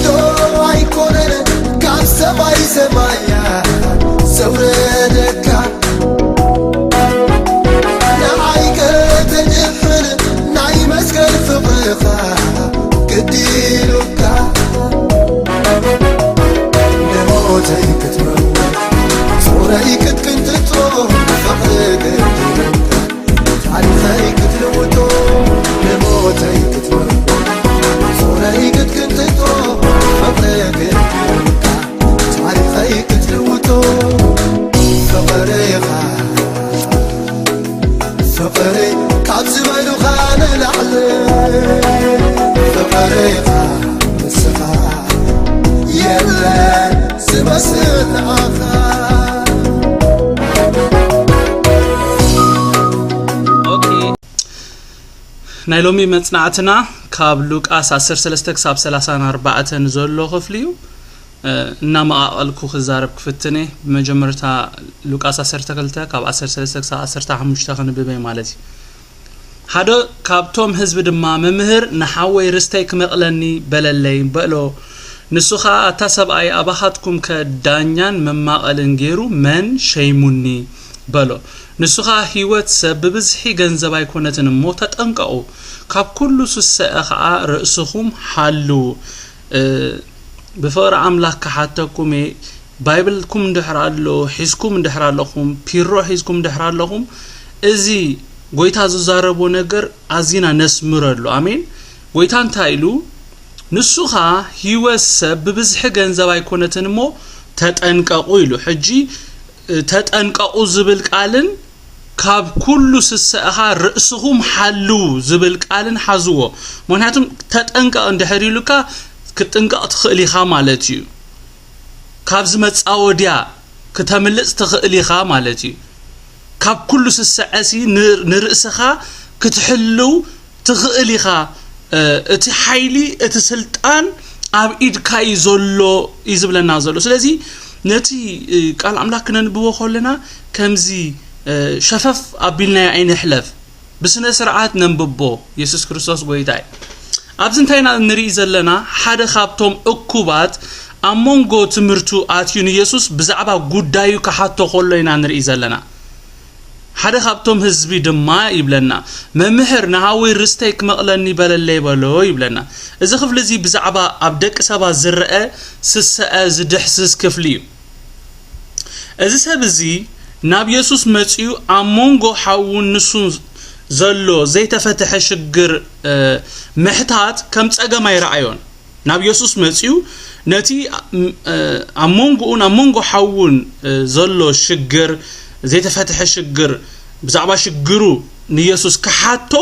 ዶ ኣይኮነን ካብ ሰማይ ሰማያ ዘውረደካ፣ ንዓይ ከተድሕን ናይ መስቀል ፍቕርኻ ግዲ ኢሉካ፣ ንሞተይ ክትመውት ጾረይ ክትቅንጥጦ ፍቕሪ ግዲ ኢሉካ። ታሪኸይ ክትልውጦ ንሞተይ ክትመርዶ ጾረይ ክትቅንጥጦ ፍቕሪ ግድልካ። ታሪኸይ ክትልውጦ ፍቕርኻ ፍቕሪ ካብ ዝበሉኻ ንላዕሊ ፍቕርኻ ንስኻ የለን ዝመስል ንዓኻ። ኦኬ። ናይ ሎሚ መጽናዕትና ካብ ሉቃስ ዓሰርተ ሰለስተ ክሳብ ሰላሳን ኣርባዕተን ዘሎ ክፍሊ እዩ። እናመቓቐልኩ ክዛረብ ክፍትን እየ። ብመጀመርታ ሉቃስ ዓሰርተ ክልተ ካብ ዓሰርተ ሰለስተ ክሳብ ዓሰርተ ሓሙሽተ ክንብብ እየ ማለት እዩ። ሓደ ካብቶም ህዝቢ ድማ፣ መምህር፣ ንሓወይ ርስተይ ክመቕለኒ በለለይ፣ በሎ። ንሱ ኸኣ፣ ኣታ ሰብኣይ፣ ኣባኻትኩም ከ ዳኛን መማቐልን ገይሩ መን ሸይሙኒ? በሎ። ንሱ ኸኣ፣ ህይወት ሰብ ብብዝሒ ገንዘብ ኣይኮነትን እሞ፣ ተጠንቀቑ፣ ካብ ኩሉ ስሰዐ ኸኣ ርእስኹም ሓልዉ። ብፍቕሪ ኣምላኽ ክሓተኩም እየ። ባይብልኩም እንድሕር ኣሎ፣ ሒዝኩም እንድሕር ኣለኹም፣ ፒሮ ሒዝኩም እንድሕር ኣለኹም፣ እዚ ጎይታ ዝዛረቦ ነገር ኣዚና ነስምረሉ። ኣሜን። ጎይታ እንታይ ኢሉ? ንሱ ኸኣ፣ ህይወት ሰብ ብብዝሒ ገንዘብ ኣይኮነትን እሞ፣ ተጠንቀቑ ኢሉ። ሕጂ ተጠንቀቑ ዝብል ቃልን ካብ ኩሉ ስሰእኻ ርእስኹም ሓልዉ ዝብል ቃልን ሓዝዎ። ምኽንያቱም ተጠንቀቕ እንድሕር ኢሉካ ክትጥንቀቕ ትኽእል ኢኻ ማለት እዩ። ካብ ዝመጻወድያ ክተምልጽ ትኽእል ኢኻ ማለት እዩ። ካብ ኩሉ ስሰዐሲ ንርእስኻ ክትሕልው ትኽእል ኢኻ። እቲ ሓይሊ፣ እቲ ስልጣን ኣብ ኢድካ እዩ ዘሎ እዩ ዝብለና ዘሎ። ስለዚ ነቲ ቃል ኣምላኽ ክነንብቦ ከለና ከምዚ ሸፈፍ ኣቢልናዮ ኣይንሕለፍ። ብስነ ስርዓት ነንብቦ። የሱስ ክርስቶስ ጎይታ እዩ። ኣብዚ እንታይ ኢና ንርኢ ዘለና? ሓደ ካብቶም እኩባት ኣብ መንጎ ትምህርቱ ኣትዩ ንየሱስ ብዛዕባ ጉዳዩ ክሓቶ ከሎ ኢና ንርኢ ዘለና። ሓደ ካብቶም ህዝቢ ድማ ይብለና፣ መምህር፣ ንሃወይ ርስተይ ክመቕለኒ በለለይ በሎ ይብለና። እዚ ክፍሊ እዚ ብዛዕባ ኣብ ደቂ ሰባት ዝረአ ስሰዐ ዝድሕስስ ክፍሊ እዩ። እዚ ሰብ እዚ ናብ የሱስ መጺኡ ኣብ መንጎ ሓውን ንሱን ዘሎ ዘይተፈትሐ ሽግር ምሕታት ከም ጸገም ኣይረኣዮን። ናብ የሱስ መጺኡ ነቲ ኣብ መንጎኡን ኣብ መንጎ ሓውን ዘሎ ሽግር፣ ዘይተፈትሐ ሽግር፣ ብዛዕባ ሽግሩ ንየሱስ ክሓቶ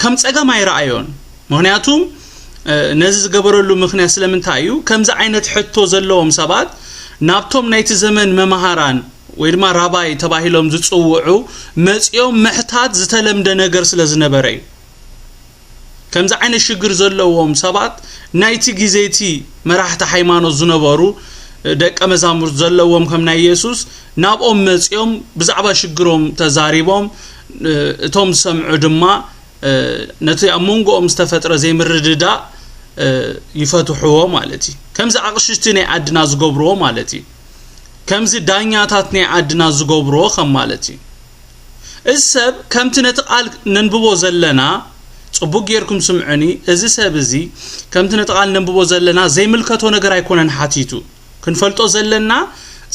ከም ጸገም ኣይረኣዮን። ምኽንያቱም ነዚ ዝገበረሉ ምኽንያት ስለምንታይ እዩ? ከምዚ ዓይነት ሕቶ ዘለዎም ሰባት ናብቶም ናይቲ ዘመን መማሃራን ወይ ድማ ራባይ ተባሂሎም ዝጽውዑ መጺኦም ምሕታት ዝተለምደ ነገር ስለ ዝነበረ እዩ። ከምዚ ዓይነት ሽግር ዘለዎም ሰባት ናይቲ ግዜ እቲ መራሕቲ ሃይማኖት ዝነበሩ ደቀ መዛሙርት ዘለዎም ከም ናይ የሱስ ናብኦም መጺኦም ብዛዕባ ሽግሮም ተዛሪቦም እቶም ዝሰምዑ ድማ ነቲ ኣብ መንጎኦም ዝተፈጥረ ዘይምርድዳእ ይፈትሕዎ ማለት እዩ። ከምዚ ኣቕሽሽቲ ናይ ዓድና ዝገብርዎ ማለት እዩ። ከምዚ ዳኛታት ናይ ዓድና ዝገብርዎ ከም ማለት እዩ። እዚ ሰብ ከምቲ ነቲ ቃል ነንብቦ ዘለና፣ ጽቡቕ ጌርኩም ስምዑኒ፣ እዚ ሰብ እዚ ከምቲ ነቲ ቃል ነንብቦ ዘለና ዘይምልከቶ ነገር ኣይኮነን ሓቲቱ። ክንፈልጦ ዘለና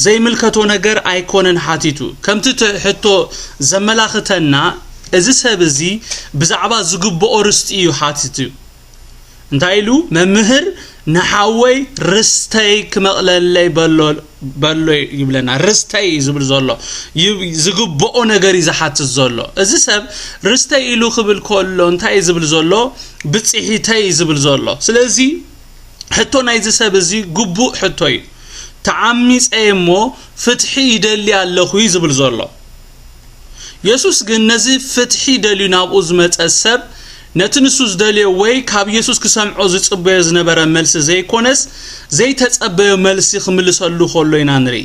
ዘይምልከቶ ነገር ኣይኮነን ሓቲቱ። ከምቲ እቲ ሕቶ ዘመላኽተና፣ እዚ ሰብ እዚ ብዛዕባ ዝግብኦ ርስቲ እዩ ሓቲቱ። እንታይ ኢሉ? መምህር ንሓወይ ርስተይ ክመቕለለይ በሎ በሎ ይብለና። ርስተይ እዩ ዝብል ዘሎ። ዝግብኦ ነገር እዩ ዝሓትት ዘሎ። እዚ ሰብ ርስተይ ኢሉ ክብል ከሎ እንታይ እዩ ዝብል ዘሎ? ብጽሒተይ እዩ ዝብል ዘሎ። ስለዚ ሕቶ ናይዚ ሰብ እዚ ግቡእ ሕቶ እዩ። ተዓሚጸ እሞ ፍትሒ ይደሊ ኣለኹ እዩ ዝብል ዘሎ። የሱስ ግን ነዚ ፍትሒ ደልዩ ናብኡ ዝመጸ ሰብ ነቲ ንሱ ዝደልዮ ወይ ካብ የሱስ ክሰምዖ ዝጽበዮ ዝነበረ መልሲ ዘይኮነስ ዘይተጸበዮ መልሲ ክምልሰሉ ከሎ ኢና ንርኢ።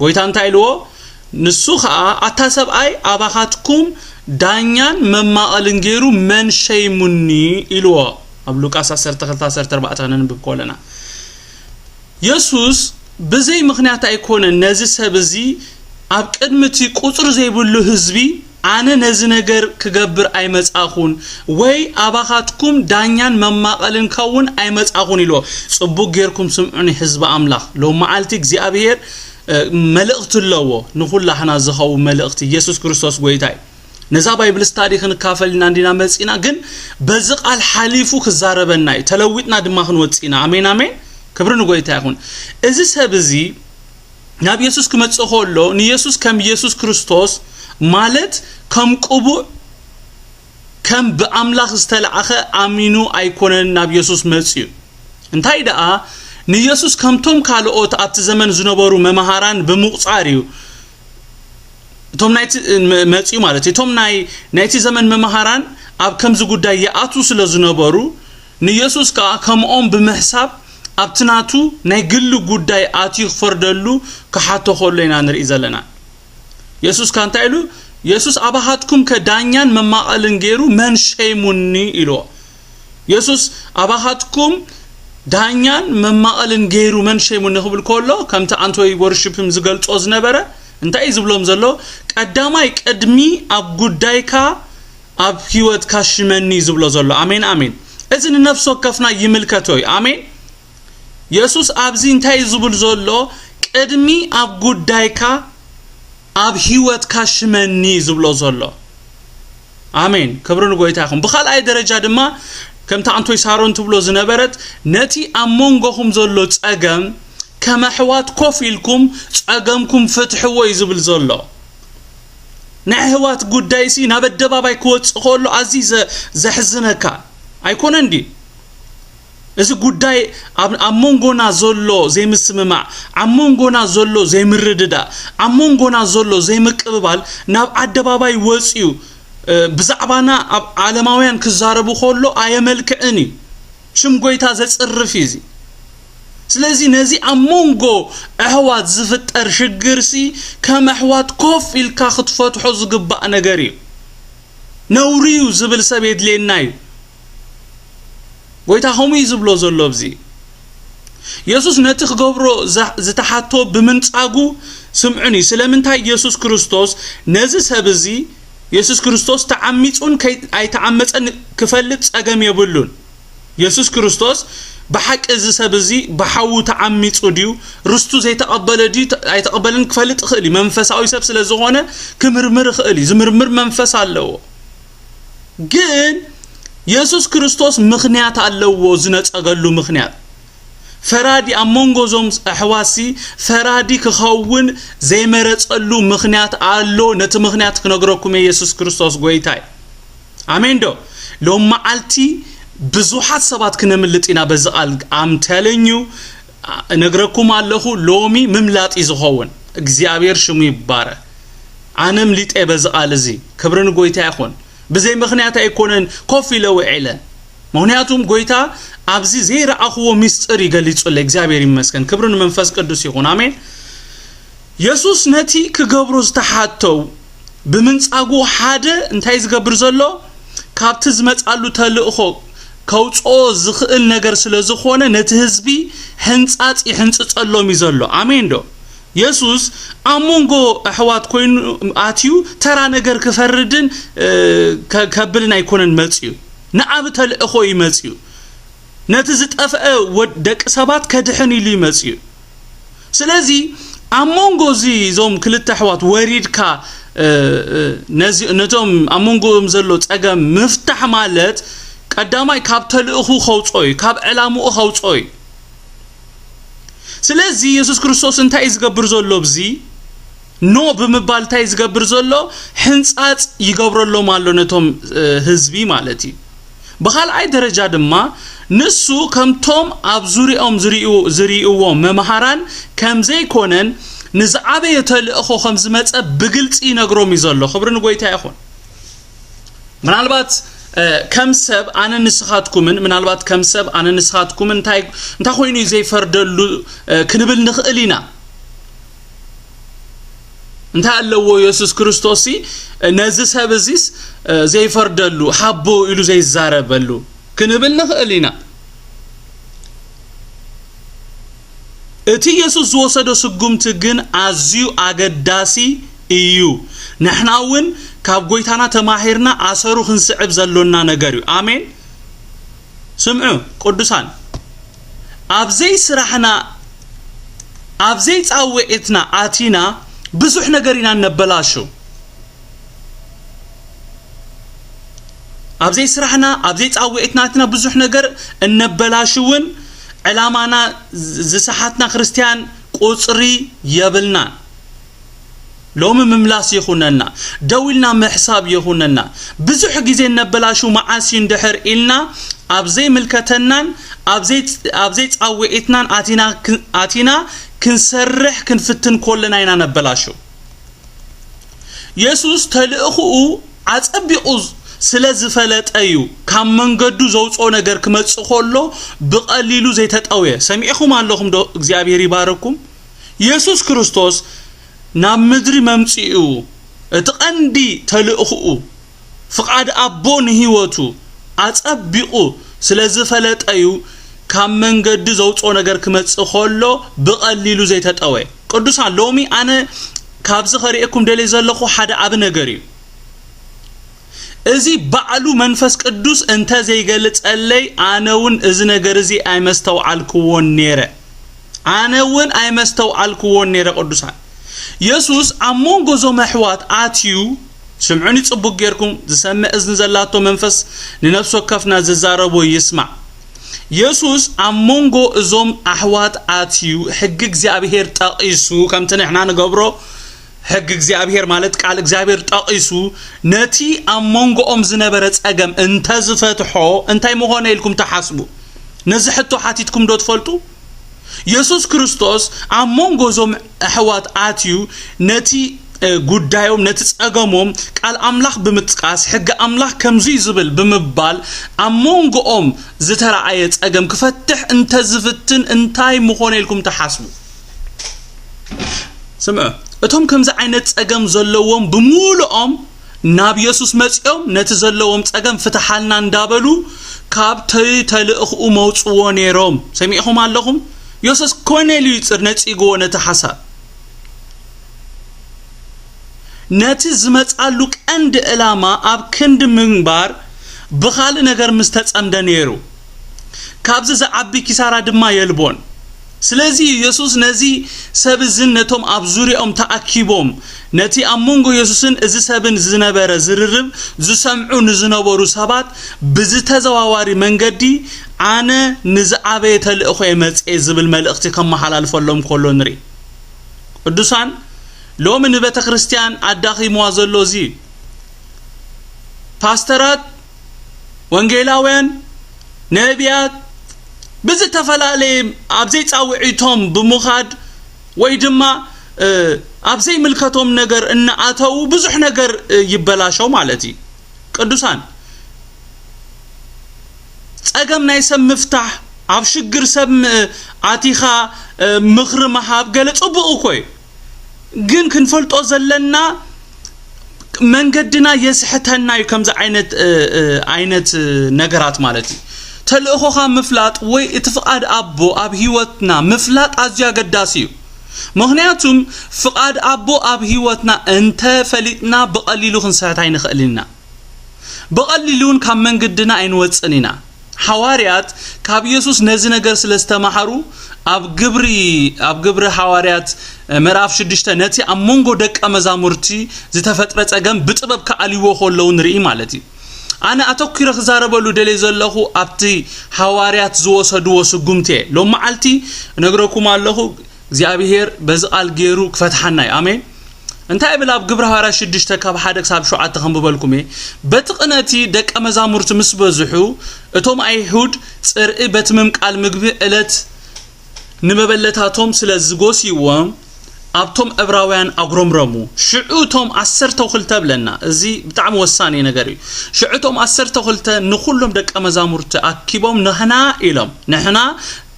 ጎይታ እንታይ ኢልዎ? ንሱ ኸኣ ኣታ ሰብኣይ ኣባኻትኩም ዳኛን መማቐልን ገይሩ መን ሸይሙኒ ኢልዎ። ኣብ ሉቃስ ዓሰርተ ክልተ ዓሰርተ ኣርባዕተ ክነንብብ ከለና፣ የሱስ ብዘይ ምኽንያት ኣይኮነን ነዚ ሰብ እዚ ኣብ ቅድሚ እቲ ቁጽሪ ዘይብሉ ህዝቢ፣ ኣነ ነዚ ነገር ክገብር ኣይመጻኹን፣ ወይ ኣባኻትኩም ዳኛን መማቐልን ከውን ኣይመጻኹን ኢልዎ። ጽቡቕ ጌርኩም ስምዑኒ ህዝቢ ኣምላኽ። ሎም መዓልቲ እግዚኣብሔር፣ እ፣ መልእኽቲ ኣለዎ፣ ንኹላህና ዝኸውን መልእኽቲ። የሱስ ክርስቶስ ጎይታ እዩ። ነዛ ባይብል ስታዲ ክንካፈል ኢና እንዲና መጺና፣ ግን በዚ ቃል ሓሊፉ ክዛረበና እዩ። ተለዊጥና ድማ ክንወጽእ ኢና። ኣሜን፣ ኣሜን። ክብሪ ንጎይታ ይኹን። እዚ ሰብ እዚ ናብ የሱስ ክመጽእ ከሎ፣ ንየሱስ ከም የሱስ ክርስቶስ፣ ማለት ከም ቅቡእ፣ ከም ብኣምላኽ ዝተላእኸ ኣሚኑ ኣይኮነን ናብ የሱስ መጽዩ። እንታይ ደኣ፣ ንየሱስ ከምቶም ካልኦት ኣብቲ ዘመን ዝነበሩ መምሃራን ብምቑጻር እዩ። እቶም ናይቲ መ-፣ መጽዩ ማለት እዩ። እቶም ናይ፣ ናይቲ ዘመን መምሃራን ኣብ ከምዚ ጉዳይ ይኣትዉ ስለ ዝነበሩ፣ ንየሱስ ከኣ ከምኦም ብምሕሳብ ኣብቲ ናቱ ናይ ግሊ ጉዳይ ኣትዩ ክፈርደሉ ክሓቶ ከሎ ኢና ንርኢ ዘለና። የሱስ ከኣ እንታይ ኢሉ? የሱስ ኣባኻትኩም ከ ዳኛን መማቐልን ገይሩ መን ሸይሙኒ ኢልዎ። የሱስ ኣባኻትኩም ዳኛን መማቐልን ገይሩ መን ሸይሙኒ ክብል ከሎ፣ ከምቲ ኣንቶይ ወርሺፕም ዝገልጾ ዝነበረ፣ እንታይ እዩ ዝብሎም ዘሎ? ቀዳማይ ቅድሚ ኣብ ጉዳይካ ኣብ ህይወትካ ሽመኒ እዩ ዝብሎ ዘሎ። ኣሜን፣ ኣሜን። እዚ ንነፍሲ ወከፍና ይምልከቶ እዩ። ኣሜን። የሱስ ኣብዚ እንታይ እዩ ዝብል ዘሎ? ቅድሚ ኣብ ጉዳይካ ኣብ ህይወትካ ሽመኒ እዩ ዝብሎ ዘሎ። ኣሜን። ክብሪ ንጎይታ ይኹን። ብኻልኣይ ደረጃ ድማ፣ ከምቲ ኣንቶይ ሳሮን ትብሎ ዝነበረት፣ ነቲ ኣብ መንጎኹም ዘሎ ጸገም ከም ኣሕዋት ኮፍ ኢልኩም ጸገምኩም ፍትሕዎ እዩ ዝብል ዘሎ። ናይ ኣሕዋት ጉዳይሲ ናብ ኣደባባይ ክወጽእ ከሎ ኣዝዩ ዘ-፣ ዘሕዝነካ ኣይኮነን ድዩ? እዚ ጉዳይ ኣብ፣ ኣብ መንጎና ዘሎ ዘይምስምማዕ፣ ኣብ መንጎና ዘሎ ዘይምርድዳእ፣ ኣብ መንጎና ዘሎ ዘይምቅብባል ናብ ኣደባባይ ወጽዩ፣ እ፣ ብዛዕባና ኣብ ዓለማውያን ክዛረቡ ከሎ ኣየመልክዕን እዩ። ሽም ጎይታ ዘጽርፍ እዩ እዚ። ስለዚ ነዚ ኣብ መንጎ ኣሕዋት ዝፍጠር ሽግርሲ ከም ኣሕዋት ኮፍ ኢልካ ክትፈትሖ ዝግባእ ነገር እዩ። ነውሪ እዩ ዝብል ሰብ የድልየና እዩ። ጎይታ ከምኡ እዩ ዝብሎ ዘሎ ኣብዚ። የሱስ ነቲ ክገብሮ ዛ-፣ ዝተሓቶ ብምንጻጉ ስምዑኒ። ስለምንታይ የሱስ ክርስቶስ ነዚ ሰብ እዚ፣ የሱስ ክርስቶስ ተዓሚጹን ከይ-፣ ኣይተዓመጸን ክፈልጥ ጸገም የብሉን። የሱስ ክርስቶስ ብሓቂ እዚ ሰብ እዚ ብሓዉ ተዓሚጹ ድዩ? ርስቱ ዘይተቐበለ ድዩ? ተ-፣ ኣይተቐበለን ክፈልጥ ይኽእል እዩ። መንፈሳዊ ሰብ ስለ ዝኾነ ክምርምር ይኽእል እዩ። ዝምርምር መንፈስ ኣለዎ። ግን የሱስ ክርስቶስ ምኽንያት ኣለዎ ዝነጸገሉ ምኽንያት። ፈራዲ ኣብ መንጎ እዞም ኣሕዋትሲ ፈራዲ ክኸውን ዘይመረጸሉ ምኽንያት ኣሎ። ነቲ ምኽንያት ክነግረኩም እየ፣ የሱስ ክርስቶስ ጎይታ እዩ። ኣሜን ዶ? ሎም መዓልቲ ብዙሓት ሰባት ክነምልጥ ኢና በዚ ቃል። ኣምተለኙ እነግረኩም ኣለኹ፣ ሎሚ ምምላጥ እዩ ዝኸውን። እግዚኣብሔር ሽሙ ይባረክ። ኣነ ምሊጠ በዚ ቃል እዚ። ክብሪ ንጎይታ ይኹን። ብዘይ ምኽንያት ኣይኮነን ኮፍ ኢለ ውዒለ። ምኽንያቱም ጎይታ ኣብዚ ዘይረኣኽዎ ሚስጥር ይገሊጹለይ። እግዚኣብሔር ይመስገን። ክብሪ ንመንፈስ ቅዱስ ይኹን። ኣሜን። የሱስ ነቲ ክገብሮ ዝተሓተው ብምንጻጉ ሓደ እንታይ ዝገብር ዘሎ? ካብቲ ዝመጻሉ ተልእኾ ከውጽኦ ዝኽእል ነገር ስለ ዝኾነ ነቲ ህዝቢ ሕንጻጽ ይሕንጽጸሎም እዩ ዘሎ። ኣሜን ዶ? የሱስ ኣብ መንጎ ኣሕዋት ኮይኑ ኣትዩ ተራ ነገር ክፈርድን፣ እ፣ ከ-፣ ከብልን ኣይኮነን መጽዩ። ንዓቢ ተልእኾ እዩ መጽዩ። ነቲ ዝጠፍአ ወድ-፣ ደቂ ሰባት ከድሕን ኢሉ እዩ መጽዩ። ስለዚ ኣብ መንጎ እዚ እዞም ክልተ ኣሕዋት ወሪድካ፣ እ፣ እ፣ ነዚ፣ ነቶም ኣብ መንጎኦም ዘሎ ጸገም ምፍታሕ ማለት ቀዳማይ ካብ ተልእኹ ከውጽኦ እዩ፣ ካብ ዕላምኡ ከውጽኦ እዩ። ስለዚ የሱስ ክርስቶስ እንታይ እዩ ዝገብር ዘሎ? ኣብዚ ኖ ብምባል እንታይ እዩ ዝገብር ዘሎ? ሕንጻጽ ይገብረሎም ኣሎ ነቶም፣ እ፣ ህዝቢ ማለት እዩ። ብኻልኣይ ደረጃ ድማ ንሱ ከምቶም ኣብ ዙሪኦም ዝሪኡ-፣ ዝሪእዎ መምሃራን ከም ዘይኮነን ንዝዓበየ ተልእኾ ከም ዝመጸ ብግልጺ ይነግሮም እዩ ዘሎ። ክብሪ ንጎይታ ይኹን። ምናልባት፣ እ፣ ከም ሰብ ኣነ ንስኻትኩምን፣ ምናልባት ከም ሰብ ኣነ ንስኻትኩምን እንታይ፣ እንታይ ኮይኑ እዩ ዘይፈርደሉ፣ እ፣ ክንብል ንኽእል ኢና። እንታይ ኣለዎ የሱስ ክርስቶስሲ ነዚ ሰብ እዚስ፣ እ፣ ዘይፈርደሉ፣ ሃቦ ኢሉ ዘይዛረበሉ? ክንብል ንኽእል ኢና። እቲ የሱስ ዝወሰዶ ስጉምቲ ግን ኣዝዩ ኣገዳሲ እዩ። ንሕና እውን ካብ ጎይታና ተማሂርና ኣሰሩ ክንስዕብ ዘሎና ነገር እዩ። ኣሜን። ስምዑ ቅዱሳን፣ ኣብ ዘይስራሕና፣ ኣብ ዘይጻውዒትና ኣቲና ብዙሕ ነገር ኢና እነበላሹ። ኣብ ዘይስራሕና፣ ኣብ ዘይጻውዒትና ኣቲና ብዙሕ ነገር እነበላሹ እውን ዕላማና ዝ- ዝሰሓትና ክርስትያን ቁጽሪ የብልናን። ሎሚ ምምላስ ይኹነና፣ ደው ኢልና ምሕሳብ ይኹነና። ብዙሕ ግዜ እነበላሹ መዓስ እዩ እንድሕር ኢልና ኣብ ዘይምልከተናን ኣብ ዘይ- ኣብ ዘይጻውዒትናን ኣቲና ክ- ኣቲና ክንሰርሕ ክንፍትን ኮለና ኢና ነበላሹ። የሱስ ተልእኽኡ ኣጸቢቑ ስለ ዝፈለጠ እዩ ካብ መንገዱ ዘውጽኦ ነገር ክመጽእ ከሎ ብቐሊሉ ዘይተጠውየ። ሰሚዕኹም ኣለኹም ዶ? እግዚኣብሔር ይባረኩም። የሱስ ክርስቶስ ናብ ምድሪ መምጽኡ እቲ ቀንዲ ተልእኽኡ ፍቓድ ኣቦ ንህይወቱ ኣጸቢቑ ስለ ዝፈለጠ እዩ ካብ መንገዲ ዘውጽኦ ነገር ክመጽእ ከሎ ብቐሊሉ ዘይተጠወየ። ቅዱሳን፣ ሎሚ ኣነ ካብዚ ከርእየኩም ደልየ ዘለኹ ሓደ ዓቢ ነገር እዩ። እዚ ባዕሉ መንፈስ ቅዱስ እንተ ዘይገልጸለይ ኣነ እውን እዚ ነገር እዚ ኣይመስተውዓልክዎን ነይረ። ኣነ እውን ኣይመስተውዓልክዎን ነይረ። ቅዱሳን፣ የሱስ ኣብ መንጎ እዞም ኣሕዋት ኣትዩ፣ ስምዑኒ ጽቡቕ ጌርኩም፣ ዝሰምዕ እዝኒ ዘላቶ መንፈስ ንነፍሲ ወከፍና ዝዛረቦ ይስማዕ። የሱስ ኣብ መንጎ እዞም ኣሕዋት ኣትዩ ሕጊ እግዚኣብሔር ጠቒሱ፣ ከምቲ ንሕና ንገብሮ ሕጊ እግዚኣብሔር ማለት ቃል እግዚኣብሔር ጠቒሱ ነቲ ኣብ መንጎኦም ዝነበረ ጸገም እንተ ዝፈትሖ እንታይ ምኾነ ኢልኩም ትሓስቡ? ነዚ ሕቶ ሓቲትኩም ዶ ትፈልጡ? የሱስ ክርስቶስ ኣብ መንጎ እዞም ኣሕዋት ኣትዩ ነቲ እ፣ ጉዳዮም ነቲ ጸገሞም ቃል ኣምላኽ ብምጥቃስ ሕጊ ኣምላኽ ከምዙይ ዝብል ብምባል ኣብ መንጎኦም ዝተረኣየ ጸገም ክፈትሕ እንተ ዝፍትን እንታይ ምኾነ ኢልኩም ትሓስቡ? ስምዑ፣ እቶም ከምዚ ዓይነት ጸገም ዘለዎም ብምሉኦም ናብ የሱስ መጺኦም ነቲ ዘለዎም ጸገም ፍትሓልና እንዳበሉ ካብቲ ተልእኽኡ መውጽዎ ነይሮም። ሰሚዕኹም ኣለኹም? የሱስ ኮርኔልዩ ይጽር ነጺግዎ ነቲ ሓሳብ። ነቲ ዝመጻሉ ቀንዲ ዕላማ ኣብ ክንዲ ምንባር ብኻልእ ነገር ምስ ተጸምደ ነይሩ። ካብዚ ዝዓቢ ኪሳራ ድማ የልቦን። ስለዚ የሱስ ነዚ ሰብ እዝን ነቶም ኣብ ዙርያኦም ተኣኪቦም ነቲ ኣብ መንጎ የሱስን እዚ ሰብን ዝነበረ ዝርርብ ዝሰምዑ ንዝነበሩ ሰባት ብዝተዘዋዋሪ መንገዲ ኣነ ንዝዓበየ ተልእኾ እየ መጽየ ዝብል መልእኽቲ ከመሓላልፈሎም ከሎ ንርኢ። ቅዱሳን፣ ሎሚ ንቤተ ክርስቲያን ኣዳኺምዋ ዘሎ እዚ እዩ። ፓስተራት፣ ወንጌላውያን፣ ነቢያት ብዝተፈላለየ ኣብ ዘይጻውዒቶም ብምኻድ ወይ ድማ እ፣ ኣብ ዘይምልከቶም ነገር እናኣተዉ ብዙሕ ነገር እ፣ ይበላሾ ማለት እዩ። ቅዱሳን፣ ጸገም ናይ ሰብ ምፍታሕ፣ ኣብ ሽግር ሰብ ም- ኣቲኻ እ፣ ምኽሪ ምሃብ ገለ ጽቡቕ እኮ እዩ። ግን ክንፈልጦ ዘለና መንገድና የስሕተና እዩ ከምዚ ዓይነት እ፣ እ፣ ዓይነት እ፣ ነገራት ማለት እዩ። ተልእኾኻ ምፍላጥ ወይ እቲ ፍቓድ ኣቦ ኣብ ህይወትና ምፍላጥ ኣዝዩ ኣገዳሲ እዩ። ምኽንያቱም ፍቓድ ኣቦ ኣብ ህይወትና እንተ ፈሊጥና ብቐሊሉ ክንስሕት ኣይንኽእልን ኢና። ብቐሊሉ እውን ካብ መንገድና ኣይንወጽን ኢና። ሓዋርያት ካብ የሱስ ነዚ ነገር ስለ ዝተማሃሩ ኣብ ግብሪ ኣብ ግብሪ ሓዋርያት ምዕራፍ ሽዱሽተ ነቲ ኣብ መንጎ ደቀ መዛሙርቲ ዝተፈጥረ ጸገም ብጥበብ ክኣልይዎ ከለዉ ንርኢ ማለት እዩ። ኣነ ኣተኲረ ክዛረበሉ ደልየ ዘለኹ ኣብቲ ሓዋርያት ዝወሰድዎ ስጉምቲ እየ። ሎም መዓልቲ እነግረኩም ኣለኹ፣ እግዚኣብሔር በዚ ቃል ገይሩ ክፈትሓና እዩ። ኣሜን። እንታይ ይብል ኣብ ግብረ ሃዋርያ ሽዱሽተ ካብ ሓደ ክሳብ ሸውዓተ ከንብበልኩም እየ። በቲ ቅነቲ ደቀ መዛሙርቲ ምስ በዝሑ እቶም ኣይሁድ ጽርኢ በቲ ምምቃል ምግቢ ዕለት ንመበለታቶም ስለ ዝጎስይዎም ኣብቶም ዕብራውያን ኣጉረምረሙ። ሽዑ እቶም ዓሰርተው ክልተ ብለና፣ እዚ ብጣዕሚ ወሳኒ ነገር እዩ። ሽዑ እቶም ዓሰርተው ክልተ ንኹሎም ደቀ መዛሙርቲ ኣኪቦም ንሕና ኢሎም፣ ንሕና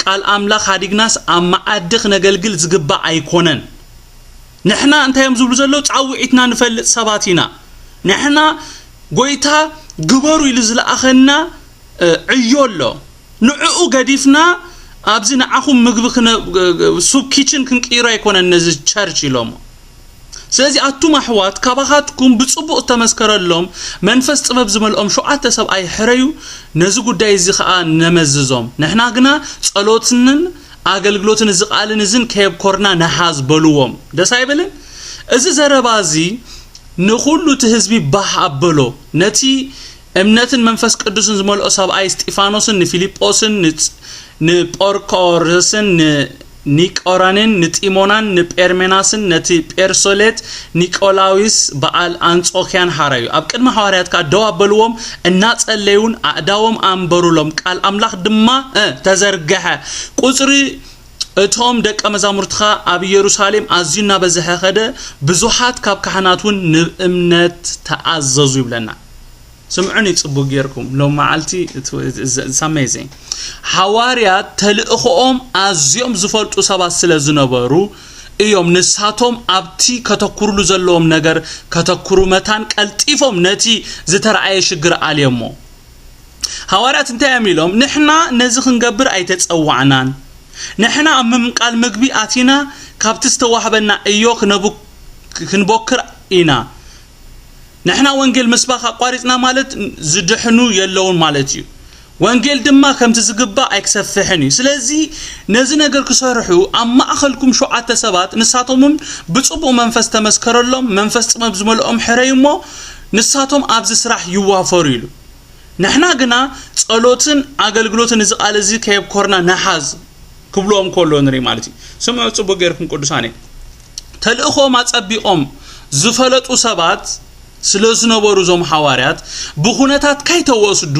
ቃል ኣምላኽ ሃዲግናስ ኣብ መዓዲ ክነገልግል ዝግባእ ኣይኮነን። ንሕና እንታይ እዮም ዝብሉ ዘለዉ? ጻውዒትና ንፈልጥ ሰባት ኢና። ንሕና ጎይታ ግበሩ ኢሉ ዝለኣኸና እ፣ ዕዮ ኣሎ። ንዕኡ ገዲፍና ኣብዚ ንዓኹም ምግቢ ክነ-፣ ሱብ ኪችን ክንቅይሮ ኣይኮነን ነዚ ቸርች ኢሎሞ። ስለዚ ኣቱም ኣሕዋት፣ ካባኻትኩም ብጽቡቕ ዝተመስከረሎም መንፈስ ጥበብ ዝመልኦም ሸውዓተ ሰብኣይ ሕረዩ፣ ነዚ ጉዳይ እዚ ኸኣ ነመዝዞም። ንሕና ግና ጸሎትንን ኣገልግሎትን እዚ ቃልን እዝን ከየብኮርና ንሓዝ በልዎም። ደስ ኣይብልን? እዚ ዘረባ እዚ ንኹሉ እቲ ህዝቢ ባህ ኣበሎ። ነቲ እምነትን መንፈስ ቅዱስን ዝመልኦ ሰብኣይ እስጢፋኖስን ንፊልጶስን ንጽ-፣ ንጶርኮርስን ንኒቆራንን ንጢሞናን ንጴርሜናስን ነቲ ጴርሶሌት ኒቆላዊስ በዓል ኣንጾኪያን ሓረዩ። ኣብ ቅድሚ ሃዋርያት ከኣ ደው ኣበልዎም፣ እናጸለዩን ኣእዳዎም ኣንበሩሎም። ቃል ኣምላኽ ድማ፣ እ፣ ተዘርግሐ። ቁጽሪ እቶም ደቀ መዛሙርትኻ ኣብ ኢየሩሳሌም ኣዝዩ እናበዝሐ ኸደ፣ ብዙሓት ካብ ካህናት እውን ንእምነት ተኣዘዙ ይብለና። ስምዑኒ ጽቡቕ ጌርኩም። ሎም መዓልቲ it's፣ it's፣ it's amazing። ሃዋርያት ተልእኾኦም ኣዝዮም ዝፈልጡ ሰባት ስለ ዝነበሩ እዮም ንሳቶም ኣብቲ ከተኩርሉ ዘለዎም ነገር ከተኩሩ መታን ቀልጢፎም ነቲ ዝተረኣየ ሽግር ኣልዮሞ። ሃዋርያት እንታይ እዮም ኢሎም? ንሕና ነዚ ክንገብር ኣይተጸዋዕናን። ንሕና ኣብ ምምቃል ምግቢ ኣቲና ካብቲ ዝተዋህበና እዮ ክነቡ-፣ ክንቦክር ኢና። ንሕና ወንጌል ምስባኽ ኣቋሪጽና ማለት ዝድሕኑ የለውን ማለት እዩ። ወንጌል ድማ ከምቲ ዝግባእ ኣይክሰፍሕን እዩ። ስለዚ ነዚ ነገር ክሰርሑ ኣብ ማእከልኩም ሸውዓተ ሰባት፣ ንሳቶም እውን ብጽቡቕ መንፈስ ተመስከረሎም፣ መንፈስ ጥበብ ዝመልኦም ሕረዩ እሞ ንሳቶም ኣብዚ ስራሕ ይዋፈሩ ኢሉ። ንሕና ግና ጸሎትን ኣገልግሎትን እዚ ቃል እዚ ከየብኮርና ንሓዝ ክብልዎም ከሎ ንርኢ ማለት እዩ። ስምዑ ጽቡቕ ጌርኩም ቅዱሳነይ። ተልእኾም ኣጸቢቖም ዝፈለጡ ሰባት ስለ ዝነበሩ እዞም ሃዋርያት ብኹነታት ከይተወስዱ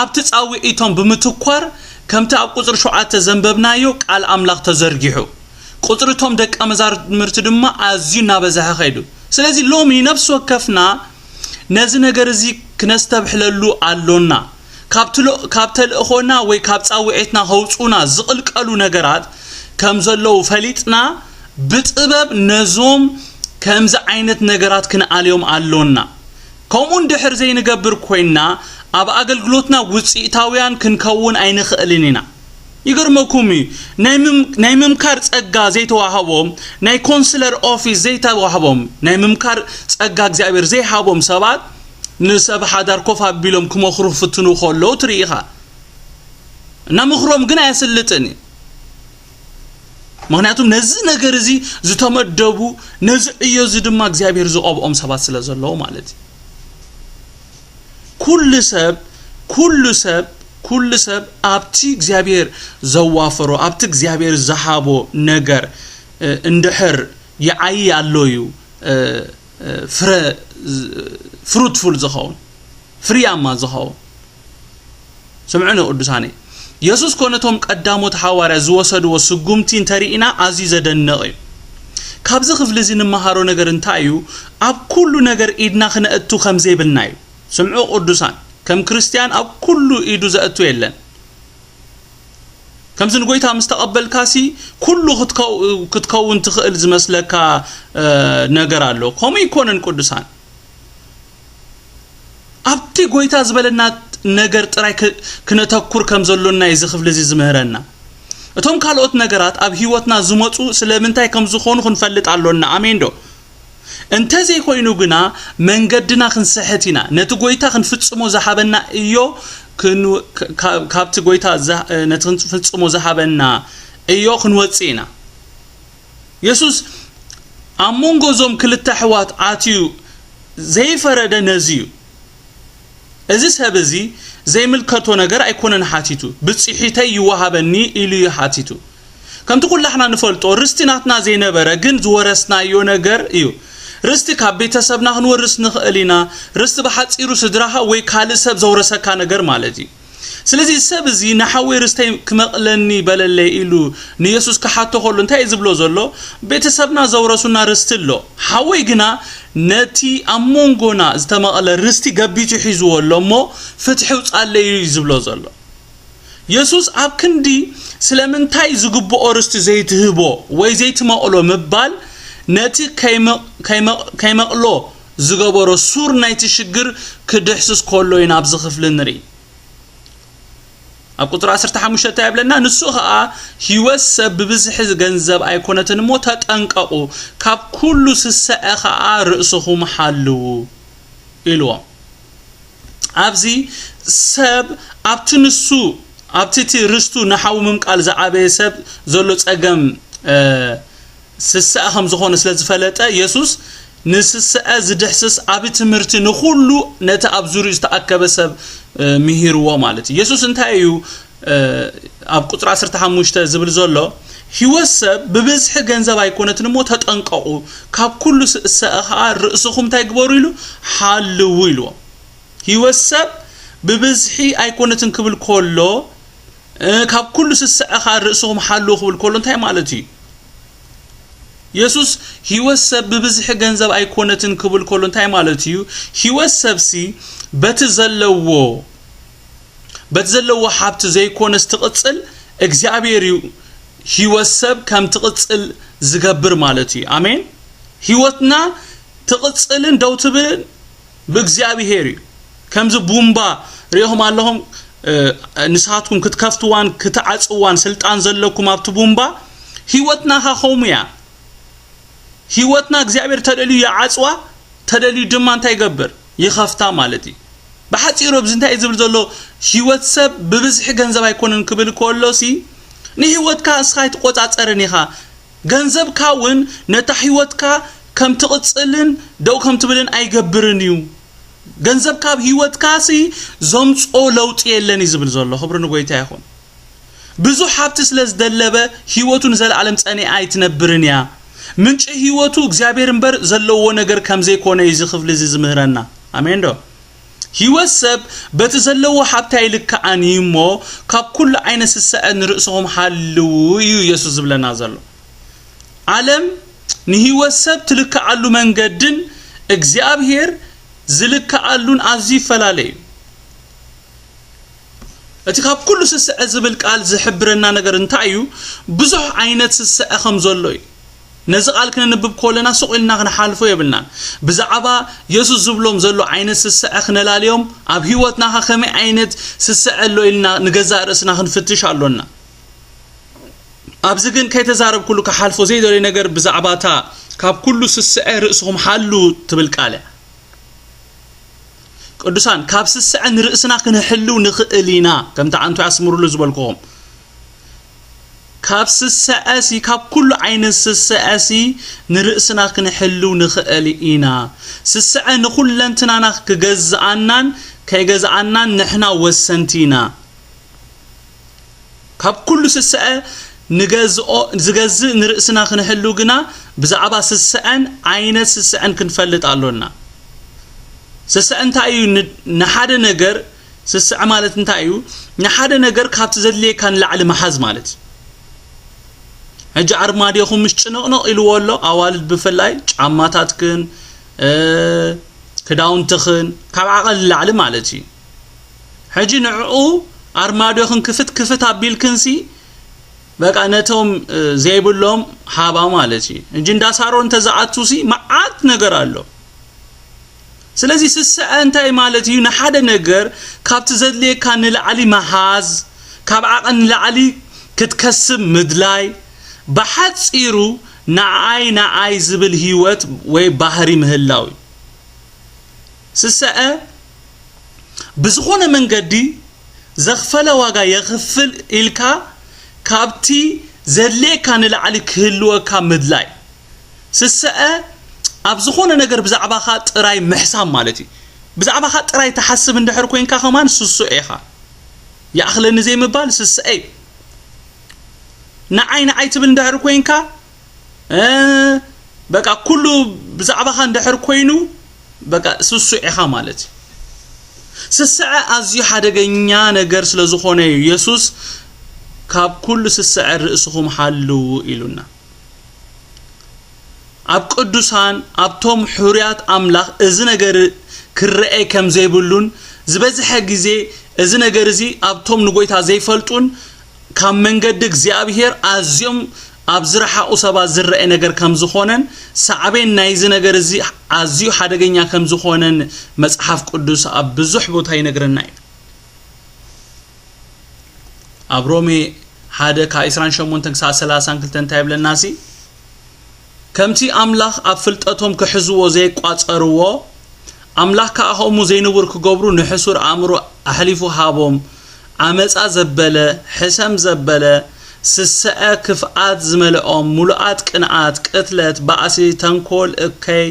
ኣብቲ ጻውዒቶም ብምትኳር ከምቲ ኣብ ቁጽሪ ሸውዓተ ዘንበብናዮ ቃል ኣምላኽ ተዘርጊሑ። ቁጽሪ እቶም ደቀ መዛሙርቲ ድማ ኣዝዩ እናበዝሐ ከይዱ። ስለዚ ሎሚ ነፍሲ ወከፍና ነዚ ነገር እዚ ክነስተብሕለሉ ኣሎና። ካብ ትሎ-፣ ካብ ተልእኾና ወይ ካብ ጻውዒትና ከውጽኡና ዝቕልቀሉ ነገራት ከም ዘለዉ ፈሊጥና ብጥበብ ነዞም ከምዚ ዓይነት ነገራት ክንኣልዮም ኣሎና። ከምኡ እንድሕር ዘይንገብር ኮይንና ኣብ ኣገልግሎትና ውጽኢታውያን ክንከውን ኣይንኽእልን ኢና። ይገርመኩም እዩ፣ ናይ ምም-፣ ናይ ምምካር ጸጋ ዘይተዋህቦም፣ ናይ ኮንስለር ኦፊስ ዘይተዋህቦም፣ ናይ ምምካር ጸጋ እግዚኣብሔር ዘይሃቦም ሰባት ንሰብ ሓዳር ኮፍ ኣቢሎም ክመኽሩ ክፍትኑ ከለዉ ትርኢ ኢኻ። እና ምኽሮም ግን ኣየስልጥን እዩ። ምኽንያቱም ነዚ ነገር እዚ ዝተመደቡ፣ ነዚ ዕዮ እዚ ድማ እግዚኣብሔር ዝቐብኦም ሰባት ስለ ዘለዉ ማለት እዩ። ኩሉ ሰብ፣ ኩሉ ሰብ፣ ኩሉ ሰብ ኣብቲ እግዚኣብሔር ዘዋፈሮ፣ ኣብቲ እግዚኣብሔር ዝሃቦ ነገር፣ እ፣ እንድሕር ይዓዪ ኣሎ እዩ፣ እ፣ እ፣ ፍረ ዝ-፣ ፍሩትፉል ዝኸውን፣ ፍርያማ ዝኸውን። ስምዑኒ ቅዱሳነይ፣ የሱስ ኮነ እቶም ቀዳሞት ሃዋርያ ዝወሰድዎ ስጉምቲ እንተሪኢና ኣዝዩ ዘደንቕ እዩ። ካብዚ ክፍሊ እዚ ንመሃሮ ነገር እንታይ እዩ? ኣብ ኩሉ ነገር ኢድና ክነእቱ ከም ዘይብልና እዩ። ስምዑ ቅዱሳን፣ ከም ክርስትያን ኣብ ኩሉ ኢዱ ዘእቱ የለን። ከምዚ ንጎይታ ምስ ተቐበልካሲ ኩሉ ክትከው-፣ ክትከውን ትኽእል ዝመስለካ፣ እ፣ ነገር ኣሎ። ከምኡ ኣይኮነን ቅዱሳን። ኣብቲ ጎይታ ዝበለና ነገር ጥራይ ክ-፣ ክነተኩር ከም ዘሎና እዩ እዚ ክፍሊ እዚ ዝምህረና። እቶም ካልኦት ነገራት ኣብ ህይወትና ዝመጹ ስለምንታይ ከም ዝኾኑ ክንፈልጥ ኣሎና። ኣሜን ዶ? እንተዘይኮይኑ ግና መንገድና ክንስሕት ኢና። ነቲ ጎይታ ክንፍጽሞ ዝሃበና እዮ ክን-፣ ካ-፣ ካብቲ ጎይታ ዝሃ-፣ ነቲ ክንፍጽሞ ዝሃበና እዮ ክንወጽእ ኢና። የሱስ ኣብ መንጎ እዞም ክልተ ኣሕዋት ኣትዩ ዘይፈረደ ነዚ እዩ። እዚ ሰብ እዚ ዘይምልከቶ ነገር ኣይኮነን ሓቲቱ፣ ብጽሒተይ ይወሃበኒ ኢሉ እዩ ሓቲቱ። ከምቲ ኩላሕና ንፈልጦ፣ ርስቲ ናትና ዘይነበረ ግን ዝወረስናዮ ነገር እዩ። ርስቲ ካብ ቤተሰብና ክንወርስ ንኽእል ኢና። ርስቲ ብሓጺሩ ስድራኻ ወይ ካልእ ሰብ ዘውረሰካ ነገር ማለት እዩ። ስለዚ እዚ ሰብ እዚ ንሓወይ ርስተይ ክመቕለኒ በለለይ ኢሉ ንየሱስ ክሓቶ ከሎ እንታይ እዩ ዝብሎ ዘሎ? ቤተሰብና ዘውረሱና ርስቲ ኣሎ። ሓወይ ግና ነቲ ኣብ መንጎና ዝተመቕለ ርስቲ ገቢቱ ሒዝዎ ኣሎ እሞ ፍትሒ ውጻለይ እዩ ዝብሎ ዘሎ። የሱስ ኣብ ክንዲ ስለምንታይ ዝግብኦ ርስቲ ዘይትህቦ ወይ ዘይትመቕሎ ምባል ነቲ ከይመ-፣ ከይመ-፣ ከይመቕሎ ዝገበሮ ሱር ናይቲ ሽግር ክድሕስስ ከሎ ኢና ኣብዚ ክፍሊ ንርኢ። ኣብ ቁፅሪ ዓሰርተ ሓሙሽተ እንታይ ይብለና? ንሱ ኸዓ፣ ህይወት ሰብ ብብዝሒ ገንዘብ ኣይኮነትን እሞ፣ ተጠንቀቑ፣ ካብ ኩሉ ስስዐ ኸዓ ርእስኹም ሓልዉ ኢልዎም። ኣብዚ ሰብ ኣብቲ ንሱ፣ ኣብቲ እቲ ርስቱ ንሓዉ ምምቃል ዝዓበየ ሰብ ዘሎ ጸገም፣ እ፣ ስስዐ ከም ዝኾነ ስለ ዝፈለጠ፣ የሱስ ንስስዐ ዝድሕስስ ዓቢ ትምህርቲ ንኹሉ ነቲ ኣብ ዙርያኡ ዝተኣከበ ሰብ፣ እ፣ ምሂርዎ ማለት እዩ። የሱስ እንታይ እዩ፣ እ፣ ኣብ ቁጽሪ ዓሰርተ ሓሙሽተ ዝብል ዘሎ? ህይወት ሰብ ብብዝሒ ገንዘብ ኣይኮነትን እሞ ተጠንቀቑ፣ ካብ ኩሉ ስስዐ ኸኣ ርእስኹም እንታይ ግበሩ ኢሉ? ሓልዉ ኢልዎ። ህይወት ሰብ ብብዝሒ ኣይኮነትን ክብል ከሎ፣ እ፣ ካብ ኩሉ ስስዐ ኸኣ ርእስኹም ሓልዉ ክብል ከሎ እንታይ ማለት እዩ? የሱስ ህይወት ሰብ ብብዝሒ ገንዘብ ኣይኮነትን ክብል ከሎ እንታይ ማለት እዩ? ህይወት ሰብሲ በቲ ዘለዎ፣ በቲ ዘለዎ ሃብቲ ዘይኮነስ ትቕጽል፣ እግዚኣብሔር እዩ ህይወት ሰብ ከም ትቕጽል ዝገብር ማለት እዩ። ኣሜን። ህይወትና ትቕጽልን ደው ትብልን ብእግዚኣብሔር እዩ። ከምዚ ቡምባ ሪኢኹም ኣለኹም፣ እ፣ ንስኻትኩም ክትከፍትዋን ክትዓጽዋን ስልጣን ዘለኩም ኣብቲ ቡምባ፣ ህይወትና ኸኣ ከምኡ እያ። ህይወትና እግዚኣብሔር ተደልዩ ይዓጽዋ፣ ተደልዩ ድማ እንታይ ይገብር? ይኸፍታ ማለት እዩ። ብሓጺሩ ኣብዚ እንታይ እዩ ዝብል ዘሎ? ህይወት ሰብ ብብዝሒ ገንዘብ ኣይኮነን ክብል ከሎሲ፣ ንህይወትካ እስኻ ኣይትቆጻጸርን ኢኻ። ገንዘብካ እውን ነታ ህይወትካ ከም ትቕጽልን ደው ከም ትብልን ኣይገብርን እዩ። ገንዘብካ ኣብ ህይወትካሲ ዘምጽኦ ለውጢ የለን እዩ ዝብል ዘሎ። ክብሪ ንጎይታ ይኹን። ብዙሕ ሃብቲ ስለ ዝደለበ ህይወቱ ንዘለኣለም ጸኒዓ ኣይትነብርን እያ። ምንጪ ህይወቱ እግዚኣብሔር እምበር ዘለዎ ነገር ከም ዘይኮነ እዩ እዚ ክፍሊ እዚ ዝምህረና። ኣሜን ዶ? ህይወት ሰብ በቲ ዘለዎ ሃብቲ ኣይልክዓን እዩ እሞ፣ ካብ ኩሉ ዓይነት ስስዐ ንርእስኹም ሓልዉ እዩ የሱስ ዝብለና ዘሎ። ዓለም ንህይወት ሰብ ትልክዓሉ መንገድን እግዚኣብሔር ዝልክዓሉን ኣዝዩ ይፈላለ እዩ። እቲ ካብ ኩሉ ስስዐ ዝብል ቃል ዝሕብረና ነገር እንታይ እዩ? ብዙሕ ዓይነት ስስዐ ከም ዘሎ እዩ። ነዚ ቃል ክነንብብ ከለና ሱቕ ኢልና ክንሓልፎ የብልናን። ብዛዕባ የሱስ ዝብሎም ዘሎ ዓይነት ስስዐ ክነላልዮም፣ ኣብ ህይወትና ኸ ከመይ ዓይነት ስስዐ ኣሎ ኢልና ንገዛእ ርእስና ክንፍትሽ ኣሎና። ኣብዚ ግን ከይተዛረብኩሉ ክሓልፎ ዘይደልዮ ነገር ብዛዕባ እታ ካብ ኩሉ ስስዐ ርእስኹም ሓሉ ትብል ቃል እያ። ቅዱሳን፣ ካብ ስስዐ ንርእስና ክንሕልው ንኽእል ኢና፣ ከምቲ ኣንቱ ኣስምሩሉ ዝበልኩኹም። ካብ ስስዐሲ፣ ካብ ኩሉ ዓይነት ስስዐሲ ንርእስና ክንሕልው ንኽእል ኢና። ስስዐ ንኹለንትናና ክገዝኣናን ከይገዝኣናን ንሕና ወሰንቲ ኢና። ካብ ኩሉ ስስዐ ንገዝኦ-፣ ዝገዝእ ንርእስና ክንሕልው ግና ብዛዕባ ስስዐን ዓይነት ስስዐን ክንፈልጥ ኣሎና። ስስዐ እንታይ እዩ? ን-፣ ንሓደ ነገር፣ ስስዐ ማለት እንታይ እዩ? ንሓደ ነገር ካብቲ ዘድልየካ ንላዕሊ ምሓዝ ማለት እዩ። ሕጂ ኣርማድዮኹም ምሽ ጭንቕንቕ ኢልዎ ኣሎ፣ ኣዋልድ ብፍላይ ጫማታትክን፣ እ፣ ክዳውንትኽን ካብ ዓቐን ንላዕሊ ማለት እዩ። ሕጂ ንዕኡ ኣርማድዮኽን ክፍት ክፍት ኣቢልክንሲ፣ በቃ ነቶም፣ እ፣ ዘይብሎም ሃባ ማለት እዩ። ሕጂ እንዳ ሳሮን እንተዝኣቱሲ መዓት ነገር ኣሎ። ስለዚ ስስዐ እንታይ ማለት እዩ? ንሓደ ነገር ካብቲ ዘድልየካ ንላዕሊ ምሓዝ፣ ካብ ዓቐን ንላዕሊ ክትከስብ ምድላይ፣ ብሓጺሩ ንዓይ ንዓይ ዝብል ህይወት ወይ ባህሪ ምህላው እዩ። ስስዐ ብዝኾነ መንገዲ ዘኽፈለ ዋጋ የኽፍል ኢልካ ካብቲ ዘድልየካ ንላዕሊ ክህልወካ ምድላይ። ስስዐ ኣብ ዝኾነ ነገር ብዛዕባኻ ጥራይ ምሕሳብ ማለት እዩ። ብዛዕባኻ ጥራይ ትሓስብ እንድሕር ኮይንካ ከማን ስሱዕ ኢኻ። ይኣኽለኒ ዘይምባል ስስዐ እዩ። ንዓይ ንዓይ ትብል እንድሕር ኮይንካ፣ እ፣ በቃ ኩሉ ብዛዕባኻ እንድሕር ኮይኑ፣ በቃ ስሱዕ ኢኻ ማለት እዩ። ስስዐ ኣዝዩ ሓደገኛ ነገር ስለ ዝኾነ እዩ የሱስ ካብ ኩሉ ስስዐ ርእስኹም ሓልዉ ኢሉና። ኣብ ቅዱሳን፣ ኣብቶም ሕሩያት ኣምላኽ እዚ ነገር ክረአ ከም ዘይብሉን ዝበዝሐ ግዜ እዚ ነገር እዚ ኣብቶም ንጎይታ ዘይፈልጡን ካብ መንገዲ እግዚኣብሔር ኣዝዮም ኣብ ዝረሓቑ ሰባት ዝረአ ነገር ከም ዝኾነን ሳዕቤን ናይዚ ነገር እዚ ኣዝዩ ሓደገኛ ከም ዝኾነን መጽሓፍ ቅዱስ ኣብ ብዙሕ ቦታ ይነግረና እዩ። ኣብ ሮሜ ሓደ ካብ ዕስራን ሸሞንተን ክሳብ ሰላሳን ክልተ እንታይ ይብለና ሲ? ከምቲ ኣምላኽ ኣብ ፍልጠቶም ክሕዝዎ ዘይቋጸርዎ፣ ኣምላኽ ከኣ ከምኡ ዘይንቡር ክገብሩ ንሕሱር ኣእምሮ ኣሕሊፉ ሃቦም። ዓመጻ ዘበለ፣ ሕሰም ዘበለ፣ ስስዐ፣ ክፍኣት ዝመልኦም፣ ምሉኣት ቅንኣት፣ ቅትለት፣ ባእሲ፣ ተንኮል፣ እከይ፣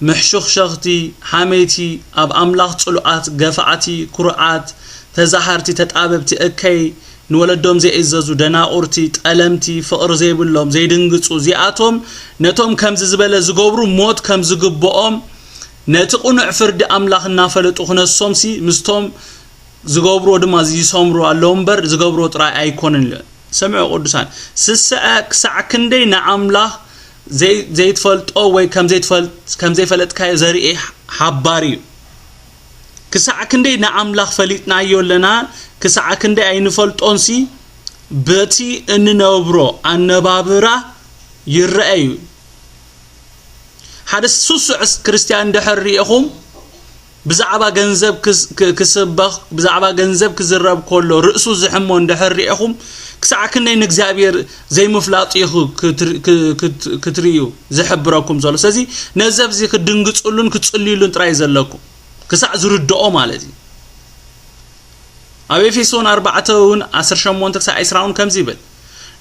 ምሕሹኽሸኽቲ፣ ሓመይቲ፣ ኣብ ኣምላኽ ጽሉኣት፣ ገፋዕቲ፣ ኩሩዓት፣ ተዛሃርቲ፣ ተጣበብቲ፣ እከይ፣ ንወለዶም ዘይእዘዙ፣ ደናቑርቲ፣ ጠለምቲ፣ ፍቕሪ ዘይብሎም፣ ዘይድንግጹ፣ እዚኣቶም ነቶም ከምዚ ዝበለ ዝገብሩ ሞት ከም ዝግብኦም፣ ነቲ ቅኑዕ ፍርዲ ኣምላኽ እናፈለጡ ክነሶምሲ፣ ምስቶም ዝገብርዎ ድማ ይሰምሩ ኣለዉ እምበር፣ ዝገብርዎ ጥራይ ኣይኮነን ኢሉ። ስምዑ ቅዱሳን፣ ስስዐ ክሳዕ ክንደይ ንኣምላኽ ዘይ-፣ ዘይትፈልጦ ወይ ከም ዘይትፈልጥ-፣ ከም ዘይፈለጥካዮ ዘርኢ ሓባሪ እዩ። ክሳዕ ክንደይ ንኣምላኽ ፈሊጥናዮ ኣለና፣ ክሳዕ ክንደይ ኣይንፈልጦንሲ፣ በቲ እንነብሮ ኣነባብራ ይረአ እዩ። ሓደ ስሱዕ ክርስትያን እንድሕር ሪኢኹም፣ ብዛዕባ ገንዘብ ክስ-፣ ክ-፣ ክስበኽ፣ ብዛዕባ ገንዘብ ክዝረብ ከሎ ርእሱ ዝሕሞ እንድሕር ሪኢኹም፣ ክሳዕ ክንደይ ንእግዚኣብሔር ዘይምፍላጡ ኢኹ ክትር-፣ ክ-፣ ክት-፣ ክትርእዩ ዝሕብረኩም ዘሎ። ስለዚ ነዚ ኣብዚ ክትድንግጽሉን ክትጽልዩሉን ጥራይ ዘለኩም፣ ክሳዕ ዝርድኦ ማለት እዩ። ኣብ ኤፌሶን ኣርባዕተ እውን ዓሰርተ ሸሞንተ ክሳዕ ዕስራ እውን ከምዚ ይብል፣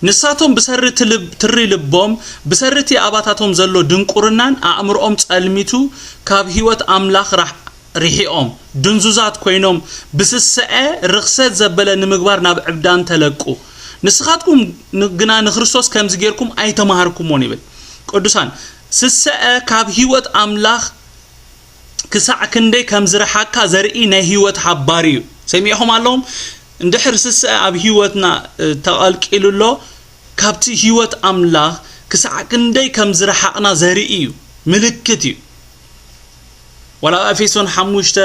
ንሳቶም ብሰሪ እቲ ልብ-፣ ትሪ ልቦም፣ ብሰሪ እቲ ኣባታቶም ዘሎ ድንቁርናን ኣእምሮኦም ጸልሚቱ፣ ካብ ህይወት ኣምላኽ ራሕ-፣ ርሒቖም፣ ድንዙዛት ኮይኖም፣ ብስስዐ ርኽሰት ዘበለ ንምግባር ናብ ዕብዳን ተለቁ። ንስኻትኩም ን-፣ ግና ንክርስቶስ ከምዚ ጌርኩም ኣይተማሃርኩሞን ይብል። ቅዱሳን፣ ስስዐ ካብ ህይወት ኣምላኽ ክሳዕ ክንደይ ከም ዝረሓቅካ ዘርኢ ናይ ህይወት ሓባሪ እዩ። ሰሚዕኹም ኣለኹም? እንድሕር ስስዐ ኣብ ህይወትና፣ እ፣ ተቐልቂሉ ኣሎ፣ ካብቲ ህይወት ኣምላኽ ክሳዕ ክንደይ ከም ዝረሓቕና ዘርኢ እዩ፣ ምልክት እዩ። ዋላ ኣብ ኤፌሶን ሓሙሽተ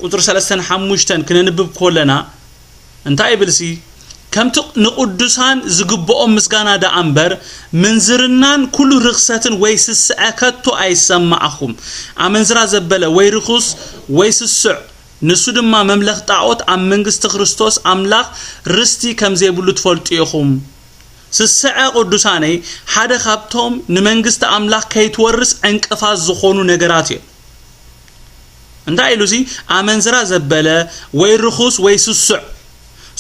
ቁጽሪ ሰለስተን ሓሙሽተን ክነንብብ ከለና እንታይ ይብልሲ? ከምቲ ንቕዱሳን ዝግብኦም ምስጋና ደኣ እምበር፣ ምንዝርናን ኩሉ ርኽሰትን ወይ ስስዐ ከቶ ኣይሰማዕኹም። ኣመንዝራ ዘበለ ወይ ርኹስ ወይ ስሱዕ፣ ንሱ ድማ መምለኽ ጣዖት ኣብ መንግስቲ ክርስቶስ ኣምላኽ ርስቲ ከም ዘይብሉ ትፈልጡ ኢኹም። ስስዐ ቅዱሳነይ ሓደ ካብቶም ንመንግስቲ ኣምላኽ ከይትወርስ ዕንቅፋት ዝኾኑ ነገራት እዩ። እንታይ ኢሉ እዚ? ኣመንዝራ ዘበለ ወይ ርኹስ ወይ ስሱዕ።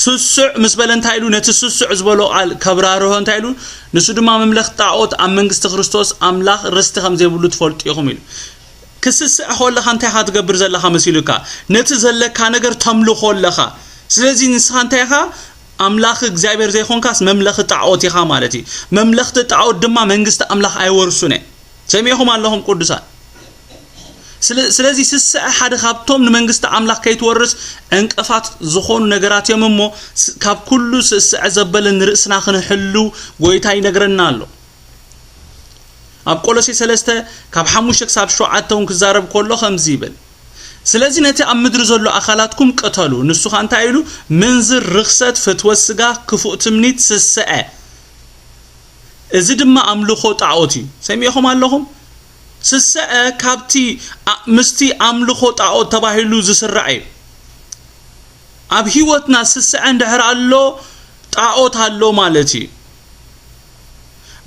ስሱዕ ምስ በለ እንታይ ኢሉ? ነቲ ስሱዕ ዝበሎ ቃል ከብራርሆ እንታይ ኢሉ? ንሱ ድማ መምለኽ ጣዖት ኣብ መንግስቲ ክርስቶስ ኣምላኽ ርስቲ ከም ዘይብሉ ትፈልጡ ኢኹም ኢሉ። ክስስዕ ከለኻ እንታይ ኢኻ ትገብር ዘለኻ መሲሉካ? ነቲ ዘለካ ነገር ተምልኾ ኣለኻ። ስለዚ ንስኻ እንታይ ኢኻ? ኣምላኽ እግዚኣብሔር ዘይኮንካስ መምለኺ ጣዖት ኢኻ ማለት እዩ። መምለኽቲ ጣዖት ድማ መንግስቲ ኣምላኽ ኣይወርሱን እየ። ሰሚዕኹም ኣለኹም ቅዱሳን። ስለ-፣ ስለዚ ስስዐ ሓደ ካብቶም ንመንግስቲ ኣምላኽ ከይትወርስ ዕንቅፋት ዝኾኑ ነገራት እዮም እሞ ስ-፣ ካብ ኩሉ ስስዐ ዘበለ ንርእስና ክንሕሉ ጎይታ ይነግረና ኣሎ። ኣብ ቆሎሴ ሰለስተ ካብ ሓሙሽተ ክሳብ ሸውዓተ እውን ክዛረብ ከሎ ከምዚ ይብል፣ ስለዚ ነቲ ኣብ ምድሪ ዘሎ ኣኻላትኩም ቅተሉ። ንሱ ኸኣ እንታይ ኢሉ? ምንዝር፣ ርኽሰት፣ ፍትወት ስጋ፣ ክፉእ ትምኒት፣ ስስዐ። እዚ ድማ ኣምልኾ ጣዖት እዩ። ሰሚዕኹም ኣለኹም? ስስዐ ካብቲ ኣ-፣ ምስቲ ኣምልኾ ጣዖት ተባሂሉ ዝስራዕ እዩ። ኣብ ህይወትና ስስዐ እንድሕር ኣሎ፣ ጣዖት ኣሎ ማለት እዩ።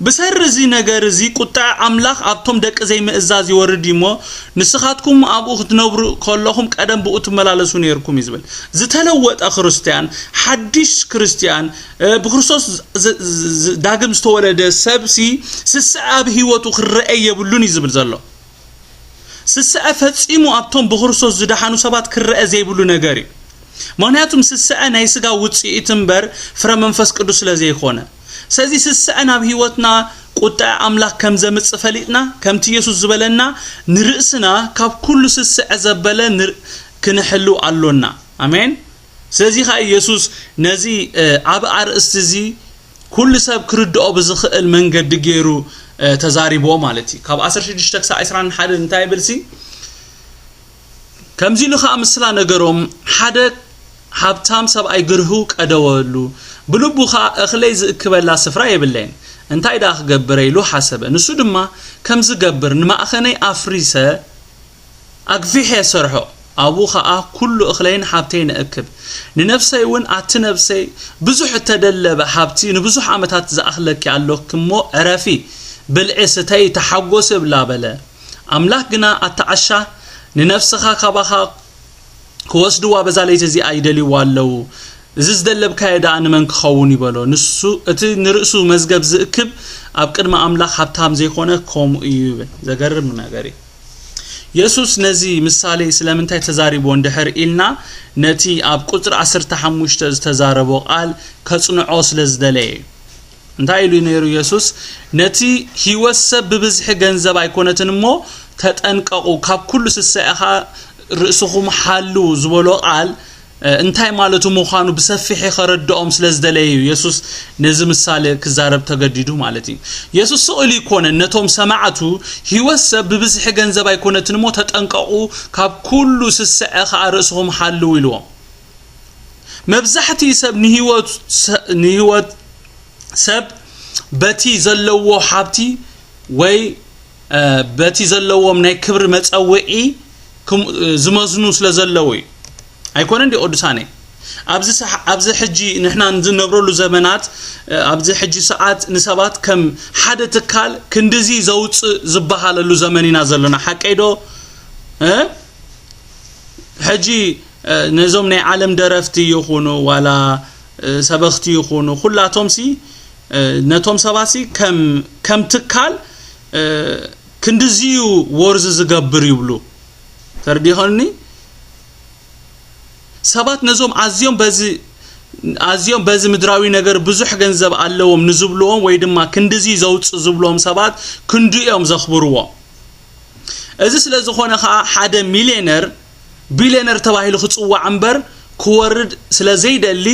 ብሰሪ እዚ ነገር እዚ ቁጥዐ ኣምላኽ ኣብቶም ደቂ ዘይምእዛዝ ይወርድ እዩ እሞ፣ ንስኻትኩም ኣብኡ ክትነብሩ ከለኹም ቀደም ብኡ ትመላለሱ ነይርኩም እዩ ዝብል። ዝተለወጠ ክርስትያን፣ ሓድሽ ክርስትያን፣ እ፣ ብክርስቶስ ዝ-፣ ዝ-፣ ዝ-፣ ዳግም ዝተወለደ ሰብሲ ስስዐ ኣብ ህይወቱ ክረአ የብሉን እዩ ዝብል ዘሎ። ስስዐ ፈጺሙ ኣብቶም ብክርስቶስ ዝደሓኑ ሰባት ክረአ ዘይብሉ ነገር እዩ። ምኽንያቱም ስስዐ ናይ ስጋ ውጽኢት እምበር ፍረ መንፈስ ቅዱስ ስለ ዘይኮነ። ስለዚ ስስዐ ናብ ህይወትና ቁጥዐ ኣምላኽ ከም ዘምጽእ ፈሊጥና፣ ከምቲ የሱስ ዝበለና፣ ንርእስና ካብ ኩሉ ስስዐ ዘበለ ንር-፣ ክንሕሉ ኣሎና። ኣሜን። ስለዚ ኸኣ የሱስ ነዚ፣ እ፣ ዓቢ ኣርእስቲ እዚ ኩሉ ሰብ ክርድኦ ብዝኽእል መንገዲ ገይሩ፣ እ፣ ተዛሪብዎ ማለት እዩ። ካብ ዓሰርተ ሽዱሽተ ክሳብ ዕስራን ሓደን እንታይ ይብልሲ? ከምዚ ኢሉ ኸኣ ምስላ ነገሮም፣ ሓደ ሃብታም ሰብኣይ ግርሁ ቀደወሉ፣ ብልቡ ኸኣ እኽለይ ዝእክበላ ስፍራ የብለይን፣ እንታይ ደኣ ክገብር ኢሉ ሓሰበ። ንሱ ድማ ከም ዝገብር ንማእኸነይ ኣፍሪሰ ኣግፊሐ ሰርሖ። ኣብኡ ኸኣ ኩሉ እኽለይን ሃብተይን እእክብ። ንነፍሰይ እውን፣ ኣቲ ነፍሰይ፣ ብዙሕ እተደለበ ሃብቲ ንብዙሕ ዓመታት ዝኣኽለኪ ኣሎኪ እሞ፣ ዕረፊ፣ ብልዒ፣ ስተዪ፣ ተሓጐሲ፣ እብላ በለ። ኣምላኽ ግና፣ ኣታ ዓሻ፣ ንነፍስኻ ካባኻ ክወስድዋ በዛ ለይቲ እዚኣ ይደልይዋ ኣለዉ። እዚ ዝደለብካዮ ደኣ ንመን ክኸውን እዩ በሎ። ንሱ፣ እቲ ንርእሱ መዝገብ ዝእክብ ኣብ ቅድሚ ኣምላኽ ሃብታም ዘይኮነ ከምኡ እዩ ይብል። ዘገርም ነገር እዩ። የሱስ ነዚ ምሳሌ ስለምንታይ ተዛሪብዎ እንድሕር ኢልና፣ ነቲ ኣብ ቁጽሪ ዓሰርተ ሓሙሽተ ዝተዛረቦ ቃል ከጽንዖ ስለ ዝደለየ እዩ። እንታይ ኢሉ ነይሩ የሱስ? ነቲ ህይወት ሰብ ብብዝሒ ገንዘብ ኣይኮነትን እሞ ተጠንቀቑ፣ ካብ ኩሉ ስስዐኻ ርእስኹም ሓልዉ ዝበሎ ቃል፣ እ፣ እንታይ ማለቱ ምዃኑ ብሰፊሕ ከረድኦም ስለ ዝደለየ እዩ የሱስ ነዚ ምሳሌ ክዛረብ ተገዲዱ ማለት እዩ። የሱስ ስቕ ኢሉ ኣይኮነን ነቶም ሰማዕቱ፣ ህይወት ሰብ ብብዝሒ ገንዘብ ኣይኮነትን እሞ ተጠንቀቑ፣ ካብ ኩሉ ስስዐ ኸኣ ርእስኹም ሓልዉ ኢልዎም። መብዛሕትኡ ሰብ ንህይወት ሰ-፣ ንህይወት ሰብ በቲ ዘለዎ ሃብቲ ወይ፣ እ፣ በቲ ዘለዎም ናይ ክብሪ መጸውዒ ክም-፣ እ፣ ዝመዝኑ ስለ ዘለዉ እዩ። ኣይኮነን ድዩ ቅዱሳነይ? ኣብዚ ሰሕ-፣ ኣብዚ ሕጂ ንሕና ንዝነብረሉ ዘመናት፣ እ፣ ኣብዚ ሕጂ ሰዓት ንሰባት ከም ሓደ ትካል ክንድዚ ዘውጽእ ዝበሃለሉ ዘመን ኢና ዘለና። ሓቀይ ዶ? እ? ሕጂ፣ እ፣ ነዞም ናይ ዓለም ደረፍቲ ይኹኑ ዋላ፣ እ፣ ሰበኽቲ ይኹኑ ኩላቶምሲ፣ እ፣ ነቶም ሰባትሲ ከም፣ ከም ትካል፣ እ፣ ክንድዚዩ ወርዚ ዝገብር ይብሉ። ተረዲኸኒ? ሰባት ነዞም ኣዝዮም በዚ፣ ኣዝዮም በዚ ምድራዊ ነገር ብዙሕ ገንዘብ ኣለዎም ንዝብልዎም ወይ ድማ ክንድዚ ዘውጽእ ዝብልዎም ሰባት ክንድኡ እዮም ዘኽብርዎም። እዚ ስለ ዝኾነ ኸኣ ሓደ ሚልዮነር፣ ቢልዮነር ተባሂሉ ክጽዋዕ እምበር ክወርድ ስለ ዘይደሊ፣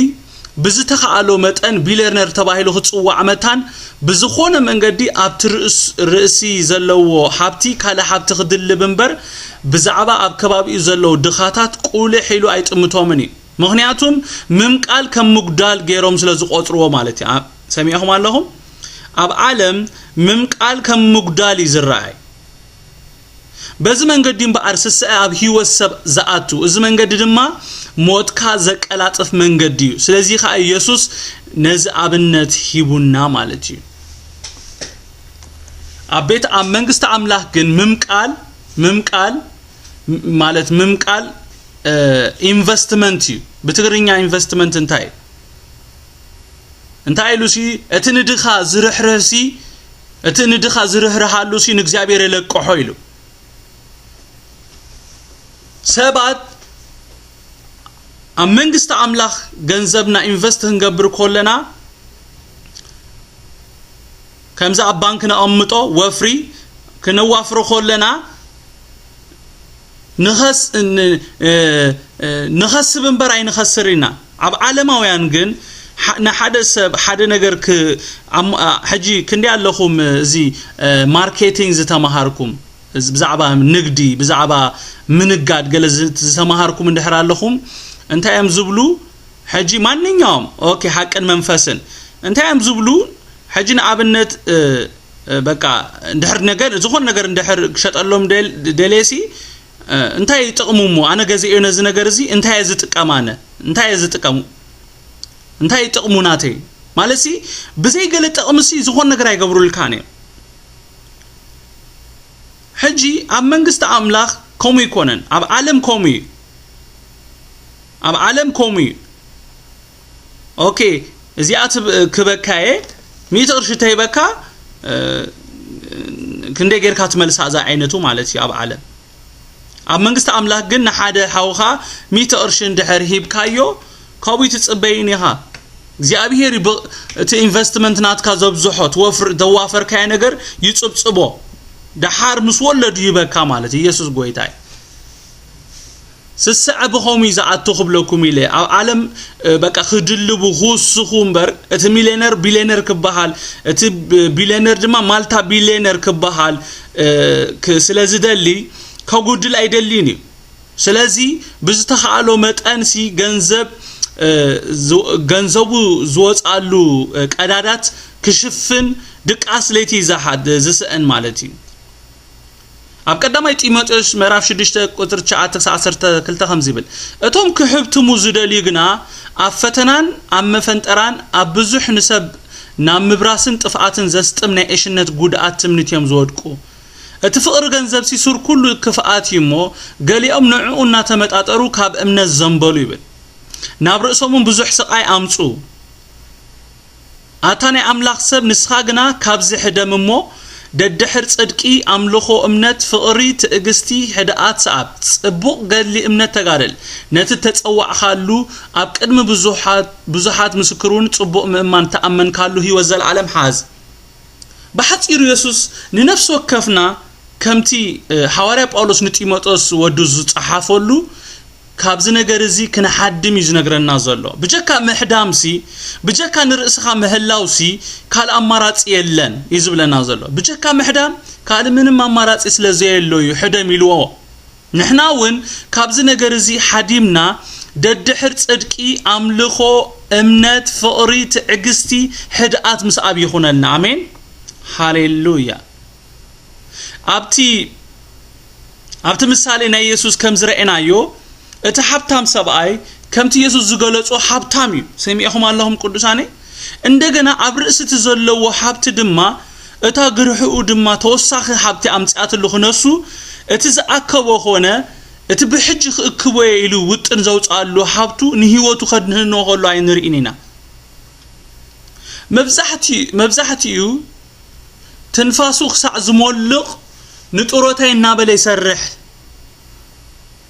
ብዝተኻእሎ መጠን ቢልዮነር ተባሂሉ ክጽዋዕ መታን ብዝኾነ መንገዲ ኣብቲ ርእስ-፣ ርእሲ ዘለዎ ሃብቲ ካልእ ሃብቲ ክድልብ እምበር ብዛዕባ ኣብ ከባቢኡ ዘለዉ ድኻታት ቁልሕ ኢሉ ኣይጥምቶምን እዩ። ምኽንያቱም ምምቃል ከም ምጉዳል ገይሮም ስለ ዝቖጽርዎ ማለት እዩ። ኣ-፣ ሰሚዕኹም ኣለኹም? ኣብ ዓለም ምምቃል ከም ምጉዳል እዩ ዝረኣይ። በዚ መንገዲ እምበኣር ስስዐ ኣብ ህይወት ሰብ ዝኣቱ፣ እዚ መንገዲ ድማ ሞትካ ዘቀላጥፍ መንገዲ እዩ። ስለዚ ኸኣ ኢየሱስ ነዚ ኣብነት ሂቡና ማለት እዩ። ኣብ ቤት፣ ኣብ መንግስቲ ኣምላኽ ግን ምምቃል፣ ምምቃል ም-፣ ማለት ምምቃል፣ እ፣ ኢንቨስትመንት እዩ። ብትግርኛ ኢንቨስትመንት እንታይ እዩ? እንታይ ኢሉሲ፣ እቲ ንድኻ ዝርህርህሲ፣ እቲ ንድኻ ዝርህርሃሉሲ ንእግዚኣብሔር የለቅሖ ኢሉ። ሰባት ኣብ መንግስቲ ኣምላኽ ገንዘብና ኢንቨስት ክንገብር ከለና፣ ከምዚ ኣብ ባንክ ነቐምጦ ወፍሪ ክነዋፍሮ ከለና፣ ንኸስ-፣ ን-፣ እ፣ እ፣ ንኸስብ እምበር ኣይንኸስር ኢና። ኣብ ዓለማውያን ግን ሓ-፣ ንሓደ ሰብ ሓደ ነገር ክ-፣ ኣም-፣ ኣ፣ ሕጂ ክንደይ ኣለኹም እዚ፣ እ፣ ማርኬቲንግ ዝተማሃርኩም፣ እዚ ብዛዕባ ንግዲ፣ ብዛዕባ ምንጋድ ገለ ዝ-፣ ዝተማሃርኩም እንድሕር ኣለኹም፣ እንታይ እዮም ዝብሉ? ሕጂ ማንኛውም፣ ኦኬ፣ ሓቅን መንፈስን እንታይ እዮም ዝብሉ? ሕጂ ንኣብነት፣ እ፣ እ፣ በቃ እንድሕር ነገር፣ ዝኾነ ነገር እንድሕር ክሸጠሎም ደል-፣ ደልየሲ፣ እ፣ እንታይ ጥቕሙ እሞ? ኣነ ገዚኤዮ ነዚ ነገር እዚ እንታይ እየ ዝጥቀም ኣነ? እንታይ እየ ዝጥቀሙ? እንታይ ጥቕሙ ናተይ? ማለትሲ ብዘይ ገለ ጥቕምሲ ዝኾነ ነገር ኣይገብሩልካን እዮም። ሕጂ ኣብ መንግስቲ ኣምላኽ ከምኡ ኣይኮነን። ኣብ ዓለም ከምኡ እዩ። ኣብ ዓለም ከምኡ እዩ። ኦኬ፣ እዚኣ ትብ-፣ ክበካየ ሚእቲ ቅርሺ ተይበካ፣ እ፣ ክንደይ ጌርካ ትመልሳ እዛ ዓይነቱ ማለት እዩ ኣብ ዓለም። ኣብ መንግስቲ ኣምላኽ ግን ንሓደ ሓውኻ ሚእቲ ቅርሺ እንድሕር ሂብካዮ፣ ካብኡ ትጽበይን ኢኻ። እግዚኣብሔር ይብ-፣ እቲ ኢንቨስትመንት ናትካ ዘብዝሖ፣ ትወፍር-፣ ዘዋፈርካዮ ነገር ይጽብጽቦ። ደሓር ምስ ወለዱ ይበካ ማለት እዩ። ኢየሱስ ጎይታ እዩ። ስስዐ ብኸምኡ እዩ ዝኣቱ ክብለኩም ኢለ። ኣብ ዓለም፣ እ፣ በቃ ክድልቡ፣ ክውስኹ እምበር፣ እቲ ሚልዮነር ቢልዮነር ክበሃል፣ እቲ ብ-፣ ቢልዮነር ድማ ማልታ ቢልዮነር ክበሃል፣ እ፣ ክ-፣ ስለ ዝደሊ፣ ከጉድል ኣይደልይን እዩ። ስለዚ ብዝተኻእሎ መጠንሲ ገንዘብ፣ እ፣ ዝ-፣ ገንዘቡ ዝወጽኣሉ፣ እ፣ ቀዳዳት ክሽፍን ድቃስ ለይቲ ዝሓድ-፣ ዝስእን ማለት እዩ። ኣብ ቀዳማይ ጢሞቴዎስ ምዕራፍ ሽዱሽተ ቁጽሪ ትሽዓተ ክሳብ ዓሰርተ ክልተ ከምዚ ይብል፣ "እቶም ክሕብትሙ ዝደልዩ ግና ኣብ ፈተናን ኣብ መፈንጠራን ኣብ ብዙሕ ንሰብ ናብ ምብራስን ጥፍኣትን ዘስጥም ናይ ዕሽነት ጉድኣት ትምኒት እዮም ዝወድቁ። እቲ ፍቕሪ ገንዘብሲ ሱር ኩሉ ክፍኣት እዩ እሞ፣ ገሊኦም ንዕኡ እናተመጣጠሩ ካብ እምነት ዘንበሉ" ይብል። ናብ ርእሶም እውን ብዙሕ ስቓይ ኣምጹ። ኣታ ናይ ኣምላኽ ሰብ፣ ንስኻ ግና ካብዚ ሕደም እሞ፣ ደድሕር ጽድቂ፣ ኣምልኾ፣ እምነት፣ ፍቕሪ፣ ትዕግስቲ፣ ሕድኣት ሰኣብ። ጽቡቕ ገድሊ እምነት ተጋደል። ነቲ እተጸዋዕካሉ፣ ኣብ ቅድሚ ብዙሓት፣ ብዙሓት ምስክር እውን ጽቡቕ ምእማን እተኣመንካሉ ህይወት ዘለዓለም ሓዝ። ብሓጺሩ የሱስ ንነፍሲ ወከፍና ከምቲ፣ እ፣ ሃዋርያ ጳውሎስ ንጢሞቴዎስ ወዱ ዝጸሓፈሉ፣ ካብዚ ነገር እዚ ክንሓድም እዩ ዝነግረና ዘሎ። ብጀካ ምሕዳምሲ፣ ብጀካ ንርእስኻ ምህላውሲ ካልእ ኣማራጺ የለን እዩ ዝብለና ዘሎ። ብጀካ ምሕዳም ካልእ ምንም ኣማራጺ ስለ ዘየሎ እዩ ሕደም ኢልዎ። ንሕና እውን ካብዚ ነገር እዚ ሓዲምና ደድሕር ጽድቂ፣ ኣምልኾ፣ እምነት፣ ፍቕሪ፣ ትዕግስቲ፣ ሕድኣት ምስኣብ ይኹነልና። ኣሜን። ሃሌሉያ። ኣብቲ፣ ኣብቲ ምሳሌ ናይ የሱስ ከም ዝረኤናዮ፣ እቲ ሃብታም ሰብኣይ ከምቲ የሱስ ዝገለጾ ሃብታም እዩ። ሰሚዕኹም ኣለኹም ቅዱሳነይ? እንደገና ኣብ ርእሲ እቲ ዘለዎ ሃብቲ ድማ እታ ግርሕኡ ድማ ተወሳኺ ሃብቲ ኣምጺኣትሉ ክነሱ፣ እቲ ዝኣከቦ ኾነ እቲ ብሕጂ ክእክቦ እየ ኢሉ ውጥን ዘውጽኣሉ ሃብቱ ንህይወቱ ከድህኖ ከሎ ኣይንርእን ኢና። መብዛሕቲ-፣ መብዛሕትኡ ትንፋሱ ክሳዕ ዝሞልቕ ንጡረታይ እናበለ ይሰርሕ።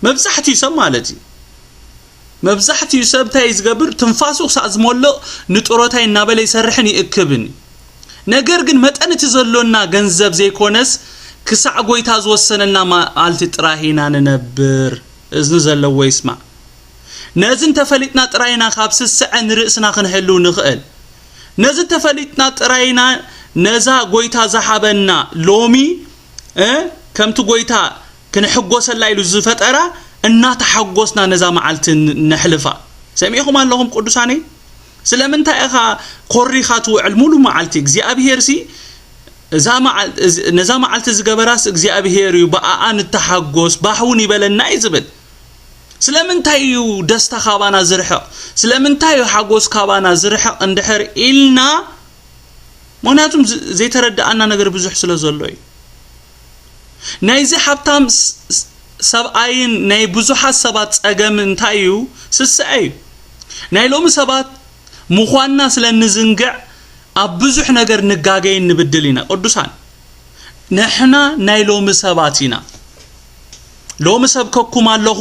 መብዛሕትኡ ሰብ ማለት እዩ። መብዛሕትኡ ሰብ እንታይ እዩ ዝገብር? ትንፋሱ ክሳዕ ዝሞልቕ ንጡረታይ እናበለ ይሰርሕን ይእክብን እዩ። ነገር ግን መጠን እቲ ዘሎና ገንዘብ ዘይኮነስ ክሳዕ ጎይታ ዝወሰነልና መዓልቲ ጥራይ ኢና ንነብር። እዝኒ ዘለዎ ይስማዕ። ነዚ እንተፈሊጥና ጥራይ ኢና ካብ ስስዐ ንርእስና ክንሕልው ንኽእል። ነዚ እንተፈሊጥና ጥራይ ኢና ነዛ ጎይታ ዝሃበና ሎሚ፣ እ፣ ከምቲ ጎይታ ክንሕጎሰላ ኢሉ ዝፈጠራ እናተሓጎስና ነዛ መዓልቲ ን-፣ ነሕልፋ። ሰሚዕኹም ኣለኹም ቅዱሳነይ? ስለምንታይ ኢኻ ኮሪኻ ትውዕል ሙሉ መዓልቲ? እግዚኣብሄርሲ እዛ መዓል-፣ እዚ-፣ ነዛ መዓልቲ ዝገበራስ እግዚኣብሄር እዩ፣ ብኣኣ ንተሓጎስ፣ ባህ እውን ይበለና እዩ ዝብል። ስለምንታይ እዩ ደስታ ካባና ዝርሕቕ? ስለምንታይ እዩ ሓጎስ ካባና ዝርሕቕ እንድሕር ኢልና፣ ምኽንያቱም ዝ-፣ ዘይተረድኣና ነገር ብዙሕ ስለ ዘሎ እዩ። ናይዚ ሃብታም ስ-፣ ስ-፣ ሰብኣይን ናይ ብዙሓት ሰባት ጸገም እንታይ እዩ? ስስዐ እዩ። ናይ ሎሚ ሰባት ምዃንና ስለ እንዝንግዕ ኣብ ብዙሕ ነገር ንጋገይን ንብድል ኢና። ቅዱሳን፣ ንሕና ናይ ሎሚ ሰባት ኢና። ሎሚ ሰብከኩም ኣለኹ፣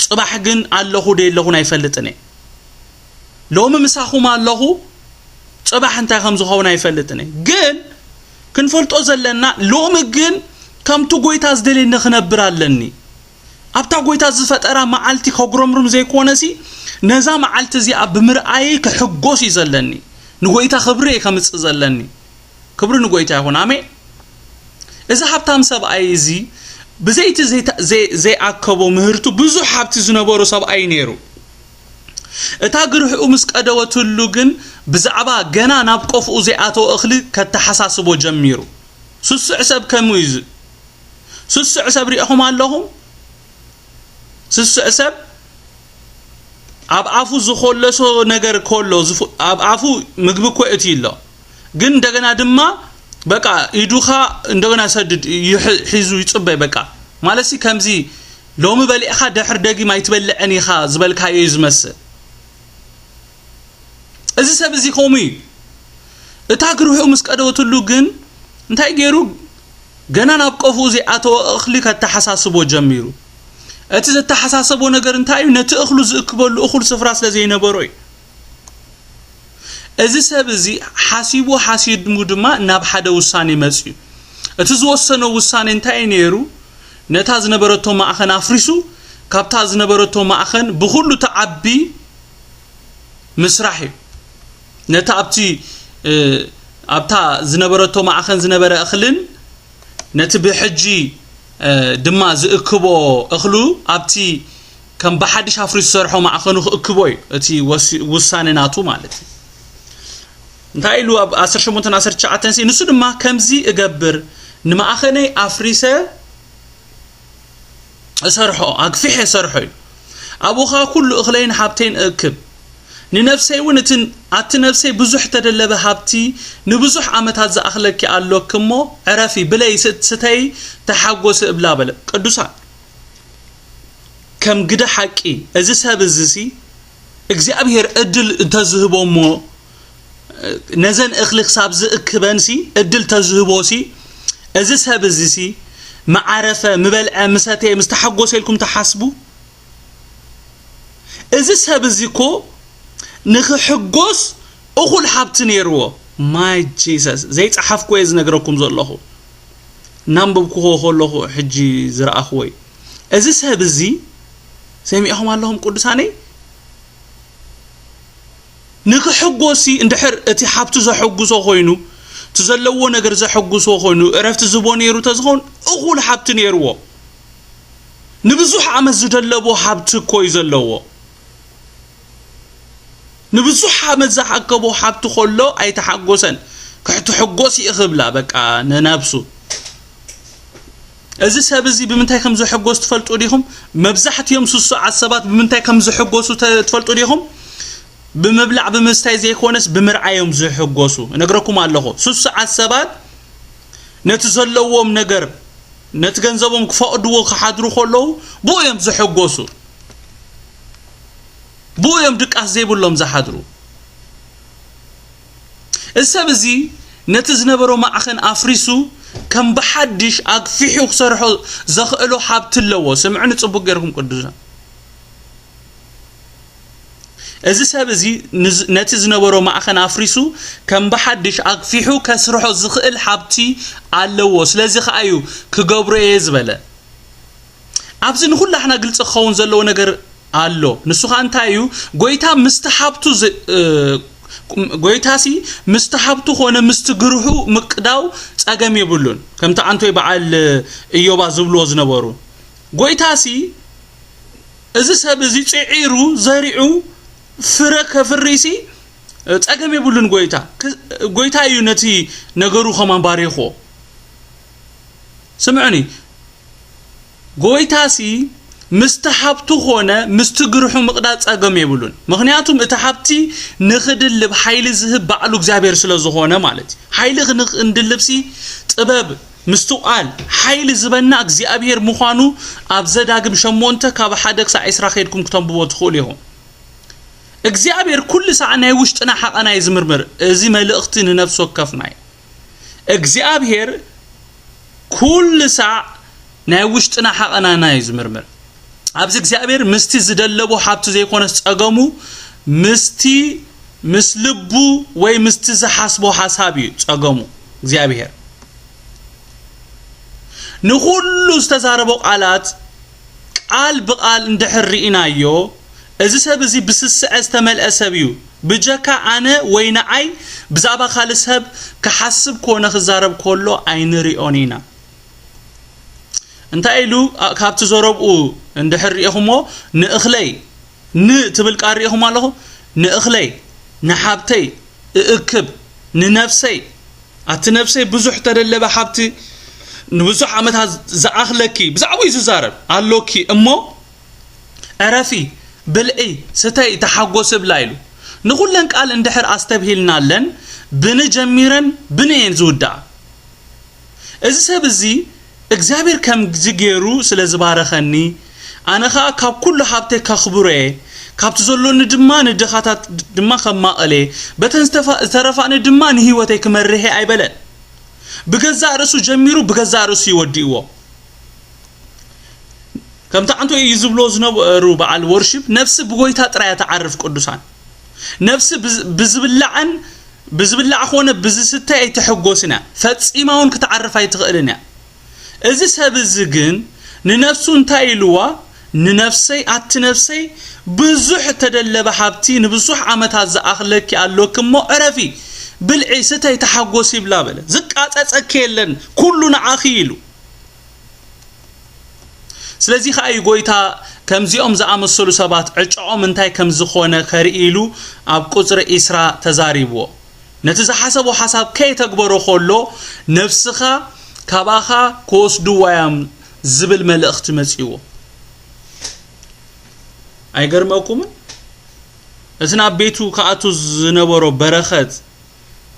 ጽባሕ ግን ኣለኹ ዶ የለኹን ኣይፈልጥን እየ። ሎሚ ምሳኹም ኣለኹ፣ ጽባሕ እንታይ ከም ዝኸውን ኣይፈልጥን እየ። ግን ክንፈልጦ ዘለና፣ ሎሚ ግን ከምቲ ጎይታ ዝደልየኒ ክነብር ኣለኒ። ኣብታ ጎይታ ዝፈጠራ መዓልቲ ከጉረምርም ዘይኮነሲ፣ ነዛ መዓልቲ እዚኣ ብምርኣየይ ክሕጎስ እዩ ዘለኒ። ንጎይታ ክብሪ እየ ከምጽእ ዘለኒ። ክብሪ ንጎይታ ይኹን። ኣሜን። እዚ ሃብታም ሰብኣይ እዚ ብዘይቲ ዘይተ-፣ ዘይ-፣ ዘይኣከቦ ምህርቱ ብዙሕ ሃብቲ ዝነበሮ ሰብኣይ ነይሩ። እታ ግርሕኡ ምስ ቀደወትሉ ግን ብዛዕባ ገና ናብ ቆፍኡ ዘይኣተወ እኽሊ ከተሓሳስቦ ጀሚሩ። ስሱዕ ሰብ ከምኡ እዩ። ዝ-፣ ስሱዕ ሰብ ሪኢኹም ኣለኹም? ስሱዕ ሰብ ኣብ ኣፉ ዝኾለሶ ነገር ከሎ፣ ዝፉ-፣ ኣብ ኣፉ ምግቢ እኮ እቲ ኣሎ። ግን እንደገና ድማ በቃ ኢዱኻ እንደገና ሰድድ ይሕ-፣ ሒዙ ይጽበ በቃ። ማለትሲ ከምዚ ሎሚ በሊዕኻ ድሕር ደጊም ኣይትበልዕን ኢኻ ዝበልካዮ እዩ ዝመስል። እዚ ሰብ እዚ ከምኡ እዩ። እታ ግርሕኡ ምስ ቀደወትሉ ግን እንታይ ገይሩ? ገና ናብ ቆፍኡ ዘይኣተወ እኽሊ ከተሓሳስቦ ጀሚሩ። እቲ ዘተሓሳሰቦ ነገር እንታይ እዩ? ነቲ እኽሉ ዝእክበሉ እኹል ስፍራ ስለ ዘይነበሮ እዩ። እዚ ሰብ እዚ ሓሲቡ ሓሲድሙ ድማ ናብ ሓደ ውሳኔ መጽዩ። እቲ ዝወሰኖ ውሳኔ እንታይ እዩ ነይሩ? ነታ ዝነበረቶ ማዕኸን ኣፍሪሱ፣ ካብታ ዝነበረቶ ማዕኸን ብኹሉ ተዓቢ ምስራሕ እዩ። ነቲ ኣብቲ፣ እ፣ ኣብታ ዝነበረቶ ማዕኸን ዝነበረ እኽልን ነቲ ብሕጂ፣ እ፣ ድማ ዝእክቦ እኽሉ ኣብቲ ከም ብሓድሽ ኣፍሪሱ ዝሰርሖ ማዕኸኑ ክእክቦ እዩ። እቲ ወሲ-፣ ውሳነ ናቱ ማለት እዩ። እንታይ ኢሉ ኣብ ዓሰርተ ሸሞንተን ዓሰርተ ትሽዓተን ሲ፣ ንሱ ድማ ከምዚ እገብር፣ ንማዕኸነይ ኣፍሪሰ እሰርሖ፣ ኣግፊሐ እሰርሖ እዩ። ኣብኡ ኸኣ ኩሉ እኽለይን ሃብተይን እእክብ። ንነፍሰይ እውን እቲ፣ ኣቲ ነፍሰይ ብዙሕ ተደለበ ሃብቲ ንብዙሕ ዓመታት ዝኣኽለኪ ኣሎኪ እሞ ዕረፊ፣ ብለይ፣ ስት-፣ ስተይ፣ ተሓጎሲ እብላ በለ። ቅዱሳን፣ ከም ግደ ሓቂ እዚ ሰብ እዚ ሲ እግዚኣብሔር እድል እንተዝህቦ እሞ ነዘን እኽሊ ክሳብ ዝእክበን ሲ እድል ተዝህቦ ሲ እዚ ሰብ እዚ ሲ ምዓረፈ፣ ምበልዐ፣ ምሰተየ፣ ምስተሓጎሰ ኢልኩም ትሓስቡ? እዚ ሰብ እዚ እኮ ንኽሕጎስ እኹል ሃብቲ ነይርዎ። My Jesus፣ ዘይጸሓፍኩ እየ ዝነግረኩም ዘለኹ። እናንበብኩዎ ከለኹ ሕጂ ዝረኣኹዎ እዩ። እዚ ሰብ እዚ ሰሚዕኹም ኣለኹም ቅዱሳነይ? ንኽሕጎሲ እንድሕር እቲ ሃብቲ ዘሐጉሶ ኮይኑ፣ እቲ ዘለዎ ነገር ዘሐጉሶ ኮይኑ፣ እረፍቲ ዝቦ ነይሩ ተዝኸውን እኹል ሃብቲ ነይርዎ። ንብዙሕ ዓመት ዝደለቦ ሃብቲ እኮ እዩ ዘለዎ። ንብዙሕ ዓመት ዝሓከቦ ሃብቲ ከሎ ኣይተሓጎሰን። ክሕትሕጎስ ይእኽብላ በቃ ንነብሱ። እዚ ሰብ እዚ ብምንታይ ከም ዝሕጎስ ትፈልጡ ዲኹም? መብዛሕትኦም ስሱዓት ሰባት ብምንታይ ከም ዝሕጎሱ ተ-፣ ትፈልጡ ዲኹም? ብምብላዕ ብምስታይ ዘይኮነስ ብምርዓዮም ዝሕጎሱ። እነግረኩም ኣለኹ። ስሱዓት ሰባት ነቲ ዘለዎም ነገር፣ ነቲ ገንዘቦም ክፈቕድዎ ክሓድሩ ከለዉ ብኡ እዮም ዝሕጎሱ። ብኡ እዮም ድቃስ ዘይብሎም ዝሓድሩ። እዚ ሰብ እዚ ነቲ ዝነበሮ ማዕኸን ኣፍሪሱ ከም ብሓድሽ ኣግፊሑ ክሰርሖ ዘኽእሎ ሃብቲ ኣለዎ። ስምዕኒ ጽቡቅ ጌርኩም ቅዱሳን። እዚ ሰብ እዚ ንዝ-፣ ነቲ ዝነበሮ ማዕኸን ኣፍሪሱ ከም ብሓድሽ ኣግፊሑ ከስርሖ ዝኽእል ሃብቲ ኣለዎ። ስለዚ ከኣ እዩ ክገብሮ እየ ዝበለ። ኣብዚ ንኹላሕና ግልጺ ክኸውን ዘለዎ ነገር ኣሎ። ንሱ ኸኣ እንታይ እዩ? ጎይታ ምስቲ ሃብቱ ዝ-፣ እ፣ ጎይታሲ ምስቲ ሃብቱ ኾነ ምስቲ ግርሁ ምቅዳው ጸገም የብሉን። ከምቲ ኣንቶይ በዓል እዮባ ዝብልዎ ዝነበሩ። ጎይታሲ እዚ ሰብ እዚ ጽዒሩ ዘሪዑ ፍረ ከፍሪሲ ጸገም የብሉን። ጎይታ ክ-፣ ጎይታ እዩ ነቲ ነገሩ ከማን ባሪኽዎ። ስምዑኒ፣ ጎይታሲ ምስቲ ሃብቱ ኾነ ምስቲ ግርሑ ምቕዳድ ጸገም የብሉን። ምኽንያቱም እቲ ሃብቲ ንኽድልብ ሓይሊ ዝህብ ባዕሉ እግዚኣብሔር ስለ ዝኾነ ማለት እዩ። ሓይሊ ንኽ-፣ እንድልብሲ ጥበብ፣ ምስትውዓል፣ ሓይሊ ዝበና እግዚኣብሔር ምዃኑ ኣብ ዘዳግም ሸሞንተ ካብ ሓደ ክሳዕ ዕስራ ከይድኩም ክተንብቦ ትኽእሉ ኢኹም። እግዚኣብሔር ኩሉ ሳዕ ናይ ውሽጥና ሓቐና እዩ ዝምርምር። እዚ መልእኽቲ ንነፍሲ ወከፍና እዩ። እግዚኣብሔር ኩሉ ሳዕ ናይ ውሽጥና ሓቐናና እዩ ዝምርምር። ኣብዚ እግዚኣብሔር ምስቲ ዝደለቦ ሃብቲ ዘይኮነስ ጸገሙ፣ ምስቲ፣ ምስ ልቡ ወይ ምስቲ ዝሓስቦ ሓሳብ እዩ ጸገሙ እግዚኣብሔር። ንኹሉ ዝተዛረቦ ቃላት ቃል ብቃል እንድሕር ርኢናዮ፣ እዚ ሰብ እዚ ብስስዐ ዝተመልአ ሰብ እዩ። ብጀካ ኣነ ወይ ንዓይ ብዛዕባ ካልእ ሰብ ክሓስብ ኮነ ክዛረብ ከሎ ኣይንሪኦን ኢና። እንታይ ኢሉ? ኣ-፣ ካብቲ ዘረብኡ እንድሕር ርኢኹሞ፣ ንእኽለይ፣ ን ትብል ቃል ርኢኹም ኣለኹ? ንእኽለይ፣ ንሓብተይ እእክብ፣ ንነፍሰይ፣ ኣቲ ነፍሰይ ብዙሕ ተደለበ ሃብቲ ንብዙሕ ዓመታት ዝኣኽለኪ፣ ብዛዕባኡ እዩ ዝዛረብ፣ ኣሎኪ እሞ፣ ዕረፊ፣ ብልዒ፣ ስተይ፣ ተሓጎሲ እብላ ኢሉ። ንኹለን ቃል እንድሕር ኣስተብሂልናለን፣ ብን ጀሚረን ብን እየን ዝውድኣ። እዚ ሰብ እዚ እግዚኣብሔር ከምዚ ገይሩ ስለ ዝባረኸኒ፣ ኣነ ኸኣ ካብ ኩሉ ሃብተይ ከኽብሮ እየ፣ ካብቲ ዘሎኒ ድማ ንድኻታት ድማ ከማቕል እየ፣ በተን ዝተፋ-፣ ዝተረፋኒ ድማ ንህይወተይ ክመርሕ እየ ኣይበለን። ብገዛእ ርእሱ ጀሚሩ ብገዛእ ርእሱ ይወዲእዎ። ከምቲ ኣንቶ እዩ ዝብሎ ዝነበሩ በዓል ወርሺፕ፣ ነፍሲ ብጎይታ ጥራይ እያ ትዓርፍ ቅዱሳን። ነፍሲ ብዝ-፣ ብዝብላዕን፣ ብዝብላዕ ኾነ ብዝስተ ኣይትሕጎስን እያ። ፈጺማ እውን ክትዓርፍ ኣይትኽእልን እያ። እዚ ሰብ እዚ ግን ንነፍሱ እንታይ ኢልዋ? ንነፍሰይ፣ ኣቲ ነፍሰይ፣ ብዙሕ እተደለበ ሃብቲ ንብዙሕ ዓመታት ዝኣኽለኪ ኣሎኪ እሞ ዕረፊ፣ ብልዒ፣ ስተይ፣ ተሓጎሲ ይብላ በለ። ዝቃጸጸኪ የለን፣ ኩሉ ንዓኺ ኢሉ። ስለዚ ኸኣ እዩ ጎይታ ከምዚኦም ዝኣመሰሉ ሰባት ዕጫኦም እንታይ ከም ዝኾነ ከርኢ ኢሉ ኣብ ቁጽሪ ዒስራ ተዛሪብዎ። ነቲ ዝሓሰቦ ሓሳብ ከይተግበሮ ከሎ ነፍስኻ ካባኻ ክወስድዋ እዮም ዝብል መልእኽቲ መጺእዎ። ኣይገርመኩምን? እቲ ናብ ቤቱ ክኣቱ ዝነበሮ በረኸት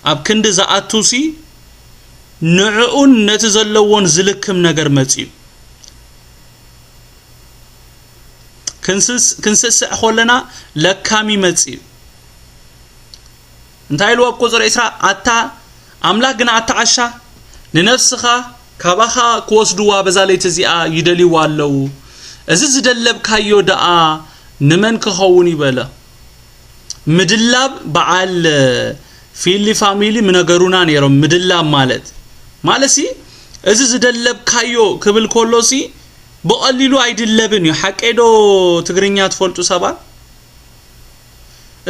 ኣብ ክንዲ ዝኣቱሲ፣ ንዕኡን ነቲ ዘለዎን ዝልክም ነገር መጺኡ። ክንስስ-፣ ክንስስዕ ከለና ለካሚ መጺኡ። እንታይ ኢልዎ ኣብ ቁጽሪ ዕስራ? ኣታ ኣምላኽ ግና፣ ኣታ ዓሻ፣ ንነፍስኻ ካባኻ ክወስድዋ በዛ ለይቲ እዚኣ ይደልይዋ ኣለዉ። እዚ ዝደለብካዮ ደኣ ንመን ክኸውን እዩ በለ። ምድላብ በዓል ፊሊ ፋሚሊ ምነገሩና ነይሮም። ምድላብ ማለት፣ ማለትሲ፣ እዚ ዝደለብካዮ ክብል ከሎሲ ብቐሊሉ ኣይድለብን እዩ። ሓቀይ ዶ ትግርኛ ትፈልጡ ሰባት?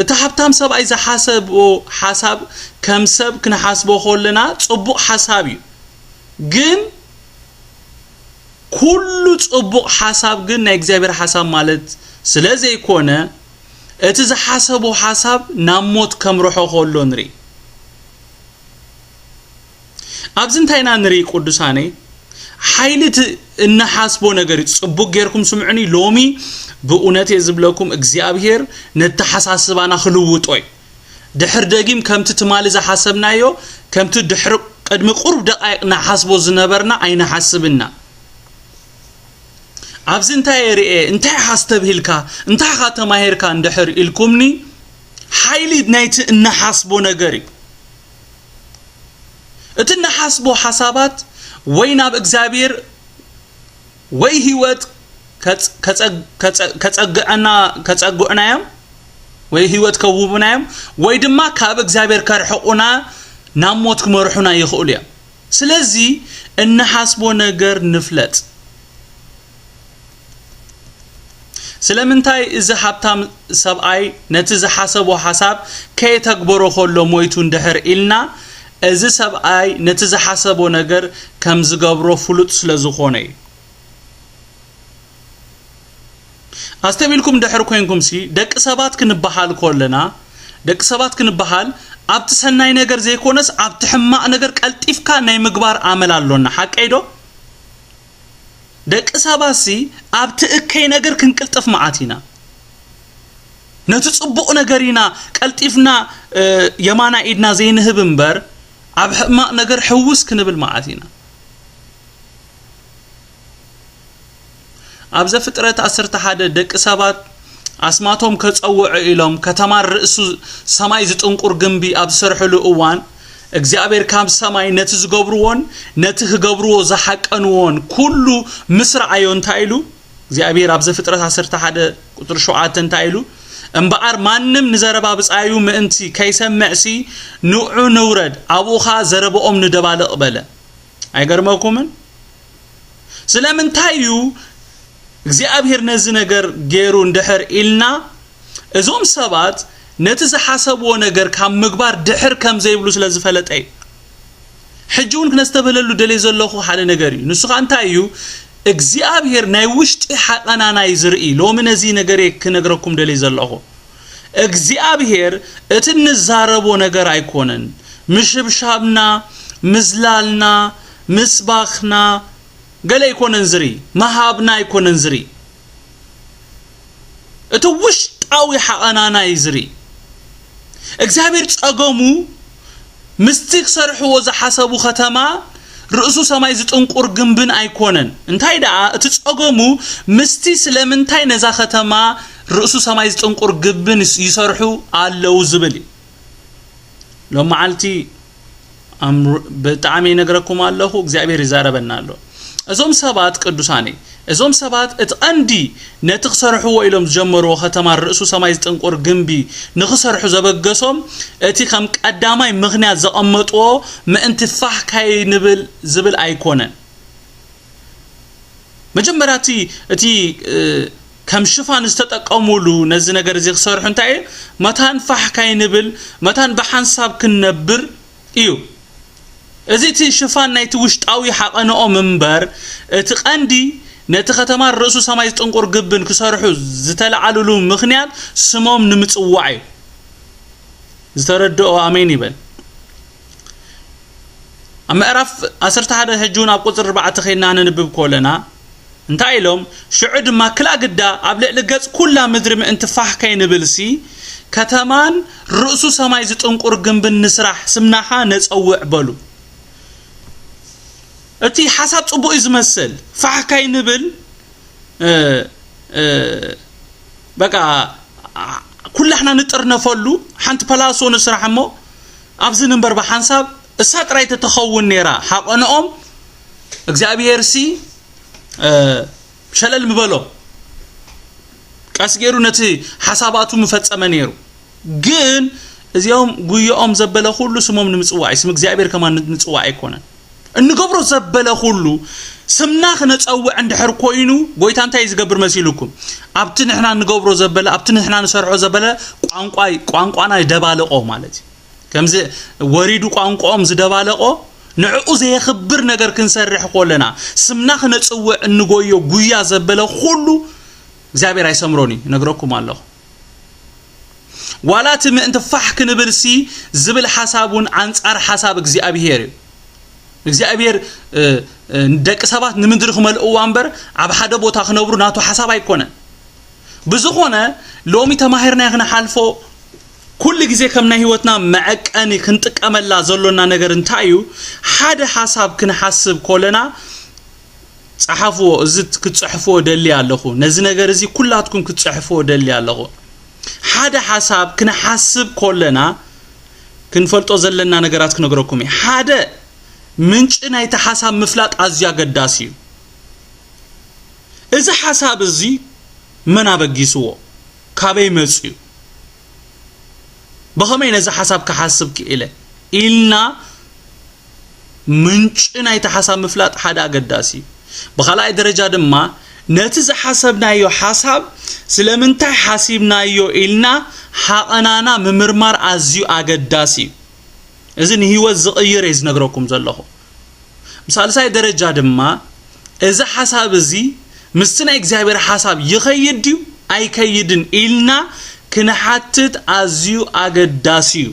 እቲ ሃብታም ሰብኣይ ዝሓሰቦ ሓሳብ ከም ሰብ ክንሓስቦ ከለና ጽቡቕ ሓሳብ እዩ። ግን ኩሉ ጽቡቕ ሓሳብ ግን ናይ እግዚኣብሔር ሓሳብ ማለት ስለ ዘይኮነ፣ እቲ ዝሓሰቦ ሓሳብ ናብ ሞት ከምርሖ ከሎ ንርኢ። ኣብዚ እንታይ ኢና ንርኢ ቅዱሳነይ? ሓይሊ እቲ እንሓስቦ ነገር እዩ። ጽቡቕ ጌርኩም ስምዑኒ፣ ሎሚ ብእውነት እየ ዝብለኩም፣ እግዚኣብሔር ነተሓሳስባና ክልውጦ እዩ። ድሕር ደጊም ከምቲ ትማሊ ዝሓሰብናዮ፣ ከምቲ ድሕሪ ቅድሚ ቁሩብ ደቃይቕ ንሓስቦ ዝነበርና ኣይንሓስብና። ኣብዚ እንታይ እየ ርእየ፣ እንታይ ኢኻ ኣስተብሂልካ፣ እንታይ ኢኻ ተማሂርካ እንድሕር ኢልኩምኒ፣ ሓይሊ ናይቲ እንሓስቦ ነገር እዩ። እቲ እንሓስቦ ሓሳባት ወይ ናብ እግዚኣብሔር ወይ ህይወት ከጽ-፣ ከጸግ-፣ ከጸ-፣ ከጸግዐና፣ ከጸግዑና እዮም፣ ወይ ህይወት ከውቡና እዮም፣ ወይ ድማ ካብ እግዚኣብሔር ከርሕቁና፣ ናብ ሞት ክመርሑና ይኽእሉ እዮም። ስለዚ እንሓስቦ ነገር ንፍለጥ። ስለምንታይ እዚ ሃብታም ሰብኣይ ነቲ ዝሓሰቦ ሓሳብ ከየተግበሮ ከሎ ሞይቱ እንድሕር ኢልና፣ እዚ ሰብኣይ ነቲ ዝሓሰቦ ነገር ከም ዝገብሮ ፍሉጥ ስለ ዝኾነ እዩ። ኣስተብሂልኩም ድሕር ኮይንኩምሲ፣ ደቂ ሰባት ክንበሃል ከለና፣ ደቂ ሰባት ክንበሃል ኣብቲ ሰናይ ነገር ዘይኮነስ ኣብቲ ሕማቕ ነገር ቀልጢፍካ ናይ ምግባር ኣመል ኣሎና። ሓቀይ ዶ? ደቂ ሰባትሲ ኣብቲ እከይ ነገር ክንቅልጥፍ መዓት ኢና። ነቲ ጽቡቕ ነገር ኢና ቀልጢፍና፣ እ፣ የማናይ ኢድና ዘይንህብ እምበር፣ ኣብ ሕማቕ ነገር ሕውስ ክንብል መዓት ኢና። ኣብ ዘፍጥረት ዓሰርተ ሓደ ደቂ ሰባት ኣስማቶም ከጸውዑ ኢሎም ከተማን ርእሱ ሰማይ ዝጥንቁር ግምቢ ኣብ ዝሰርሕሉ እዋን፣ እግዚኣብሔር ካብ ሰማይ ነቲ ዝገብርዎን ነቲ ክገብርዎ ዝሓቀንዎን ኩሉ ምስ ረኣዮ እንታይ ኢሉ? እግዚኣብሔር ኣብ ዘፍጥረት ዓሰርተ ሓደ ቁጽሪ ሸውዓተ እንታይ ኢሉ? እምበኣር ማንም ንዘረባ ብጻዩ ምእንቲ ከይሰምዕሲ ንዑ ንውረድ፣ ኣብኡ ኸኣ ዘረባኦም ንደባልቕ በለ። ኣይገርመኩምን? ስለምንታይ እዩ እግዚኣብሔር ነዚ ነገር ገይሩ እንድሕር ኢልና፣ እዞም ሰባት ነቲ ዝሓሰብዎ ነገር ካብ ምግባር ድሕር ከም ዘይብሉ ስለ ዝፈለጠ እዩ። ሕጂ እውን ክነስተብህለሉ ደልየ ዘለኹ ሓደ ነገር እዩ። ንሱ ኸኣ እንታይ እዩ? እግዚኣብሔር ናይ ውሽጢ ሓቐናና እዩ ዝርኢ። ሎሚ ነዚ ነገር እየ ክነግረኩም ደልየ ዘለኹ። እግዚኣብሔር እቲ እንዛረቦ ነገር ኣይኮነን። ምሽብሻብና፣ ምዝላልና፣ ምስባኽና፣ ገለ ኣይኮነን ዝርኢ። ምሃብና ኣይኮነን ዝርኢ። እቲ ውሽጣዊ ሓቐናና እዩ ዝርኢ። እግዚኣብሔር ጸገሙ ምስቲ ክሰርሕዎ ዝሓሰቡ ከተማ ርእሱ ሰማይ ዝጥንቁር ግምብን ኣይኮነን። እንታይ ደኣ፣ እቲ ጸገሙ ምስቲ ስለምንታይ ነዛ ከተማ ርእሱ ሰማይ ዝጥንቁር ግምብን ይስ-፣ ይሰርሑ ኣለዉ ዝብል እዩ። ሎም መዓልቲ ኣምሩ-፣ ብጣዕሚ ይነግረኩም ኣለኹ፣ እግዚኣብሔር ይዛረበና ኣሎ። እዞም ሰባት ቅዱሳነይ፣ እዞም ሰባት እቲ ቀንዲ ነቲ ክሰርሕዎ ኢሎም ዝጀመርዎ ከተማ ርእሱ ሰማይ ዝጥንቁር ግምቢ ንኽሰርሑ ዘበገሶም፣ እቲ ከም ቀዳማይ ምኽንያት ዘቐመጥዎ ምእንቲ ፋሕ ካይንብል ዝብል ኣይኮነን። መጀመርያ እቲ፣ እቲ፣ እ፣ ከም ሽፋን ዝተጠቀሙሉ ነዚ ነገር እዚ ክሰርሑ እንታይ እዩ? መታን ፋሕ ካይንብል፣ መታን ብሓንሳብ ክንነብር እዩ። እዚ እቲ ሽፋን ናይቲ ውሽጣዊ ሓቐንኦም እምበር፣ እቲ ቀንዲ ነቲ ከተማ ርእሱ ሰማይ ዝጥንቁር ግብን ክሰርሑ ዝተለዓሉሉ ምኽንያት ስሞም ንምጽዋዕ እዩ። ዝተረድኦ ኣሜን ይበል። ኣብ ምዕራፍ ዓሰርተ ሓደ ሕጂ እውን ኣብ ቁጽሪ ኣርባዕተ ኸይድና ነንብብ ከለና፣ እንታይ ኢሎም? ሽዑ ድማ ክላ ግዳ ኣብ ልዕሊ ገጽ ኩላ ምድሪ ምእንቲ ፋሕ ከይንብልሲ፣ ከተማን ርእሱ ሰማይ ዝጥንቁር ግንብን ንስራሕ፣ ስምናኻ ነጸውዕ በሉ። እቲ ሓሳብ ጽቡቕ እዩ ዝመስል። ፋሕ ከይንብል፣ እ፣ እ፣ በቃ፣ ኩላሕና ንጥርነፈሉ፣ ሓንቲ ፓላሶ ንስራሕ እሞ፣ ኣብዚ ንንበር ብሓንሳብ እሳ ጥራይ ተተኸውን ነይራ ሓቐንኦም፣ እግዚኣብሄርሲ፣ እ፣ ሸለል ምበሎ። ቀስ ገይሩ ነቲ ሓሳባቱ ምፈጸመ ነይሩ። ግን እዚኦም ጉዮኦም ዘበለ ኩሉ ስሞም ንምጽዋዕ እዩ፣ ስም እግዚኣብሔር ከማን ንምጽዋዕ ኣይኮነን። እንገብሮ ዘበለ ኩሉ ስምና ክነጸውዕ እንድሕር ኮይኑ፣ ጎይታ እንታይ እዩ ዝገብር መሲልኩም? ኣብቲ ንሕና እንገብሮ ዘበለ፣ ኣብቲ ንሕና ንሰርሖ ዘበለ ቋንቋ፣ ቋንቋና ይደባልቆ ማለት እዩ። ከምዚ ወሪዱ ቋንቋኦም ዝደባለቆ፣ ንዕኡ ዘየኽብር ነገር ክንሰርሕ ከለና፣ ስምና ክነጽውዕ እንጎዮ ጉያ ዘበለ ኩሉ እግዚኣብሔር ኣይሰምሮን እዩ፣ ነግረኩም ኣለኹ። ዋላ እቲ ምእንቲ ፋሕ ክንብልሲ ዝብል ሓሳብ እውን ኣንጻር ሓሳብ እግዚኣብሔር እዩ። እግዚኣብሔር፣ እ፣ እ፣ ደቂ ሰባት ንምድሪ ክመልእዋ እምበር ኣብ ሓደ ቦታ ክነብሩ ናቱ ሓሳብ ኣይኮነን። ብዝኾነ፣ ሎሚ ተማሂርናዮ ክንሓልፎ፣ ኩሉ ግዜ ከም ናይ ህይወትና መዐቀኒ ክንጥቀመላ ዘሎና ነገር እንታይ እዩ? ሓደ ሓሳብ ክንሓስብ ከለና፣ ጸሓፍዎ፣ እዚ ክትጽሕፍዎ ደሊ ኣለኹ። ነዚ ነገር እዚ ኩላትኩም ክትጽሕፍዎ ደሊ ኣለኹ። ሓደ ሓሳብ ክንሓስብ ከለና፣ ክንፈልጦ ዘለና ነገራት ክነግረኩም እየ። ሓደ፣ ምንጪ ናይቲ ሓሳብ ምፍላጥ ኣዝዩ ኣገዳሲ እዩ። እዚ ሓሳብ እዚ መን ኣበጊስዎ? ካበይ መጽዩ? ብኸመይ ነዚ ሓሳብ ክሓስብ ክኢለ? ኢልና ምንጪ ናይቲ ሓሳብ ምፍላጥ ሓደ ኣገዳሲ እዩ። ብኻልኣይ ደረጃ ድማ ነቲ ዝሓሰብናዮ ሓሳብ ስለምንታይ ሓሲብናዮ ኢልና ሓቐናና ምምርማር ኣዝዩ ኣገዳሲ እዩ። እዚ ንህይወት ዝቕይር እየ ዝነግረኩም ዘለኹ። ብሳልሳይ ደረጃ ድማ እዚ ሓሳብ እዚ ምስቲ ናይ እግዚኣብሔር ሓሳብ ይኸይድ ድዩ ኣይከይድን ኢልና ክንሓትት ኣዝዩ ኣገዳሲ እዩ።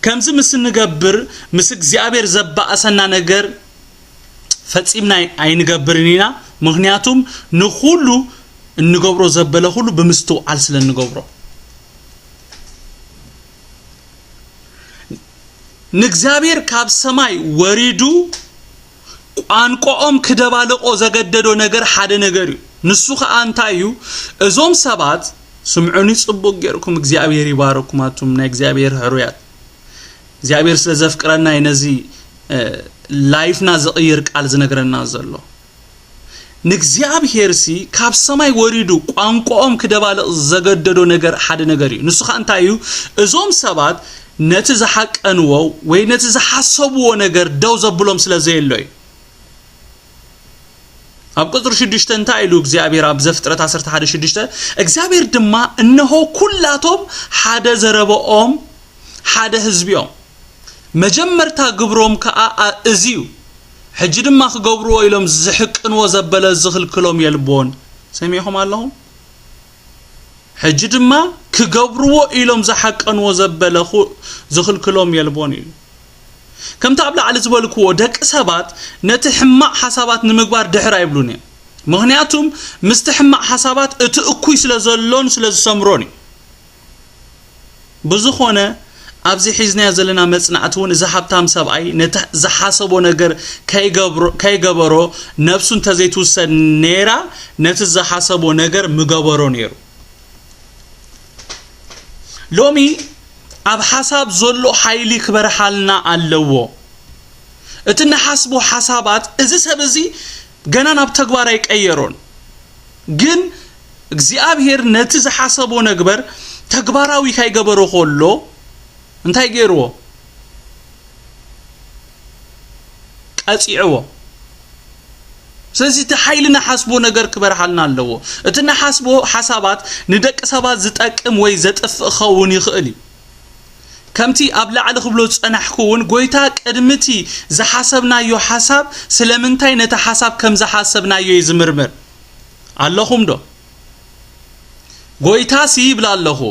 ከምዚ ምስ እንገብር ምስ እግዚኣብሔር ዘባእሰና ነገር ፈጺምና ኣይንገብርን ኢና። ምኽንያቱም ንኹሉ እንገብሮ ዘበለ ኩሉ ብምስትውዓል ስለ እንገብሮ። ንእግዚኣብሔር ካብ ሰማይ ወሪዱ ቋንቋኦም ክደባልቆ ዘገደዶ ነገር ሓደ ነገር እዩ። ንሱ ኸኣ እንታይ እዩ? እዞም ሰባት፣ ስምዑኒ ጽቡቕ ጌርኩም፣ እግዚኣብሔር ይባረኩም፣ ኣቱም ናይ እግዚኣብሔር ሕሩያት። እግዚኣብሔር ስለ ዘፍቅረና እዩ ነዚ፣ እ፣ ላይፍና ዝቕይር ቃል ዝነግረና ዘሎ። ንእግዚኣብሔርሲ ካብ ሰማይ ወሪዱ ቋንቋኦም ክደባልቕ ዘገደዶ ነገር ሓደ ነገር እዩ። ንሱ ኸኣ እንታይ እዩ? እዞም ሰባት ነቲ ዝሓቀንዎ ወይ ነቲ ዝሓሰብዎ ነገር ደው ዘብሎም ስለ ዘየሎ እዩ። ኣብ ቁጽሪ ሽዱሽተ እንታይ ኢሉ እግዚኣብሔር ኣብ ዘፍጥረት ዓሰርተ ሓደ ሽዱሽተ? እግዚኣብሔር ድማ፣ "እነሆ ኩላቶም ሓደ ዘረበኦም፣ ሓደ ህዝቢ እዮም። መጀመርታ ግብሮም ከኣ ኣ-፣ እዚ እዩ። ሕጂ ድማ ክገብርዎ ኢሎም ዝሕቅንዎ ዘበለ ዝኽልክሎም የልቦን።" ሰሚዕኹም ኣለኹም? ሕጂ ድማ ክገብርዎ ኢሎም ዝሓቀንዎ ዘበለ ኹ-፣ ዝኽልክሎም የልቦን ኢሉ። ከምቲ ኣብ ላዕሊ ዝበልክዎ፣ ደቂ ሰባት ነቲ ሕማቕ ሓሳባት ንምግባር ድሕር ኣይብሉን እዮም። ምኽንያቱም ምስቲ ሕማቕ ሓሳባት እቲ እኩይ ስለ ዘሎን ስለ ዝሰምሮን እዩ። ብዝኾነ፣ ኣብዚ ሒዝናዮ ዘለና መጽናዕቲ እውን፣ እዚ ሃብታም ሰብኣይ ነቲ ዝሓሰቦ ነገር ከይገብሮ-፣ ከይገበሮ፣ ነብሱ እንተዘይትውሰድ ነይራ፣ ነቲ ዝሓሰቦ ነገር ምገበሮ ነይሩ። ሎሚ ኣብ ሓሳብ ዘሎ ሓይሊ ክበርሃልና ኣለዎ። እቲ ንሓስቦ ሓሳባት፣ እዚ ሰብ እዚ ገና ናብ ተግባር ኣይቀየሮን። ግን እግዚኣብሔር ነቲ ዝሓሰቦ ነገር ተግባራዊ ካይገበሮ ከሎ፣ እንታይ ገይርዎ? ቀጺዕዎ። ስለዚ እቲ ሓይሊ ንሓስቦ ነገር ክበርሃልና ኣለዎ። እቲ ንሓስቦ ሓሳባት ንደቂ ሰባት ዝጠቅም ወይ ዘጥፍእ ክኸውን ይኽእል እዩ። ከምቲ ኣብ ላዕሊ ክብሎ ዝጸናሕኩ እውን፣ ጎይታ ቅድሚ እቲ ዝሓሰብናዮ ሓሳብ ስለምንታይ ነቲ ሓሳብ ከም ዝሓሰብናዮ እዩ ዝምርምር። ኣለኹም ዶ? ጎይታሲ ይብል ኣለኹ።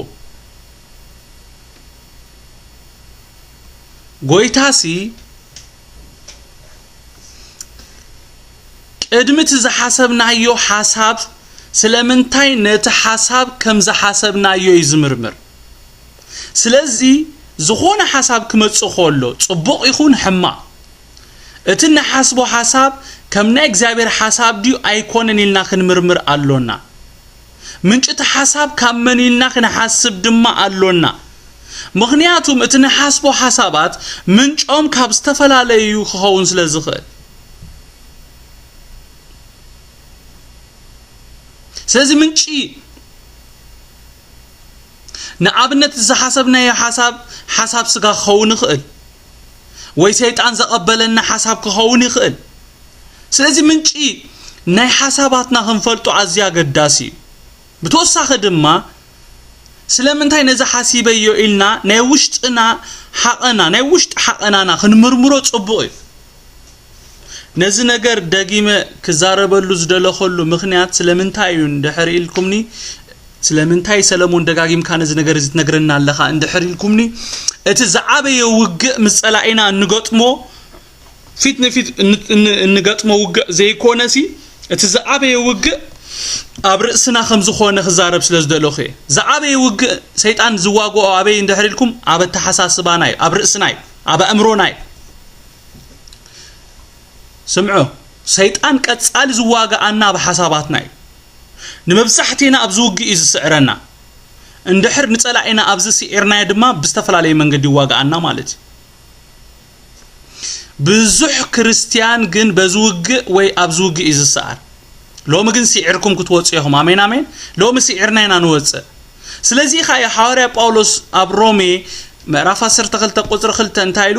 ጎይታሲ ቅድሚ እቲ ዝሓሰብናዮ ሓሳብ ስለምንታይ ነቲ ሓሳብ ከም ዝሓሰብናዮ እዩ ዝምርምር። ስለዚ ዝኾነ ሓሳብ ክመጽእ ከሎ፣ ጽቡቕ ይኹን ሕማቕ፣ እቲ ንሓስቦ ሓሳብ ከም ናይ እግዚኣብሔር ሓሳብ ድዩ ኣይኮነን ኢልና ክንምርምር ኣሎና። ምንጪ እቲ ሓሳብ ካብ መን ኢልና ክንሓስብ ድማ ኣሎና። ምኽንያቱም እቲ ንሓስቦ ሓሳባት ምንጮም ካብ ዝተፈላለዩ ክኸውን ስለ ዝኽእል። ስለዚ ምንጪ፣ ንኣብነት፣ ዝሓሰብናዮ ሓሳብ ሓሳብ ስጋ ክኸውን ይኽእል፣ ወይ ሰይጣን ዘቐበለና ሓሳብ ክኸውን ይኽእል። ስለዚ ምንጪ ናይ ሓሳባትና ክንፈልጦ ኣዝዩ ኣገዳሲ እዩ። ብተወሳኺ ድማ ስለምንታይ ነዚ ሓሲበዮ ኢልና ናይ ውሽጥና ሓቐና፣ ናይ ውሽጢ ሓቐናና ክንምርምሮ ጽቡቕ እዩ። ነዚ ነገር ደጊመ ክዛረበሉ ዝደለኸሉ ምኽንያት ስለምንታይ እዩ እንድሕር ኢልኩምኒ፣ ስለምንታይ ሰለሞን ደጋጊምካ ነዚ ነገር እዚ ትነግረና ኣለኻ እንድሕር ኢልኩምኒ፣ እቲ ዝዓበየ ውግእ ምስ ጸላኢና እንገጥሞ፣ ፊት ንፊት እን-፣ እን-፣ እንገጥሞ ውግእ ዘይኮነሲ፣ እቲ ዝዓበየ ውግእ ኣብ ርእስና ከም ዝኾነ ክዛረብ ስለ ዝደለኹ እየ። ዝዓበየ ውግእ ሰይጣን ዝዋግኦ ኣበይ እንድሕር ኢልኩም፣ ኣብ ኣተሓሳስባና እዩ፣ ኣብ ርእስና እዩ፣ ኣብ ኣእምሮና እዩ። ስምዑ፣ ሰይጣን ቀጻሊ ዝዋግኣና ኣብ ሓሳባትና እዩ። ንመብዛሕቲና ኣብዚ ውግእ እዩ ዝስዕረና። እንድሕር ንጸላኢና ኣብዚ ስዒርናዮ ድማ ብዝተፈላለየ መንገዲ ይዋግኣና ማለት እዩ። ብዙሕ ክርስትያን ግን በዚ ውግእ ወይ ኣብዚ ውግእ እዩ ዝሰዓር። ሎሚ ግን ስዒርኩም ክትወጹ ኢኹም። ኣሜን፣ ኣሜን። ሎሚ ስዒርና ኢና ንወጽእ። ስለዚ ኸኣ እዩ ሓዋርያ ጳውሎስ ኣብ ሮሜ ምዕራፍ ዓሰርተ ክልተ ቁጽሪ ክልተ እንታይ ኢሉ?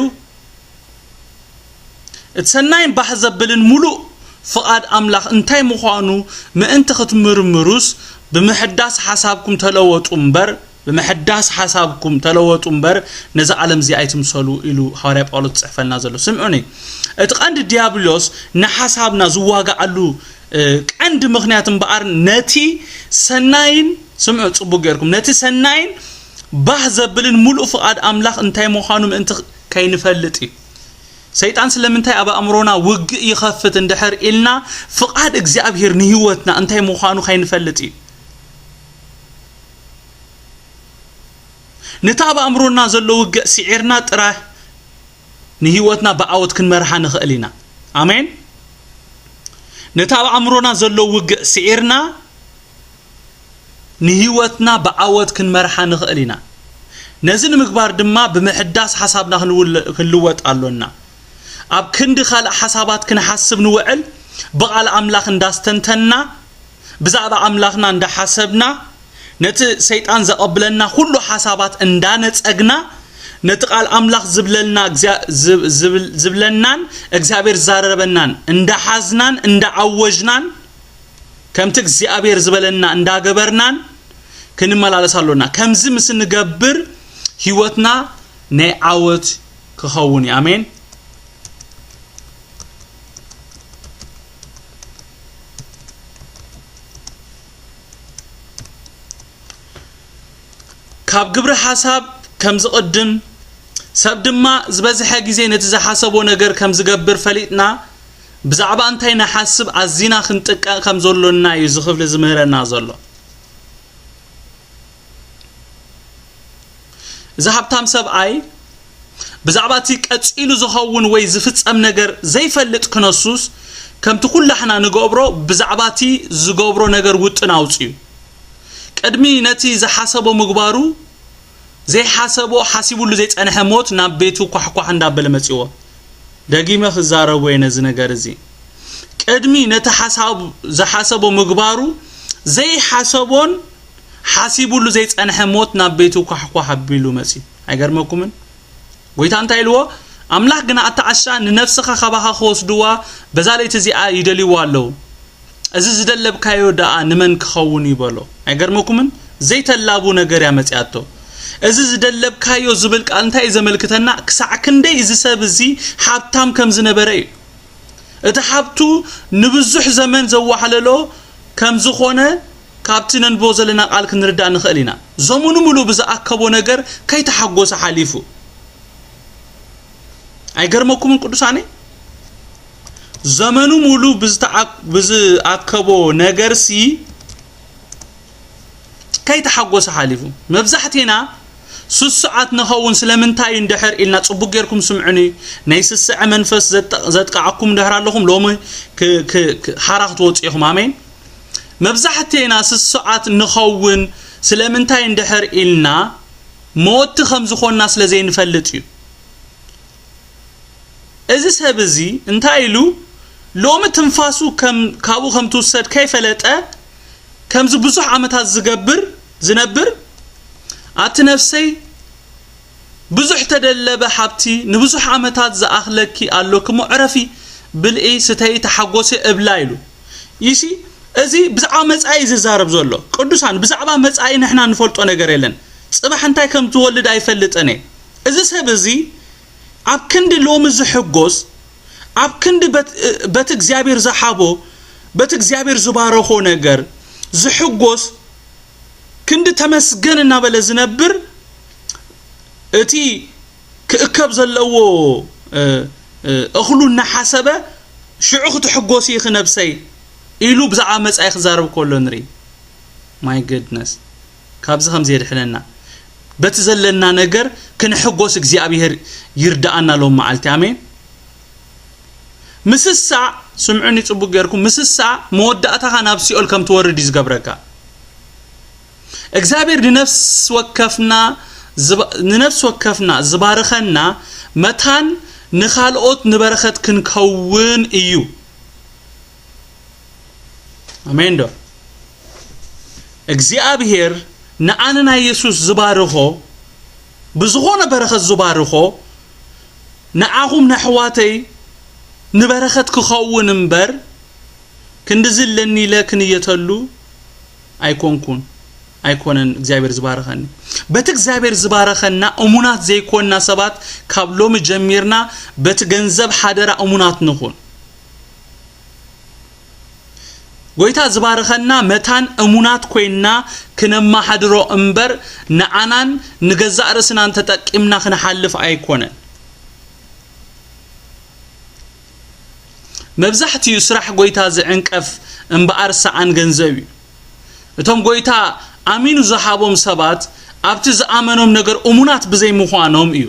እቲ ሰናይን ባህ ዘብልን ምሉእ ፍቓድ ኣምላኽ እንታይ ምዃኑ ምእንቲ ክትምርምሩስ፣ ብምሕዳስ ሓሳብኩም ተለወጡ እምበር፣ ብምሕዳስ ሓሳብኩም ተለወጡ እምበር፣ ነዛ ዓለም እዚኣ ኣይትምሰሉ ኢሉ ሃዋርያ ጳውሎስ ዝጽሕፈልና ዘሎ። ስምዑኒ፣ እቲ ቀንዲ ዲያብሎስ ንሓሳብና ዝዋጋዓሉ፣ እ፣ ቀንዲ ምኽንያት እምበኣር ነቲ ሰናይን፣ ስምዑ ጽቡቕ ጌርኩም፣ ነቲ ሰናይን ባህ ዘብልን ምሉእ ፍቓድ ኣምላኽ እንታይ ምዃኑ ምእንቲ ከይንፈልጥ እዩ። ሰይጣን ስለምንታይ ኣብ ኣእምሮና ውግእ ይኸፍት እንድሕር ኢልና፣ ፍቓድ እግዚኣብሔር ንህይወትና እንታይ ምዃኑ ከይንፈልጥ እዩ። ነቲ ኣብ ኣእምሮና ዘሎ ውግእ ስዒርና ጥራይ ንህይወትና ብዓወት ክንመርሓ ንኽእል ኢና። ኣሜን። ነቲ ኣብ ኣእምሮና ዘሎ ውግእ ስዒርና ንህይወትና ብዓወት ክንመርሓ ንኽእል ኢና። ነዚ ንምግባር ድማ ብምሕዳስ ሓሳብና ክንውል-፣ ክንልወጥ ኣሎና። ኣብ ክንዲ ካልእ ሓሳባት ክንሓስብ ንውዕል፣ ብቓል ኣምላኽ እንዳስተንተንና፣ ብዛዕባ ኣምላኽና እንዳሓሰብና፣ ነቲ ሰይጣን ዘቐብለና ኩሉ ሓሳባት እንዳነጸግና፣ ነቲ ቃል ኣምላኽ ዝብለልና እግዚኣብ-፣ ዝብ-፣ ዝብል-፣ ዝብለናን እግዚኣብሔር ዝዛረበናን እንዳሓዝናን እንዳዓወጅናን፣ ከምቲ እግዚኣብሔር ዝበለና እንዳገበርናን ክንመላለስ ኣሎና። ከምዚ ምስ እንገብር ህይወትና ናይ ዓወት ክኸውን እዩ። ኣሜን። ካብ ግብሪ ሓሳብ ከም ዝቕድም፣ ሰብ ድማ ዝበዝሐ ግዜ ነቲ ዝሓሰቦ ነገር ከም ዝገብር ፈሊጥና፣ ብዛዕባ እንታይ ንሓስብ ኣዚና ክንጥቀቕ ከም ዘሎና እዩ እዚ ክፍሊ ዝምህረና ዘሎ። እዚ ሃብታም ሰብኣይ ብዛዕባ እቲ ቀጺሉ ዝኸውን ወይ ዝፍጸም ነገር ዘይፈልጥ ክነሱስ፣ ከምቲ ኩላሕና ንገብሮ ብዛዕባ እቲ ዝገብሮ ነገር ውጥን ኣውጺኡ። ቅድሚ ነቲ ዝሓሰቦ ምግባሩ፣ ዘይሓሰቦ ሓሲቡሉ ዘይጸንሐ ሞት ናብ ቤቱ ኳሕኳሕ እንዳበለ መጺዎ። ደጊመ ክዛረቦ እየ ነዚ ነገር እዚ። ቅድሚ ነቲ ሓሳብ-፣ ዝሓሰቦ ምግባሩ ዘይሓሰቦን ሓሲቡሉ ዘይጸንሐ ሞት ናብ ቤቱ ኳሕኳሕ ኣቢሉ መጺኡ። ኣይገርመኩምን? ጎይታ እንታይ ኢልዎ? ኣምላኽ ግና ኣታ ዓሻ ንነፍስኻ ካባኻ ክወስድዋ በዛ ለይቲ እዚኣ ይደልይዋ ኣለዉ። እዚ ዝደለብካዮ ደኣ ንመን ክኸውን እዩ በሎ። ኣይገርመኩምን? ዘይተላቡ ነገር እያ መጺኣቶ። እዚ ዝደለብካዮ ዝብል ቃል እንታይ እዩ ዘመልክተና? ክሳዕ ክንደይ እዚ ሰብ እዚ ሃብታም ከም ዝነበረ እዩ። እቲ ሃብቱ ንብዙሕ ዘመን ዘዋሕለሎ ከም ዝኾነ ካብቲ ነንብቦ ዘለና ቃል ክንርዳእ ንኽእል ኢና። ዘመኑ ምሉእ ብዝኣከቦ ነገር ከይተሓጎሰ ሓሊፉ። ኣይገርመኩምን ቅዱሳነይ? ዘመኑ ሙሉ ብዝተዓ-፣ ብዝኣከቦ ነገርሲ ከይተሓጎሰ ሓሊፉ። መብዛሕቴና ስሱዓት ንኸውን ስለምንታይ እንድሕር ኢልና፣ ጽቡቅ ጌርኩም ስምዑኒ፣ ናይ ስስዐ መንፈስ ዘጥ-፣ ዘጥቃዓኩም እንድሕር ኣለኹም፣ ሎሚ ክ-፣ ክ-፣ ክ-፣ ሓራ ክትወጹ ኢኹም። ኣሜን። መብዛሕቴና ስሱዓት ንኸውን ስለምንታይ እንድሕር ኢልና፣ መወቲ ከም ዝኾንና ስለ ዘይንፈልጥ እዩ። እዚ ሰብ እዚ እንታይ ኢሉ፣ ሎሚ ትንፋሱ ከም፣ ካብኡ ከም ትውሰድ ከይፈለጠ፣ ከምዚ ብዙሕ ዓመታት ዝገብር፣ ዝነብር፣ ኣቲ ነፍሰይ፣ ብዙሕ ተደለበ ሃብቲ ንብዙሕ ዓመታት ዝኣኽለኪ ኣሎኪ እሞ ዕረፊ፣ ብልዒ፣ ስተዪ፣ ተሓጎሲ እብላ ኢሉ። ይሲ፣ እዚ ብዛዕባ መጻኢ እዩ ዝዛረብ ዘሎ። ቅዱሳን፣ ብዛዕባ መጻኢ ንሕና ንፈልጦ ነገር የለን። ጽባሕ እንታይ ከም ትወልድ ኣይፈልጥን እየ። እዚ ሰብ እዚ ኣብ ክንዲ ሎሚ ዝሕጎስ፣ ኣብ ክንዲ በት-፣ በቲ እግዚኣብሔር ዝሃቦ፣ በቲ እግዚኣብሔር ዝባረኾ ነገር ዝሕጎስ፣ ክንዲ ተመስገን እናበለ ዝነብር፣ እቲ ክእከብ ዘለዎ፣ እ፣ እ፣ እኽሉ እናሓሰበ፣ "ሽዑ ክትሕጎሲ ኢኺ ነብሰይ" ኢሉ ብዛዕባ መጻኢ ክዛረብ ከሎ ንርኢ። My goodness። ካብዚ ከምዚ የድሕነና። በቲ ዘለና ነገር ክንሕጎስ እግዚኣብሔር ይርድኣና ሎም መዓልቲ። ኣሜን። ምስሳዕ፣ ስምዑኒ ጽቡቅ ጌርኩም፣ ምስሳዕ መወዳእታኻ ናብ ሲኦል ከም ትወርድ እዩ ዝገብረካ። እግዚኣብሔር ንነፍስ ወከፍና ዝባ-፣ ንነፍስ ወከፍና ዝባርኸና መታን ንኻልኦት ንበረኸት ክንከውን እዩ። ኣሜን ዶ? እግዚኣብሔር ንኣነ ናይ የሱስ ዝባርኾ፣ ብዝኾነ በረኸት ዝባርኾ፣ ንዓኹም ነሕዋተይ ንበረኸት ክኸውን እምበር፣ ክንድዚ ኣለኒ ኢለ ክንየተሉ ኣይኮንኩን፣ ኣይኮነን እግዚኣብሔር ዝባረኸኒ። በቲ እግዚኣብሔር ዝባረኸና እሙናት ዘይኮንና ሰባት፣ ካብ ሎሚ ጀሚርና በቲ ገንዘብ ሓደራ እሙናት ንኹን። ጎይታ ዝባረኸና መታን እሙናት ኮይንና ክነማሓድሮ እምበር፣ ንዓናን ንገዛእ ርእስናን ተጠቂምና ክንሓልፍ ኣይኮነን። መብዛሕትኡ ስራሕ ጎይታ ዝዕንቀፍ እምበኣር ሰኣን ገንዘብ እዩ። እቶም ጎይታ ኣሚኑ ዝሃቦም ሰባት ኣብቲ ዝኣመኖም ነገር እሙናት ብዘይምዃኖም እዩ።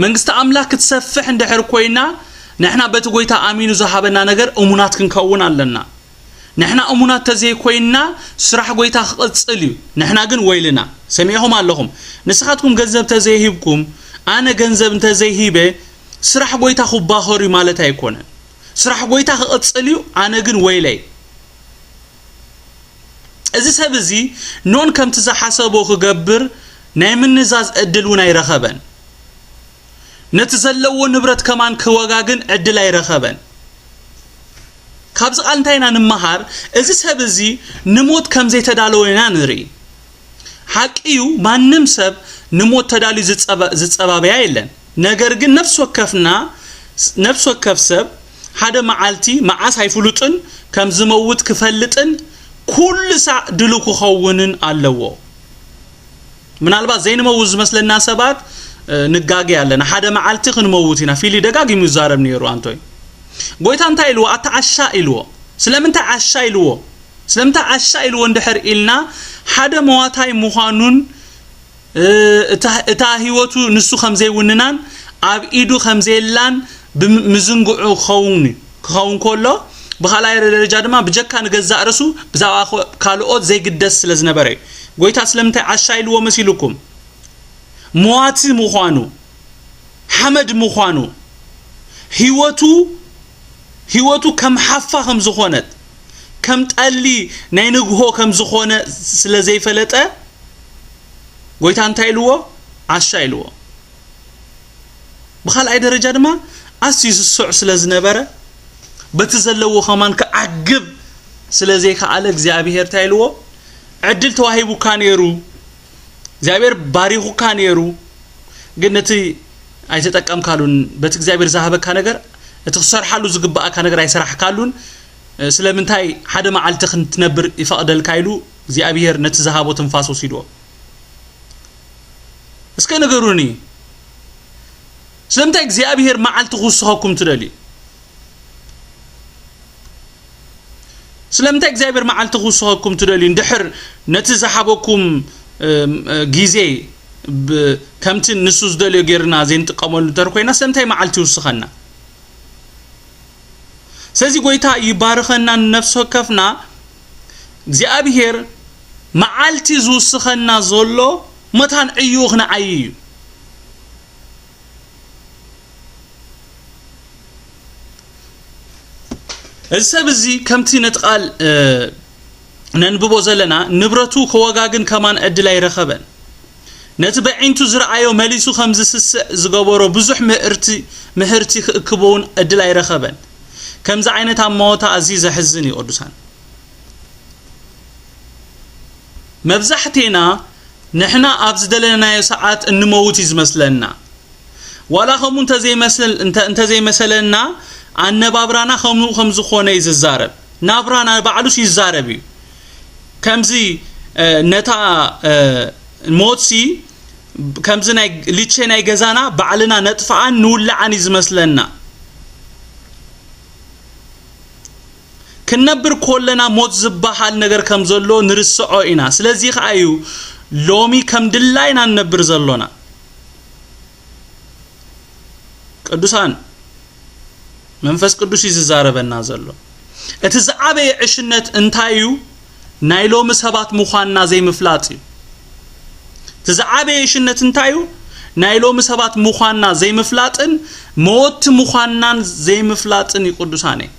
መንግስቲ ኣምላኽ ክትሰፍሕ እንድሕር ኮይና፣ ንሕና በቲ ጎይታ ኣሚኑ ዝሃበና ነገር እሙናት ክንከውን ኣለና። ንሕና እሙናት ተዘይኮይንና፣ ስራሕ ጎይታ ክቕጽል እዩ። ንሕና ግን ወይልና። ሰሚዕኹም ኣለኹም። ንስኻትኩም ገንዘብ ተዘይሂብኩም፣ ኣነ ገንዘብ እንተዘይሂበ፣ ስራሕ ጎይታ ክባኸር እዩ ማለት ኣይኮነን። ስራሕ ጎይታ ክቕጽል እዩ፣ ኣነ ግን ወይለይ። እዚ ሰብ እዚ ኖን ከምቲ ዝሓሰቦ ክገብር ናይ ምንዛዝ ዕድል እውን ኣይረኸበን። ነቲ ዘለዎ ንብረት ከማን ክወጋግን ዕድል ኣይረኸበን። ካብዚ ቃል እንታይ ኢና ንመሃር? እዚ ሰብ እዚ ንሞት ከም ዘይተዳለወ ኢና ንርኢ። ሓቂ እዩ፣ ማንም ሰብ ንሞት ተዳልዩ ዝጸባ-፣ ዝጸባበያ የለን። ነገር ግን ነፍሲ ወከፍና፣ ነፍሲ ወከፍ ሰብ ሓደ መዓልቲ መዓስ ኣይፍሉጥን ከም ዝመውት ክፈልጥን ኩሉ ሳዕ ድሉ ክኸውንን ኣለዎ። ምናልባት ዘይንመውት ዝመስለና ሰባት፣ እ፣ ንጋጌ ኣለና። ሓደ መዓልቲ ክንመውት ኢና። ፊሊ ደጋጊሙ ይዛረብ ነይሩ ኣንቶይ። ጎይታ እንታይ ኢልዎ? ኣታ ዓሻ ኢልዎ። ስለምንታይ ዓሻ ኢልዎ? ስለምንታይ ዓሻ ኢልዎ እንድሕር ኢልና፣ ሓደ መዋታይ ምዃኑን፣ እ፣ እታ፣ እታ ህይወቱ ንሱ ከም ዘይውንናን ኣብ ኢዱ ከም ዘየላን ብም-፣ ምዝንግዑ ክኸውን እዩ። ክኸውን ከሎ፣ ብኻልኣይ ደረጃ ድማ ብጀካ ንገዛእ ርእሱ ብዛዕባ ኮ-፣ ካልኦት ዘይግደስ ስለ ዝነበረ እዩ። ጎይታ ስለምንታይ ዓሻ ኢልዎ መሲልኩም? መዋቲ ምዃኑ፣ ሓመድ ምዃኑ፣ ህይወቱ፣ ህይወቱ ከም ሓፋ ከም ዝኾነት፣ ከም ጠሊ ናይ ንግሆ ከም ዝኾነ ስለ ዘይፈለጠ፣ ጎይታ እንታይ ኢልዎ? ዓሻ ኢልዎ። ብኻልኣይ ደረጃ ድማ ኣዝዩ ዝስዕ ስለ ዝነበረ፣ በቲ ዘለዎ ከማን ክዓግብ ስለ ዘይከኣለ፣ እግዚኣብሄር እንታይ ኢልዎ? ዕድል ተዋሂቡካ ነይሩ፣ እግዚኣብሄር ባሪኹካ ነይሩ፣ ግን ነቲ ኣይተጠቀምካሉን። በቲ እግዚኣብሄር ዝሃበካ ነገር፣ እቲ ክሰርሓሉ ዝግብኣካ ነገር ኣይሰራሕካሉን። ስለምንታይ ሓደ መዓልቲ ክንትነብር ይፈቕደልካ ኢሉ እግዚኣብሄር ነቲ ዝሃቦ ትንፋስ ወሲድዎ። እስከ ንገሩኒ፣ ስለምንታይ እግዚኣብሄር መዓልቲ ክውስኸኩም ትደልዩ? ስለምንታይ እግዚኣብሔር መዓልቲ ክውስኸኩም ትደልዩ? እንድሕር ነቲ ዝሃበኩም፣ እም፣ እ፣ ግዜ ብ-፣ ከምቲ ንሱ ዝደልዮ ጌርና ዘይንጥቀመሉ እንተር ኮይና፣ ስለምንታይ መዓልቲ ይውስኸና? ስለዚ ጎይታ ይባርኸና፣ ንነፍሲ ወከፍና እግዚኣብሔር መዓልቲ ዝውስኸና ዘሎ መታን ዕይኡ ክንዓይ እዩ። እዚ ሰብ እዚ ከምቲ ነቲ ቃል፣ እ፣ ነንብቦ ዘለና፣ ንብረቱ ከወጋግን ከማን ዕድል ኣይረኸበን። ነቲ በዒንቱ ዝረኣዮ መሊሱ ከም ዝስስዕ ዝገበሮ ብዙሕ ምህርቲ፣ ምህርቲ ክእክቦ እውን ዕድል ኣይረኸበን። ከምዚ ዓይነት ኣማወታ ኣዝዩ ዘሕዝን እዩ ቅዱሳን። መብዛሕቴና ንሕና ኣብ ዝደለናዮ ሰዓት እንመውት እዩ ዝመስለና። ዋላ ከምኡ እንተዘይመስል-፣ እንተ-፣ እንተዘይመሰለና፣ ኣነባብራና ከምኡ ከም ዝኾነ እዩ ዝዛረብ። ናብራና ባዕሉስ ይዛረብ እዩ። ከምዚ፣ እ፣ ነታ፣ እ፣ ሞትሲ፣ ከምዚ ናይ ሊቼ ናይ ገዛና ባዕልና ነጥፍኣን ንውልዓን እዩ ዝመስለና። ክንነብር ኮለና ሞት ዝበሃል ነገር ከም ዘሎ ንርስዖ ኢና። ስለዚ ከኣ እዩ ሎሚ ከም ድላይና ንነብር ዘሎና። ቅዱሳን፣ መንፈስ ቅዱስ እዩ ዝዛረበና ዘሎ። እቲ ዝዓበየ ዕሽነት እንታይ እዩ? ናይ ሎሚ ሰባት ምዃንና ዘይምፍላጥ እዩ። እቲ ዝዓበየ ዕሽነት እንታይ እዩ? ናይ ሎሚ ሰባት ምዃንና ዘይምፍላጥን መወቲ ምዃንናን ዘይምፍላጥን እዩ ቅዱሳነይ።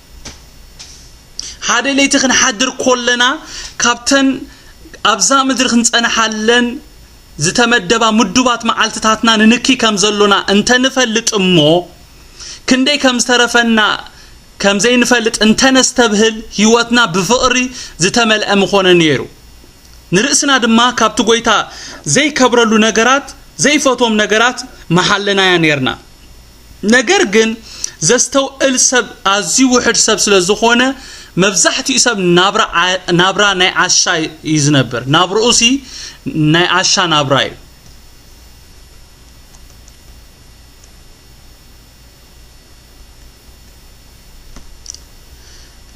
ሓደ ለይቲ ክንሓድር ኮለና ካብተን ኣብዛ ምድሪ ክንጸንሓለን ዝተመደባ ምዱባት መዓልትታትና ንንኪ ከም ዘሎና እንተንፈልጥ እሞ፣ ክንደይ ከም ዝተረፈና ከም ዘይንፈልጥ እንተነስተብህል፣ ህይወትና ብፍቕሪ ዝተመልአ ምኾነ ነይሩ። ንርእስና ድማ ካብቲ ጐይታ ዘይከብረሉ ነገራት፣ ዘይፈትዎም ነገራት ምሓለናያ ነይርና። ነገር ግን ዘስተውዕል ሰብ ኣዝዩ ውሑድ ሰብ ስለ ዝኾነ፣ መብዛሕትኡ ሰብ ናብራ ዓ-፣ ናብራ ናይ ዓሻ እዩ ዝነብር። ናብርኡሲ ናይ ዓሻ ናብራ እዩ።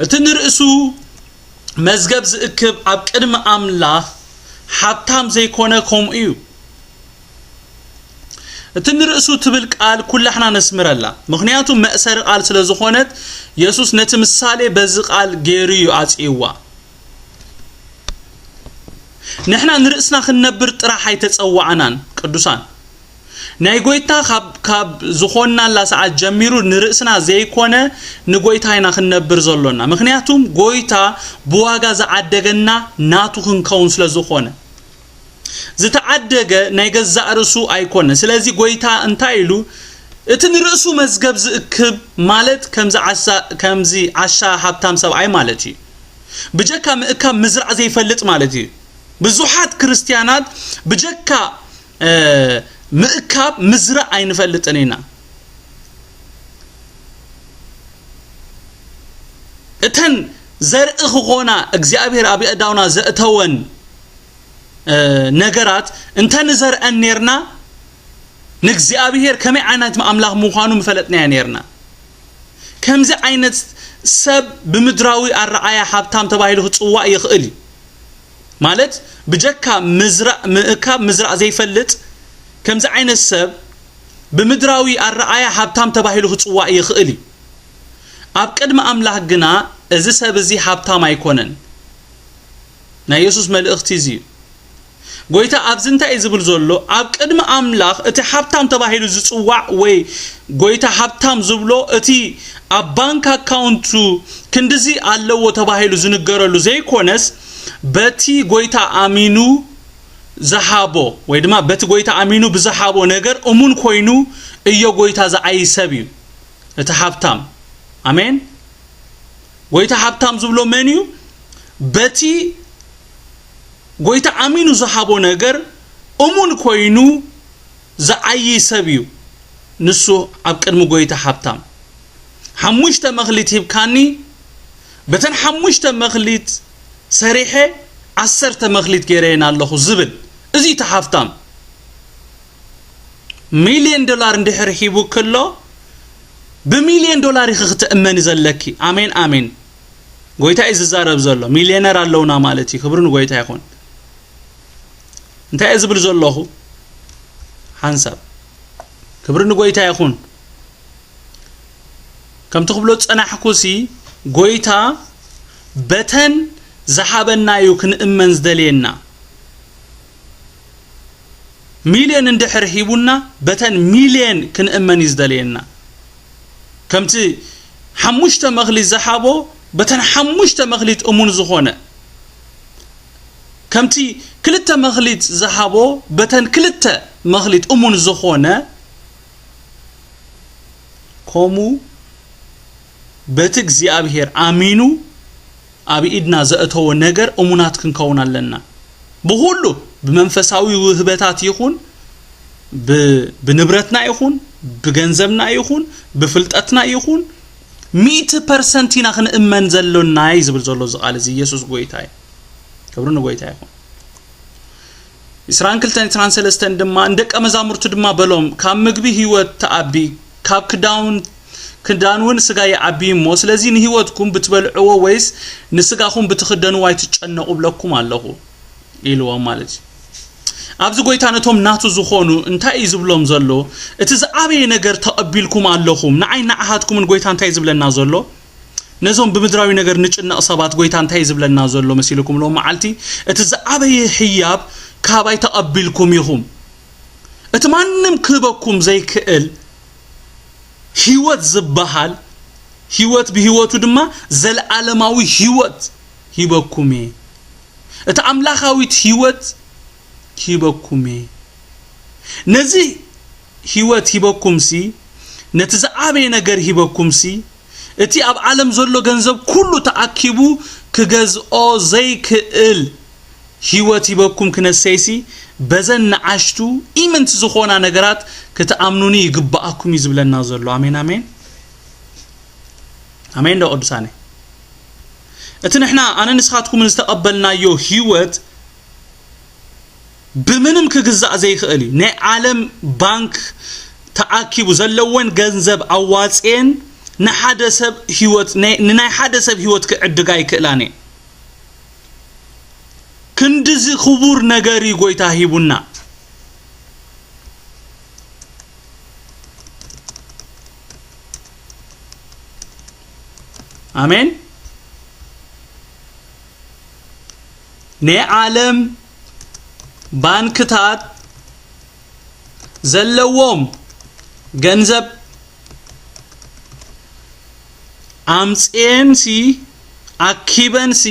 እቲ ንርእሱ መዝገብ ዝእክብ ኣብ ቅድሚ ኣምላኽ ሓብታም ዘይኮነ ከምኡ እዩ። እቲ ንርእሱ ትብል ቃል ኩላሕና ነስምረላ። ምኽንያቱ መእሰሪ ቃል ስለ ዝኾነት፣ የሱስ ነቲ ምሳሌ በዚ ቃል ገይሩ እዩ ኣጽይዋ። ንሕና ንርእስና ክንነብር ጥራሕ ኣይተጸዋዕናን ቅዱሳን። ናይ ጐይታ ካብ፣ ካብ ዝኾንናላ ሰዓት ጀሚሩ ንርእስና ዘይኮነ ንጐይታ ኢና ክንነብር ዘሎና። ምኽንያቱም ጐይታ ብዋጋ ዝዓደገና ናቱ ክንከውን ስለ ዝኾነ። ዝተዓደገ ናይ ገዛእ ርእሱ ኣይኮነ። ስለዚ ጐይታ እንታይ ኢሉ? እቲ ንርእሱ መዝገብ ዝእክብ ማለት ከምዚ ዓሳ-፣ ከምዚ ዓሻ ሃብታም ሰብኣይ ማለት እዩ። ብጀካ ምእካብ ምዝራእ ዘይፈልጥ ማለት እዩ። ብዙሓት ክርስትያናት ብጀካ፣ እ፣ ምእካብ ምዝራእ ኣይንፈልጥን ኢና። እተን ዘርኢ ክኾና እግዚኣብሔር ኣብ ኣእዳውና ዘእተወን፣ እ፣ ነገራት እንተ ንዘርአን ኔርና፣ ንእግዚኣብሔር ከመይ ዓይነት ኣምላኽ ምዃኑ ምፈለጥናዮ ኔርና። ከምዚ ዓይነት ሰብ ብምድራዊ ኣረኣያ ሃብታም ተባሂሉ ክጽዋዕ ይኽእል እዩ። ማለት ብጀካ ምዝራእ፣ ምእካብ ምዝራእ ዘይፈልጥ ከምዚ ዓይነት ሰብ ብምድራዊ ኣረኣያ ሃብታም ተባሂሉ ክጽዋዕ ይኽእል እዩ። ኣብ ቅድሚ ኣምላኽ ግና እዚ ሰብ እዚ ሃብታም ኣይኮነን። ናይ የሱስ መልእኽቲ እዚ እዩ። ጐይታ ኣብዚ እንታይ እዩ ዝብል ዘሎ? ኣብ ቅድሚ ኣምላኽ እቲ ሃብታም ተባሂሉ ዝጽዋዕ ወይ ጐይታ ሃብታም ዝብሎ እቲ ኣብ ባንክ ኣካውንቱ ክንድዚ ኣለዎ ተባሂሉ ዝንገረሉ ዘይኮነስ፣ በቲ ጐይታ ኣሚኑ ዝሃቦ ወይ ድማ በቲ ጐይታ ኣሚኑ ብዝሃቦ ነገር እሙን ኮይኑ እዮ ጐይታ ዝዓዪ ሰብ እዩ እቲ ሃብታም። ኣሜን። ጐይታ ሃብታም ዝብሎ መን እዩ? በቲ ጐይታ ኣሚኑ ዝሃቦ ነገር እሙን ኮይኑ ዝዓዪ ሰብ እዩ። ንሱ ኣብ ቅድሚ ጐይታ ሃብታም። ሓሙሽተ መኽሊት ሂብካኒ፣ በተን ሓሙሽተ መኽሊት ሰሪሐ ዓሰርተ መኽሊት ገይረየን ኣለኹ ዝብል፣ እዚ እቲ ሃብታም። ሚልዮን ዶላር እንድሕር ሂቡ ክሎ፣ ብሚልዮን ዶላር ኢኺ ክትእመኒ ዘለኪ። ኣሜን፣ ኣሜን። ጎይታ እዩ ዝዛረብ ዘሎ። ሚልዮነር ኣለውና ማለት እዩ። ክብሪ ንጎይታ ይኹን። እንታይ እየ ዝብል ዘለኹ? ሓንሳብ ክብሪ ንጎይታ ይኹን። ከምቲ ክብሎ ዝጸናሕኩሲ፣ ጎይታ በተን ዝሃበና እዩ ክንእመን ዝደልየና። ሚልዮን እንድሕር ሂቡና፣ በተን ሚልዮን ክንእመን እዩ ዝደልየና። ከምቲ ሓሙሽተ መኽሊት ዝሃቦ፣ በተን ሓሙሽተ መኽሊት እሙን ዝኾነ፣ ከምቲ ክልተ መኽሊት ዝሃቦ፣ በተን ክልተ መኽሊት እሙን ዝኾነ፣ ከምኡ በቲ እግዚኣብሔር ኣሚኑ ኣብ ኢድና ዘእተዎ ነገር እሙናት ክንከውን ኣለና። ብኹሉ፣ ብመንፈሳዊ ውህበታት ይኹን፣ ብ-፣ ብንብረትና ይኹን፣ ብገንዘብና ይኹን፣ ብፍልጠትና ይኹን፣ ሚእቲ ፐርሰንት ኢና ክንእመን ዘሎና እዩ ዝብል ዘሎ እዚ ቃል እዚ። ኢየሱስ ጎይታ እዩ። ክብሪ ንጎይታ ይኹን። ዕስራን ክልተን ዕስራን ሰለስተን ድማ፣ ንደቀ መዛሙርቱ ድማ በሎም፣ ካብ ምግቢ ህይወት ትኣቢ፣ ካብ ክዳውን፣ ክዳን እውን ስጋ ይዓቢ እሞ፣ ስለዚ ንህይወትኩም ብትበልዕዎ ወይስ ንስጋኹም ብትኽደንዎ ኣይትጨነቑ እብለኩም ኣለኹ፣ ኢልዎም ማለት እዩ። ኣብዚ ጎይታ ነቶም ናቱ ዝኾኑ እንታይ እዩ ዝብሎም ዘሎ? እቲ ዝዓበየ ነገር ተቐቢልኩም ኣለኹም። ንዓይ ንዓኻትኩምን ጎይታ እንታይ ዝብለና ዘሎ? ነዞም ብምድራዊ ነገር ንጭነቕ ሰባት ጎይታ እንታይ ዝብለና ዘሎ መሲልኩም? ሎም መዓልቲ እቲ ዝዓበየ ህያብ ካባይ ተቐቢልኩም ኢኹም። እቲ ማንም ክህበኩም ዘይክእል ህይወት ዝበሃል ህይወት፣ ብህይወቱ ድማ ዘለዓለማዊ ህይወት ሂበኩም እየ። እቲ ኣምላኻዊት ህይወት ሂበኩም እየ። ነዚ ህይወት ሂበኩምሲ፣ ነቲ ዝዓበየ ነገር ሂበኩምሲ፣ እቲ ኣብ ዓለም ዘሎ ገንዘብ ኩሉ ተኣኪቡ ክገዝኦ ዘይክእል ህይወት ሂበኩም ክነሰይሲ፣ በዘን ንኣሽቱ ኢምንት ዝኾና ነገራት ክትኣምኑኒ ይግብኣኩም እዩ ዝብለና ዘሎ። ኣሜን፣ ኣሜን። ኣሜን ዶ ቅዱሳነ? እቲ ንሕና ኣነ ንስኻትኩምን ዝተቐበልናዮ ህይወት ብምንም ክግዛእ ዘይክእል እዩ። ናይ ዓለም ባንክ ተኣኪቡ ዘለወን ገንዘብ ኣዋጽኤን ንሓደ ሰብ ህይወት፣ ናይ፣ ንናይ ሓደ ሰብ ህይወት ክዕድጋ ኣይክእላን እየን። ክንድዚ ክቡር ነገር እዩ ጎይታ ሂቡና። ኣሜን። ናይ ዓለም ባንክታት ዘለዎም ገንዘብ ኣምጽኤንሲ ኣኪበንሲ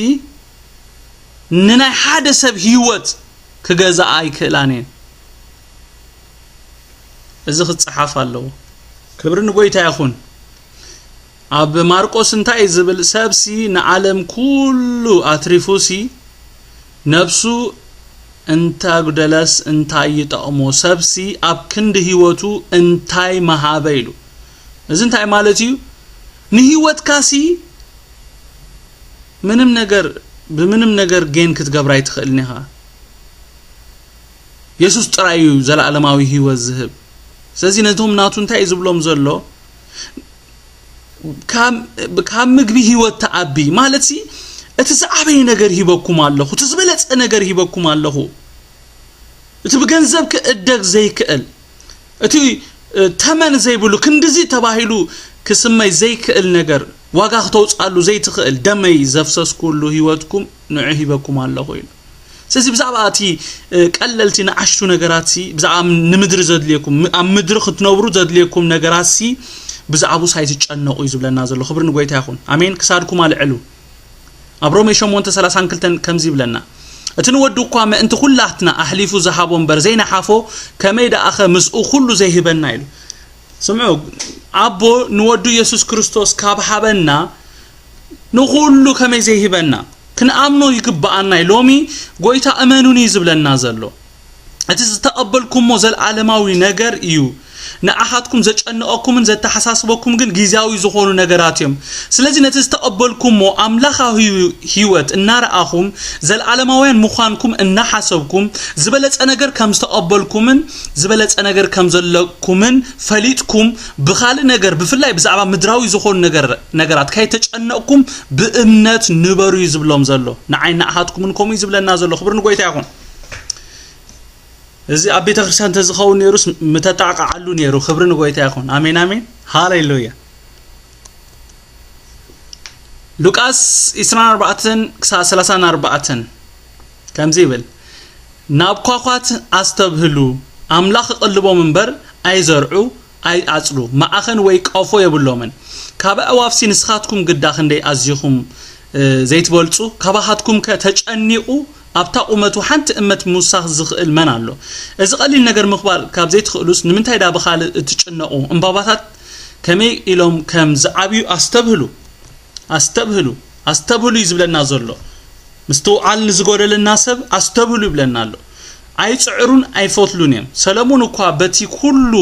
ንናይ ሓደ ሰብ ህይወት ክገዝኣ ኣይክእላን እየን። እዚ ክጸሓፍ ኣለዎ። ክብሪ ንጎይታ ይኹን። ኣብ ማርቆስ እንታይ እዩ ዝብል? ሰብሲ ንዓለም ኩሉ ኣትሪፉሲ ነብሱ እንተጉደለስ እንታይ ይጠቕሞ? ሰብሲ ኣብ ክንዲ ህይወቱ እንታይ መሃበ? ኢሉ። እዚ እንታይ ማለት እዩ? ንህይወትካሲ ምንም ነገር፣ ብምንም ነገር ጌን ክትገብራ ኣይትኽእልን ኢኻ። የሱስ ጥራይ እዩ ዘለኣለማዊ ህይወት ዝህብ። ስለዚ ነቶም ናቱ እንታይ እዩ ዝብሎም ዘሎ? ካብ፣ ካብ ምግቢ ህይወት ተኣቢ ማለትሲ፣ እቲ ዝዓበየ ነገር ሂበኩም ኣለኹ፣ እቲ ዝበለጸ ነገር ሂበኩም ኣለኹ። እቲ ብገንዘብ ክእደግ ዘይክእል፣ እቲ፣ እ፣ ተመን ዘይብሉ፣ ክንድዚ ተባሂሉ ክስመይ ዘይክእል ነገር፣ ዋጋ ክተውጻሉ ዘይትኽእል ደመይ ዘፍሰስኩሉ ህይወትኩም ንዑ ሂበኩም ኣለኹ ኢሉ። ስለዚ ብዛዕባ እቲ፣ እ፣ ቀለልቲ ንኣሽቱ ነገራትሲ፣ ብዛዕባ ንምድሪ ዘድልየኩም፣ ም-፣ ኣብ ምድሪ ክትነብሩ ዘድልየኩም ነገራትሲ ብዛዕባኡስ ኣይትጨነቑ እዩ ዝብለና ዘሎ። ክብሪ ንጎይታ ይኹን። ኣሜን። ክሳድኩም ኣልዕሉ። ኣብ ሮሜ ሸሞንተ ሰላሳን ክልተን ከምዚ ይብለና፣ "እቲ ንወዱ እኳ ምእንቲ ኩላትና ኣሕሊፉ ዝሃቦ እምበር ዘይነሓፎ፣ ከመይ ደኣኸ ምስኡ ኩሉ ዘይህበና?" ኢሉ። ስምዑ፣ ኣቦ ንወዱ የሱስ ክርስቶስ ካብ ሃበና ንኹሉ ከመይ ዘይህበና ክንኣምኖ ይግብኣና እዩ። ሎሚ ጎይታ እመኑኒ እዩ ዝብለና ዘሎ። እቲ ዝተቐበልኩሞ ዘለዓለማዊ ነገር እዩ። ንኣኻትኩም ዘጨንቐኩምን ዘተሓሳስበኩም ግን ግዝያዊ ዝኾኑ ነገራት እዮም። ስለዚ ነቲ ዝተቐበልኩሞ ኣምላኻዊ ህይወት እናረኣኹም፣ ዘለዓለማውያን ምዃንኩም እናሓሰብኩም፣ ዝበለጸ ነገር ከም ዝተቐበልኩምን ዝበለጸ ነገር ከም ዘለኩምን ፈሊጥኩም፣ ብኻልእ ነገር፣ ብፍላይ ብዛዕባ ምድራዊ ዝኾኑ ነገር-፣ ነገራት ከይተጨነቕኩም ብእምነት ንበሩ እዩ ዝብሎም ዘሎ። ንዓይ ንኣኻትኩምን ከምኡ እዩ ዝብለና ዘሎ። ክብሪ ንጎይታ ይኹን። እዚ ኣብ ቤተ ክርስቲያን እንተዝኸውን ነይሩስ ምተጣቃዓሉ ነይሩ። ክብሪ ንጎይታ ይኹን። ኣሜን፣ ኣሜን። ሃሌሉያ። ሉቃስ ዕስራን ኣርባዕተን ክሳብ ሰላሳን ኣርባዕተን ከምዚ ይብል፣ ናብ ኳኳት ኣስተብህሉ፣ ኣምላኽ ይቐልቦም እምበር ኣይዘርዑ፣ ኣይኣጽዱ፣ ማዕኸን ወይ ቀፎ የብሎምን። ካብ ኣዕዋፍሲ ንስኻትኩም ግዳ ክንደይ ኣዚኹም፣ እ፣ ዘይትበልጹ? ካባኻትኩም ከ ተጨኒቑ ኣብታ ቁመቱ ሓንቲ እመት ምውሳኽ ዝኽእል መን ኣሎ? እዚ ቀሊል ነገር ምኽባር ካብ ዘይትኽእሉስ፣ ንምንታይ ዳ ብኻልእ እትጭነቑ? እምባባታት ከመይ ኢሎም ከም ዝዓብዩ ኣስተብህሉ። ኣስተብህሉ፣ ኣስተብህሉ እዩ ዝብለና ዘሎ። ምስትውዓል ንዝጎደለና ሰብ ኣስተብህሉ ይብለና ኣሎ። ኣይጽዕሩን ኣይፈትሉን እዮም። ሰለሙን እኳ በቲ ኩሉ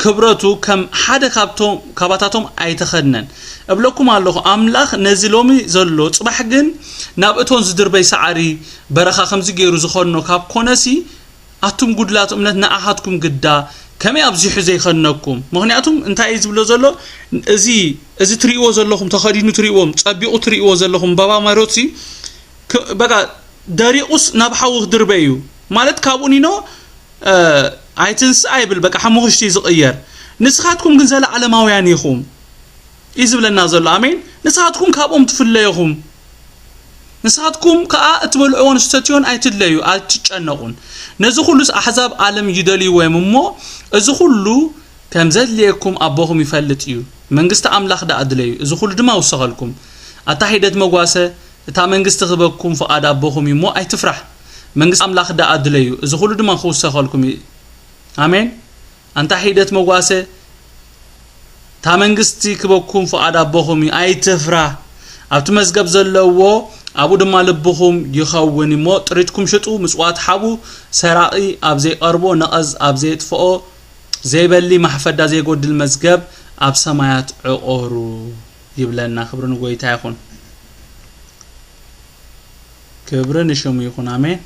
ክብረቱ ከም ሓደ ካብቶም፣ ካባታቶም ኣይተኸድነን። እብለኩም ኣለኹ፣ ኣምላኽ ነዚ ሎሚ ዘሎ፣ ጽባሕ ግን ናብ እቶን ዝድርበይ ሳዕሪ በረኻ ከምዚ ገይሩ ዝኾኖ ካብ ኮነሲ፣ ኣቱም ጉድላት እምነት ንኣኻትኩም ግዳ ከመይ ኣብዚሑ ዘይኸነኩም? ምኽንያቱም እንታይ እዩ ዝብሎ ዘሎ? እዚ፣ እዚ ትርእይዎ ዘለኹም፣ ተኸዲኑ ትርእይዎም፣ ጸቢቑ ትርእይዎ ዘለኹም ባባ ማሮትሲ፣ ክ-፣ በቃ ደሪቑስ ናብ ሓዊ ክድርበ እዩ። ማለት ካብኡ ኒኖ፣ እ፣ ኣይትንስእ ኣይብል፣ በቃ ሓሙኽሽቲ ዝቕየር። ንስኻትኩም ግን ዘለዓለማውያን ኢኹም እዩ ዝብለና ዘሎ። ኣሜን። ንስኻትኩም ካብኦም ትፍለዩ ኢኹም። ንስኻትኩም ከኣ እትበልዕዎን እትሰትዮን ኣይትድለዩ፣ ኣይትጨነቑን። ነዚ ኩሉስ ኣሕዛብ ዓለም ይደልይዎ እዮም እሞ፣ እዚ ኩሉ ከም ዘድልየኩም ኣቦኹም ይፈልጥ እዩ። መንግስቲ ኣምላኽ ደኣ ድለዩ፣ እዚ ኩሉ ድማ ይውሰኸልኩም። ኣታ ሒደት መጓሰ፣ እታ መንግስቲ ክህበኩም ፍቓድ ኣቦኹም እዩ እሞ ኣይትፍራሕ። መንግስቲ ኣምላኽ ደኣ ድለዩ፣ እዚ ኩሉ ድማ ክውሰኸልኩም እዩ። ኣሜን። ኣንታ ሒደት መጓሰ፣ እታ መንግስቲ ክህበኩም ፍቓድ ኣቦኹም እዩ፣ ኣይትፍራህ። ኣብቲ መዝገብ ዘለዎ፣ ኣብኡ ድማ ልብኹም ይኸውን እሞ፣ ጥሪትኩም ሽጡ፣ ምጽዋት ሓቡ፣ ሰራቒ ኣብ ዘይቐርቦ፣ ነቐዝ ኣብ ዘየጥፍኦ፣ ዘይበሊ፣ ማሕፈዳ ዘይጎድል መዝገብ ኣብ ሰማያት ዕቆሩ ይብለና። ክብሪ ንጎይታ ይኹን። ክብሪ ንሽሙ ይኹን። ኣሜን።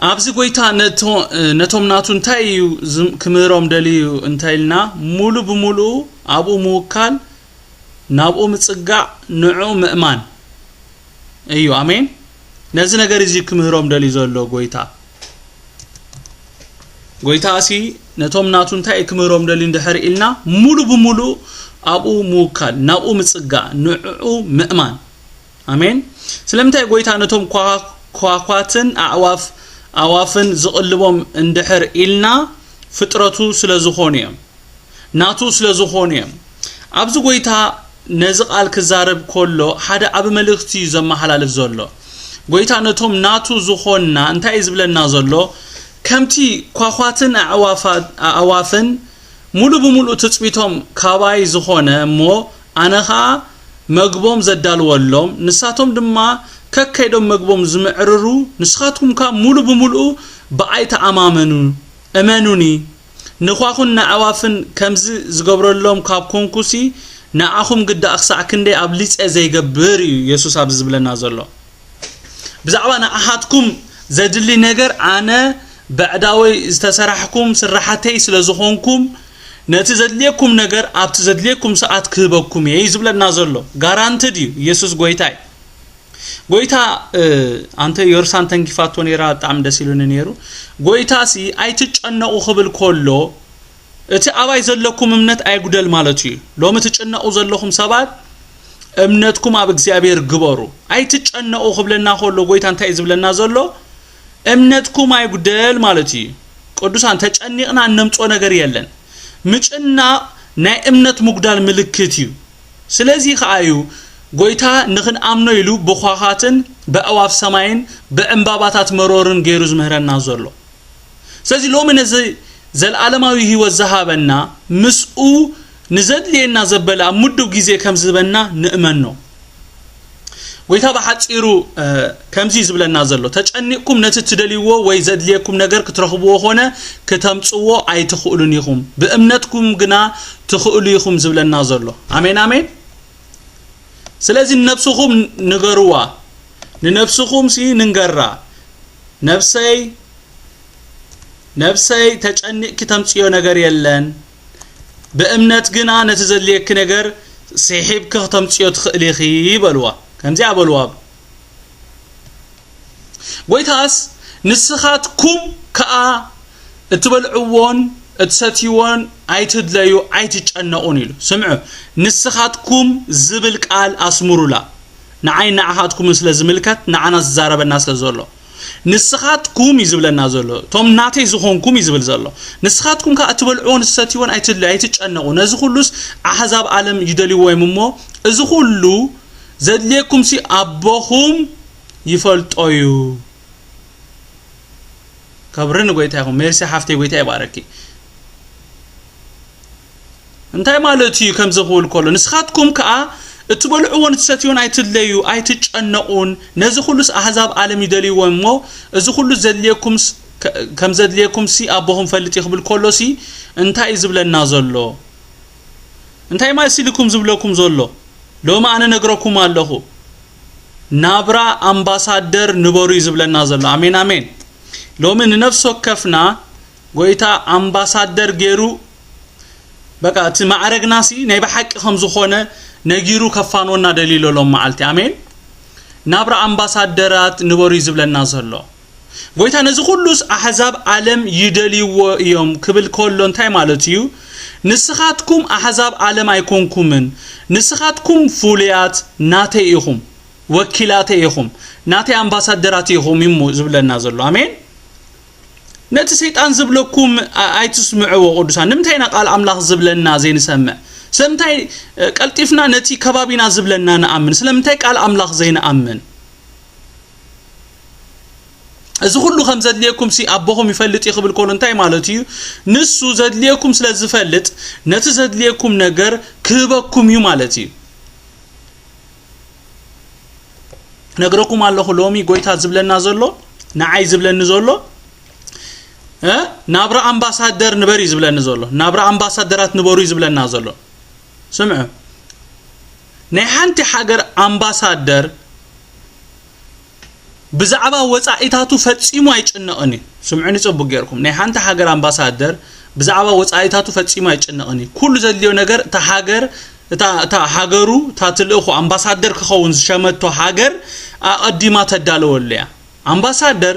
ኣብዚ ጎይታ ነቶ-፣ ነቶም ናቱ እንታይ እዩ ዝም-፣ ክምህሮም ደልዩ እንተ ኢልና፣ ሙሉ ብሙሉ ኣብኡ ምውካል፣ ናብኡ ምጽጋዕ፣ ንዕኡ ምእማን እዩ። ኣሜን። ነዚ ነገር እዚ ክምህሮም ደልዩ ዘሎ ጎይታ። ጎይታ እሲ ነቶም ናቱ እንታይ እዩ ክምህሮም ደልዩ እንድሕር ኢልና፣ ሙሉ ብሙሉ ኣብኡ ምውካል፣ ናብኡ ምጽጋዕ፣ ንዕኡ ምእማን። ኣሜን። ስለምንታይ ጎይታ ነቶም ኳ-፣ ኳኳትን ኣዕዋፍ-፣ ኣዕዋፍን ዝቕልቦም እንድሕር ኢልና፣ ፍጥረቱ ስለ ዝኾኑ እዮም። ናቱ ስለ ዝኾኑ እዮም። ኣብዚ ጎይታ ነዚ ቃል ክዛረብ ከሎ ሓደ ዓቢ መልእኽቲ እዩ ዘመሓላልፍ ዘሎ። ጎይታ ነቶም ናቱ ዝኾንና እንታይ እዩ ዝብለና ዘሎ? ከምቲ ኳኳትን ኣዕዋፋ-፣ ኣዕዋፍን ሙሉ ብሙሉ ትጽቢቶም ካባይ ዝኾነ እሞ ኣነ ኸኣ መግቦም ዘዳልወሎም፣ ንሳቶም ድማ ከከይዶም መግቦም ዝምዕርሩ፣ ንስኻትኩም ከኣ ሙሉ ብሙሉ ብኣይ ተኣማመኑ፣ እመኑኒ። ንኳኹን ንኣዕዋፍን ከምዚ ዝገብረሎም ካብ ኮንኩሲ፣ ንዓኹም ግዳ ክሳዕ ክንደይ ኣብሊጸ ዘይገብር እዩ የሱስ ኣብዚ ዝብለና ዘሎ። ብዛዕባ ንኣኻትኩም ዘድሊ ነገር ኣነ በዕዳወይ ዝተሰራሕኩም ስራሓተይ ስለ ዝኾንኩም፣ ነቲ ዘድልየኩም ነገር ኣብቲ ዘድልየኩም ሰዓት ክህበኩም እየ እዩ ዝብለና ዘሎ። ጋራንትድ እዩ የሱስ ጎይታይ። ጎይታ፣ እ፣ ኣንተ ዮርሳን ተንኪፋቶ ነይራ፣ ብጣዕሚ ደስ ኢሉኒ ነይሩ። ጎይታሲ ኣይትጨነቑ ክብል ከሎ፣ እቲ ኣባይ ዘለኩም እምነት ኣይጉደል ማለቱ እዩ። ሎሚ ትጭነቑ ዘለኹም ሰባት፣ እምነትኩም ኣብ እግዚኣብሔር ግበሩ። ኣይትጨነቑ ክብለና ከሎ፣ ጎይታ እንታይ እዩ ዝብለና ዘሎ? እምነትኩም ኣይጉደል ማለቱ እዩ። ቅዱሳን፣ ተጨኒቕና እነምጾ ነገር የለን። ምጭናቕ ናይ እምነት ምጉዳል ምልክት እዩ። ስለዚ ኸኣ እዩ ጎይታ ንኽንኣምኖ ኢሉ ብኳዃትን ብኣዕዋፍ ሰማይን ብዕምባባታት መሮርን ገይሩ ዝምህረና ዘሎ። ስለዚ ሎሚ ነዚ ዘልኣለማዊ ህይወት ዝሃበና፣ ምስኡ ንዘድልየና ዘበለ ኣብ ምዱብ ግዜ ከም ዝህበና ንእመኖ። ጎይታ ብሓጺሩ፣ እ፣ ከምዚ ዝብለና ዘሎ፣ "ተጨኒቕኩም ነቲ ትደልይዎ ወይ ዘድልየኩም ነገር ክትረኽብዎ ኾነ ክተምጽዎ ኣይትኽእሉን ኢኹም። ብእምነትኩም ግና ትኽእሉ ኢኹም" ዝብለና ዘሎ። ኣሜን፣ ኣሜን። ስለዚ ንነብስኹም ንገርዋ፣ ንነብስኹም ሲ ንንገራ። "ነብሰይ፣ ነብሰይ፣ ተጨኒቕኪ ተምጽዮ ነገር የለን። ብእምነት ግና ነቲ ዘድልየኪ ነገር ስሒብኪ ክተምጽዮ ትኽእሊ ኢኺ" በልዋ። ከምዚኣ በልዋ። ጎይታስ፣ "ንስኻትኩም ከኣ እትበልዕዎን እትሰትይዎን ኣይትድለዩ፣ ኣይትጨነቑን" ኢሉ። ስምዑ፣ "ንስኻትኩም" ዝብል ቃል ኣስምሩላ። ንዓይ ንዓኻትኩምን ስለ ዝምልከት፣ ንዓና ዝዛረበና ስለ ዘሎ። "ንስኻትኩም" እዩ ዝብለና ዘሎ። "እቶም ናተይ ዝኾንኩም" እዩ ዝብል ዘሎ። "ንስኻትኩም ከኣ እትበልዕዎን እትሰትይዎን ኣይትድለዩ፣ ኣይትጨነቑ። ነዚ ኩሉስ ኣሕዛብ ዓለም ይደልይዎ እዮም እሞ፣ እዚ ኩሉ ዘድልየኩምሲ ኣቦኹም ይፈልጦ እዩ።" ክብሪ ንጎይታ ይኹን። ሜርሲ ሓፍተይ፣ ጎይታ ይባረኪ። እንታይ ማለት እዩ ከምዚ ክብል ከሎ? "ንስኻትኩም ከኣ እትበልዕዎን እትሰትዩን ኣይትድለዩ፣ ኣይትጨነቑን። ነዚ ኩሉስ ኣህዛብ ዓለም ይደልይዎ እሞ፣ እዚ ኩሉ ዘድልየኩም ስ-፣ ከ-፣ ከም ዘድልየኩም ሲ ኣቦኹም ፈልጥ እዩ" ክብል ከሎ ሲ እንታይ እዩ ዝብለና ዘሎ? እንታይ ማለት ኢልኩም ዝብለኩም ዘሎ? ሎሚ ኣነ ነግረኩም ኣለኹ። ናብራ ኣምባሳደር ንበሩ እዩ ዝብለና ዘሎ። ኣሜን፣ ኣሜን። ሎሚ ንነፍሲ ወከፍና ጎይታ ኣምባሳደር ገይሩ፣ በቃ፣ እቲ ማዕረግና ሲ ናይ ብሓቂ ከም ዝኾነ ነጊሩ ከፋንወና ደልዩ ኣሎ ሎም መዓልቲ። ኣሜን። ናብራ ኣምባሳደራት ንበሩ እዩ ዝብለና ዘሎ። ጎይታ ነዚ ኩሉስ ኣሕዛብ ዓለም ይደልይዎ እዮም ክብል ከሎ እንታይ ማለት እዩ? "ንስኻትኩም ኣሕዛብ ዓለም ኣይኮንኩምን፣ ንስኻትኩም ፍሉያት ናተይ ኢኹም፣ ወኪላተይ ኢኹም፣ ናተይ ኣምባሳደራት ኢኹም" እዩ ዝብለና ዘሎ። ኣሜን። ነቲ ሰይጣን ዝብለኩም ኣ-፣ ኣይትስምዕዎ ቅዱሳን። ንምንታይ ኢና ቃል ኣምላኽ ዝብለና ዘይንሰምዕ? ስለምንታይ፣ እ፣ ቀልጢፍና ነቲ ከባቢና ዝብለና ንኣምን? ስለምንታይ ቃል ኣምላኽ ዘይንኣምን? "እዚ ኩሉ ከም ዘድልየኩም ሲ ኣቦኹም ይፈልጥ እዩ" ክብል ከሎ እንታይ ማለት እዩ? ንሱ ዘድልየኩም ስለ ዝፈልጥ ነቲ ዘድልየኩም ነገር ክህበኩም እዩ ማለት እዩ። ነግረኩም ኣለኹ ሎሚ ጎይታ ዝብለና ዘሎ፣ ንዓይ ዝብለኒ ዘሎ፣ እ፣ ናብራ ኣምባሳደር ንበር እዩ ዝብለኒ ዘሎ። ናብራ ኣምባሳደራት ንበሩ እዩ ዝብለና ዘሎ። ስምዑ፣ ናይ ሓንቲ ሃገር ኣምባሳደር ብዛዕባ ወጻኢታቱ ፈጺሙ ኣይጭነቕን እዩ። ስምዑኒ ጽቡቕ ጌርኩም። ናይ ሓንቲ ሃገር ኣምባሳደር ብዛዕባ ወጻኢታቱ ፈጺሙ ኣይጭነቕን እዩ። ኩሉ ዘድልዮ ነገር እታ ሃገር፣ እታ፣ እታ ሃገሩ፣ እታ ትልእኹ ኣምባሳደር ክኸውን ዝሸመቶ ሃገር ኣቐዲማ ተዳለወሉ እያ። ኣምባሳደር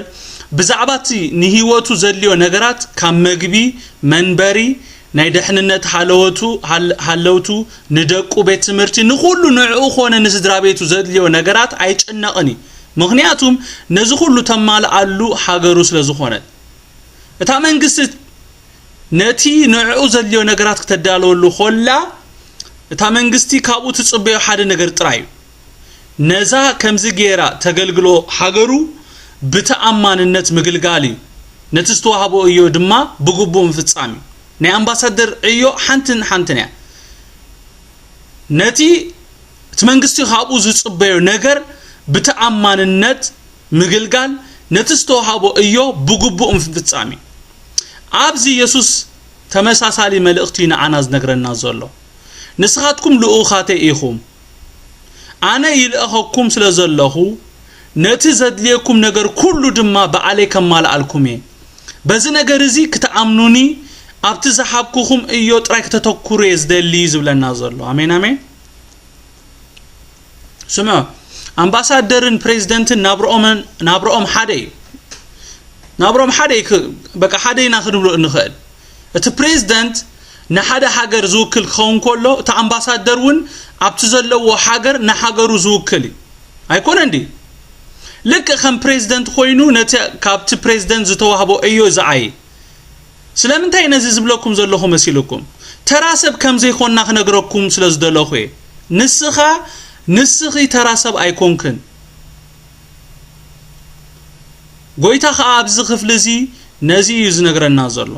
ብዛዕባ እቲ ንህይወቱ ዘድልዮ ነገራት፣ ካብ መግቢ፣ መንበሪ፣ ናይ ደሕንነት ሃለወቱ፣ ሃል-፣ ሃለውቱ፣ ንደቁ ቤት ትምህርቲ፣ ንኹሉ ንዕኡ ኾነ ንስድራ ቤቱ ዘድልዮ ነገራት ኣይጭነቕን እዩ። ምኽንያቱም ነዚ ኹሉ ተማልኣሉ ሃገሩ ስለ ዝኾነት። እታ መንግስቲ ነቲ ንዕኡ ዘድልዮ ነገራት ክተዳለወሉ ኾላ፣ እታ መንግስቲ ካብኡ ትጽበዮ ሓደ ነገር ጥራይ እዩ። ነዛ ከምዚ ጌራ ተገልግሎ ሃገሩ ብተኣማንነት ምግልጋል እዩ። ነቲ ዝተዋህቦ ዕዮ ድማ ብግቡእ ምፍጻም እዩ። ናይ ኣምባሳደር ዕዮ ሓንትን ሓንትን እያ። ነቲ እቲ መንግስቲ ካብኡ ዝጽበዮ ነገር ብተኣማንነት ምግልጋል፣ ነቲ ዝተዋህቦ ዕዮ ብግቡእ ምፍጻም እዩ። ኣብዚ የሱስ ተመሳሳሊ መልእኽቲ ንዓና ዝነግረና ዘሎ። "ንስኻትኩም ልኡኻተይ ኢኹም። ኣነ ይልእኸኩም ስለ ዘለኹ፣ ነቲ ዘድልየኩም ነገር ኩሉ ድማ ብዓለይ ከማልኣልኩም እየ። በዚ ነገር እዚ ክትኣምኑኒ፣ ኣብቲ ዝሃብኩኹም ዕዮ ጥራይ ክተተኩሩ እየ ዝደሊ" እዩ ዝብለና ዘሎ። ኣሜን፣ ኣሜን። ስምዑ፣ ኣምባሳደርን ፕሬዚደንትን ናብርኦምን-፣ ናብርኦም ሓደ እዩ። ናብርኦም ሓደ እዩ፣ ክ-፣ በቃ ሓደ ኢና ክንብሎ እንኽእል። እቲ ፕሬዚደንት ንሓደ ሃገር ዝውክል ክኸውን ከሎ፣ እቲ ኣምባሳደር እውን ኣብቲ ዘለዎ ሃገር ንሃገሩ ዝውክል እዩ። ኣይኮነን ድዩ? ልክእ ከም ፕሬዚደንት ኮይኑ ነቲ ካብቲ ፕሬዚደንት ዝተዋህቦ ዕዮ ዝዓዪ። ስለምንታይ ነዚ ዝብለኩም ዘለኹ መሲልኩም? ተራ ሰብ ከም ዘይኮንና ክነግረኩም ስለ ዝደለኹ እየ። ንስኻ፣ ንስኺ ተራ ሰብ ኣይኮንክን። ጎይታ ኸኣ ኣብዚ ክፍሊ እዚ ነዚ እዩ ዝነግረና ዘሎ።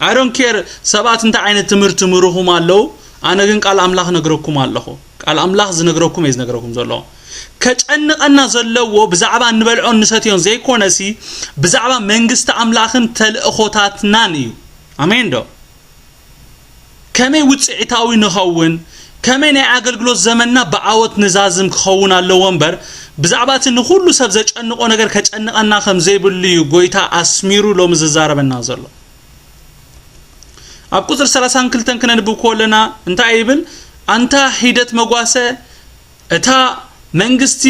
I don't care ሰባት እንታይ ዓይነት ትምህርቲ ምርኹም ኣለዉ፣ ኣነ ግን ቃል ኣምላኽ ነግረኩም ኣለኹ። ቃል ኣምላኽ ዝነግረኩም እየ ዝነግረኩም ዘለኹ። ከጨንቐና ዘለዎ ብዛዕባ እንበልዖን ንሰትዮን ዘይኮነሲ፣ ብዛዕባ መንግስቲ ኣምላኽን ተልእኾታትናን እዩ። ኣሜን ዶ? ከመይ ውፅዒታዊ ንኸውን፣ ከመይ ናይ ኣገልግሎት ዘመንና ብዓወት ንዛዝም ክኸውን ኣለዎ እምበር፣ ብዛዕባ እቲ ንኹሉ ሰብ ዘጨንቆ ነገር ከጨንቐና ከም ዘይብሉ እዩ ጎይታ ኣስሚሩ ሎሚ ዝዛረበና ዘሎ። ኣብ ቁፅሪ ሰላሳን ክልተን ክነንብብ ከለና እንታይ ይብል? ኣንታ ሂደት መጓሰ፣ እታ መንግስቲ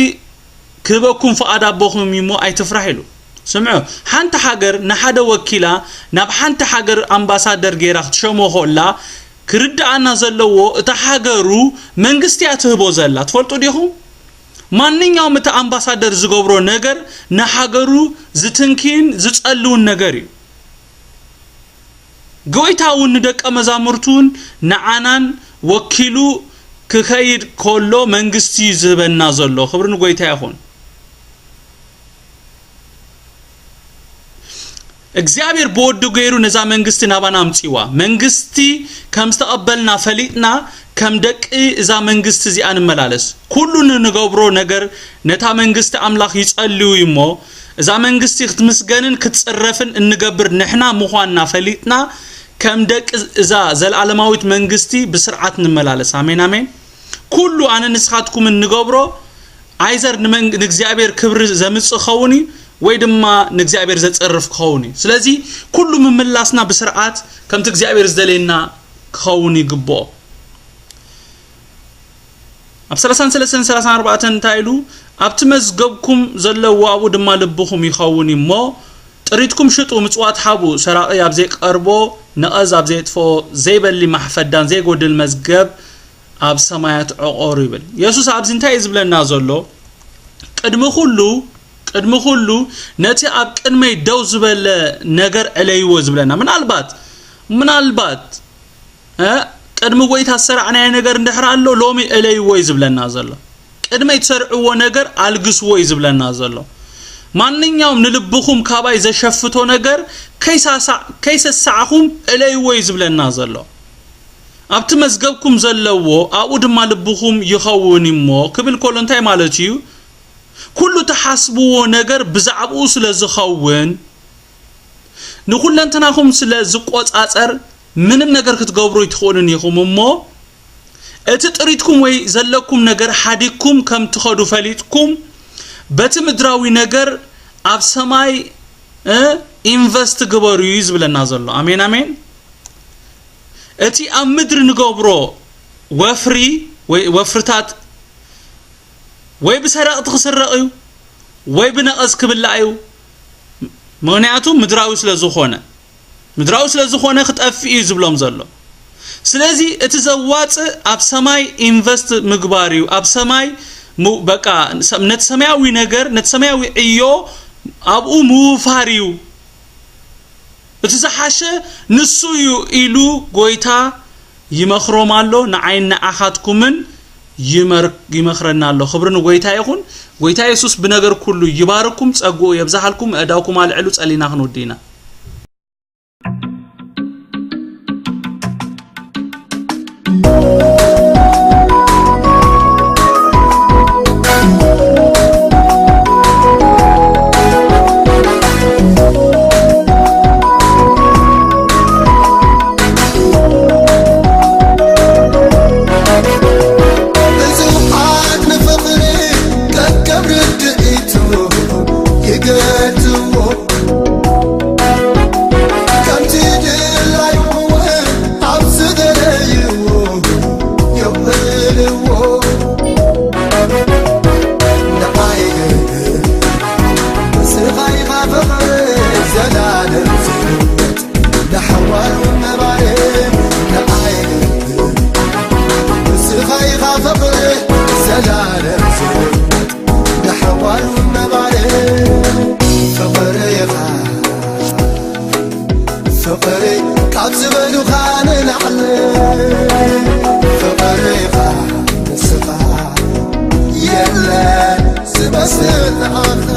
ክህበኩም ፍቓድ ኣቦኹም እዩ እሞ ኣይትፍራሕ ኢሉ። ስምዑ፣ ሓንቲ ሃገር ንሓደ ወኪላ ናብ ሓንቲ ሃገር ኣምባሳደር ገይራ ክትሸሞ ከላ ክርድኣና ዘለዎ እታ ሃገሩ መንግስቲ እያ ትህቦ ዘላ። ትፈልጡ ዲኹም? ማንኛውም እቲ ኣምባሳደር ዝገብሮ ነገር ንሃገሩ ዝትንክይን ዝጸልውን ነገር እዩ። ጎይታ እውን ንደቀ መዛሙርቱን ንዓናን ወኪሉ ክኸይድ ከሎ መንግስቲ እዩ ዝህበና ዘሎ። ክብሪ ንጎይታ ይኹን። እግዚኣብሔር ብወዱ ገይሩ ነዛ መንግስቲ ናባና ኣምጺዋ። መንግስቲ ከም ዝተቐበልና ፈሊጥና ከም ደቂ እዛ መንግስቲ እዚኣ ንመላለስ። ኩሉ ንንገብሮ ነገር ነታ መንግስቲ ኣምላኽ ይጸልዩ እዩ እሞ፣ እዛ መንግስቲ ክትምስገንን ክትጽረፍን እንገብር ንሕና ምዃንና ፈሊጥና፣ ከም ደቂ እዛ ዘለዓለማዊት መንግስቲ ብስርዓት ንመላለስ። ኣሜን፣ ኣሜን። ኩሉ ኣነ ንስኻትኩምን ንገብሮ ኣይዘር ንመን-፣ ንእግዚኣብሔር ክብሪ ዘምጽእ ክኸውን እዩ፣ ወይ ድማ ንእግዚኣብሔር ዘጸርፍ ክኸውን እዩ። ስለዚ ኩሉ ምምላስና ብስርዓት ከምቲ እግዚኣብሔር ዝደልየና ክኸውን ይግብኦ። ኣብ ሰላሳን ሰለስተን ሰላሳን ኣርባዕተን እንታይ ኢሉ? ኣብቲ መዝገብኩም ዘለዎ ኣብኡ ድማ ልብኹም ይኸውን እዩ እሞ፣ ጥሪትኩም ሽጡ፣ ምጽዋት ሃቡ፣ ሰራቒ ኣብ ዘይቀርቦ፣ ነቐዝ ኣብ ዘየጥፍኦ፣ ዘይበሊ ማሕፈዳን ዘይጎድል መዝገብ ኣብ ሰማያት ዕቆሩ ይብል። የሱስ ኣብዚ እንታይ እዩ ዝብለና ዘሎ? ቅድሚ ኩሉ፣ ቅድሚ ኩሉ ነቲ ኣብ ቅድመይ ደው ዝበለ ነገር ዕለይዎ ዝብለና። ምናልባት፣ ምናልባት፣ እ፣ ቅድሚ ጎይታ ዝሰራዕናዮ ነገር እንድሕር ኣሎ፣ ሎሚ ዕለይዎ እዩ ዝብለና ዘሎ። ቅድመይ ትሰርዕዎ ነገር ኣልግስዎ እዩ ዝብለና ዘሎ። ማንኛውም ንልብኹም ካባይ ዘሸፍቶ ነገር ከይሳሳ-፣ ከይሰሳዕኹም ዕለይዎ እዩ ዝብለና ዘሎ። ኣብቲ መዝገብኩም ዘለዎ ኣብኡ ድማ ልብኹም ይኸውን እሞ ክብል ከሎ እንታይ ማለት እዩ? ኩሉ ትሓስብዎ ነገር ብዛዕባኡ ስለ ዝኸውን፣ ንኹለንተናኹም ስለ ዝቆጻጸር፣ ምንም ነገር ክትገብሩ ኣይትኽእሉን ኢኹም እሞ፣ እቲ ጥሪትኩም ወይ ዘለኩም ነገር ሓዲግኩም ከም ትኸዱ ፈሊጥኩም፣ በቲ ምድራዊ ነገር ኣብ ሰማይ፣ እ፣ ኢንቨስት ግበሩ እዩ ዝብለና ዘሎ። ኣሜን፣ ኣሜን። እቲ ኣብ ምድሪ ንገብሮ ወፍሪ ወይ ወፍርታት ወይ ብሰረቕቲ ክስረቕ እዩ፣ ወይ ብነቐዝ ክብላዕ እዩ። ምኽንያቱ ምድራዊ ስለ ዝኾነ፣ ምድራዊ ስለ ዝኾነ ክጠፍእ እዩ ዝብሎም ዘሎ። ስለዚ እቲ ዘዋጽእ ኣብ ሰማይ ኢንቨስት ምግባር እዩ፣ ኣብ ሰማይ ሙ-፣ በቃ፣ ሰ-፣ ነቲ ሰማያዊ ነገር፣ ነቲ ሰማያዊ ዕዮ ኣብኡ ምውፋር እዩ። እቲ ዝሓሸ ንሱ እዩ ኢሉ ጎይታ ይመኽሮም ኣሎ። ንዓይን ንዓኻትኩምን ይመር-፣ ይመኽረና ኣሎ። ክብሪ ንጎይታ ይኹን። ጎይታ የሱስ ብነገር ኩሉ ይባርኩም፣ ጸግኡ የብዝሓልኩም። ኣእዳውኩም ኣልዕሉ፣ ጸሊና ክንውዲ ኢና። ብዙሓት ንፍቕሪ ከከም ርድኢቱ ይገልጽዎ። ከምቲ ድላዩ እውን ኣብ ዝደለይዎ የውዕልዎ። ንዓይ ግን ንስኻ ኢኻ ፍቕሪ ዘላለም ዝህይወት፣ ንሓዋሩ ነባሪ። ንዓይ ግን ንስኻ ኢኻ ፍቕሪ ዘላለም ዝህይወት፣ ንሓዋሩ ነባሪ። ፍቕሪ ኢኻ ፍቕሪ ካብ ዝበሉኻ ንላዕሊ፣ ፍቕሪ ኢኻ ንስኻ፣ የለን ዝመስል ንዓኻ።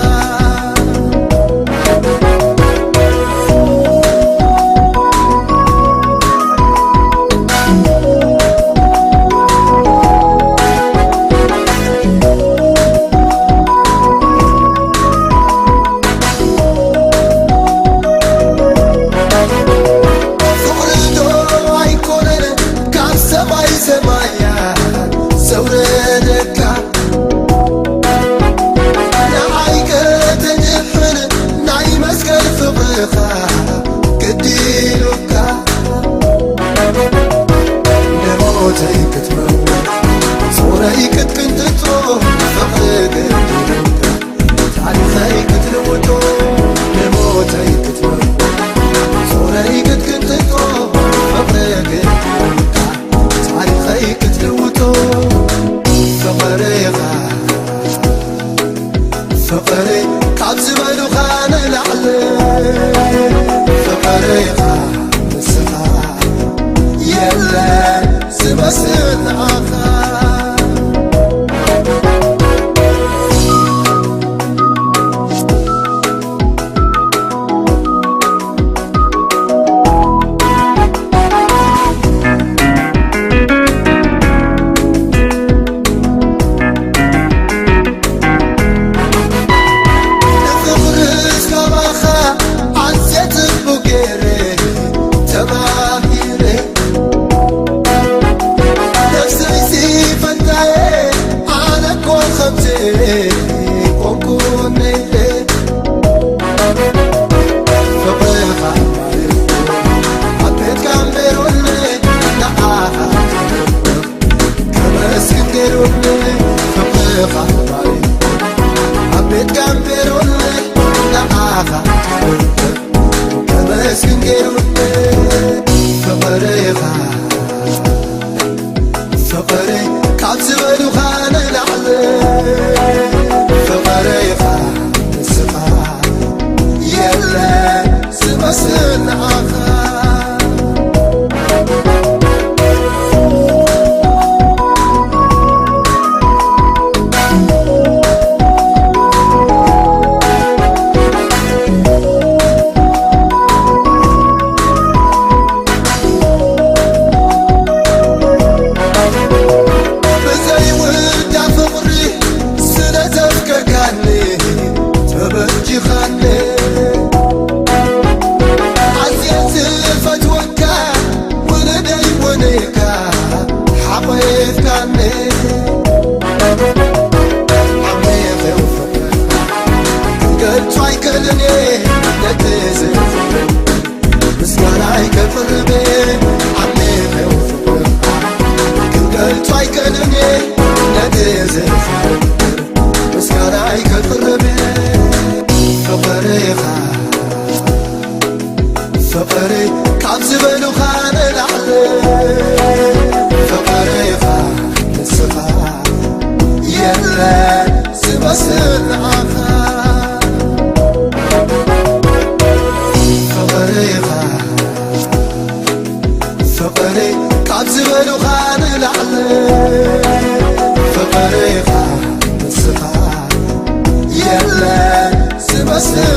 ሞተይ ክትመውት ጾረይ ክትቅንጥጦ ፍቕሪ ግን ታሪኸይ ክትልውጦ ንሞተይ ክትመውት ጾረይ ክትቅንጥጦ ፍቕሪ ግን ታሪኸይ ክትልውጦ ፍቕሪ ኢኻ ፍቕሪ ካብ ዝበሉኻ ንላዕሊ ፍቕሪ ኢኻ ንስኻ የለን ዝመስል ንዓኻ ፍቕረይ ካብ ዝበሉኻ ንላዕሊ ፍቕረይኻ ንስኻ የለን ዝመስል ንዓኻ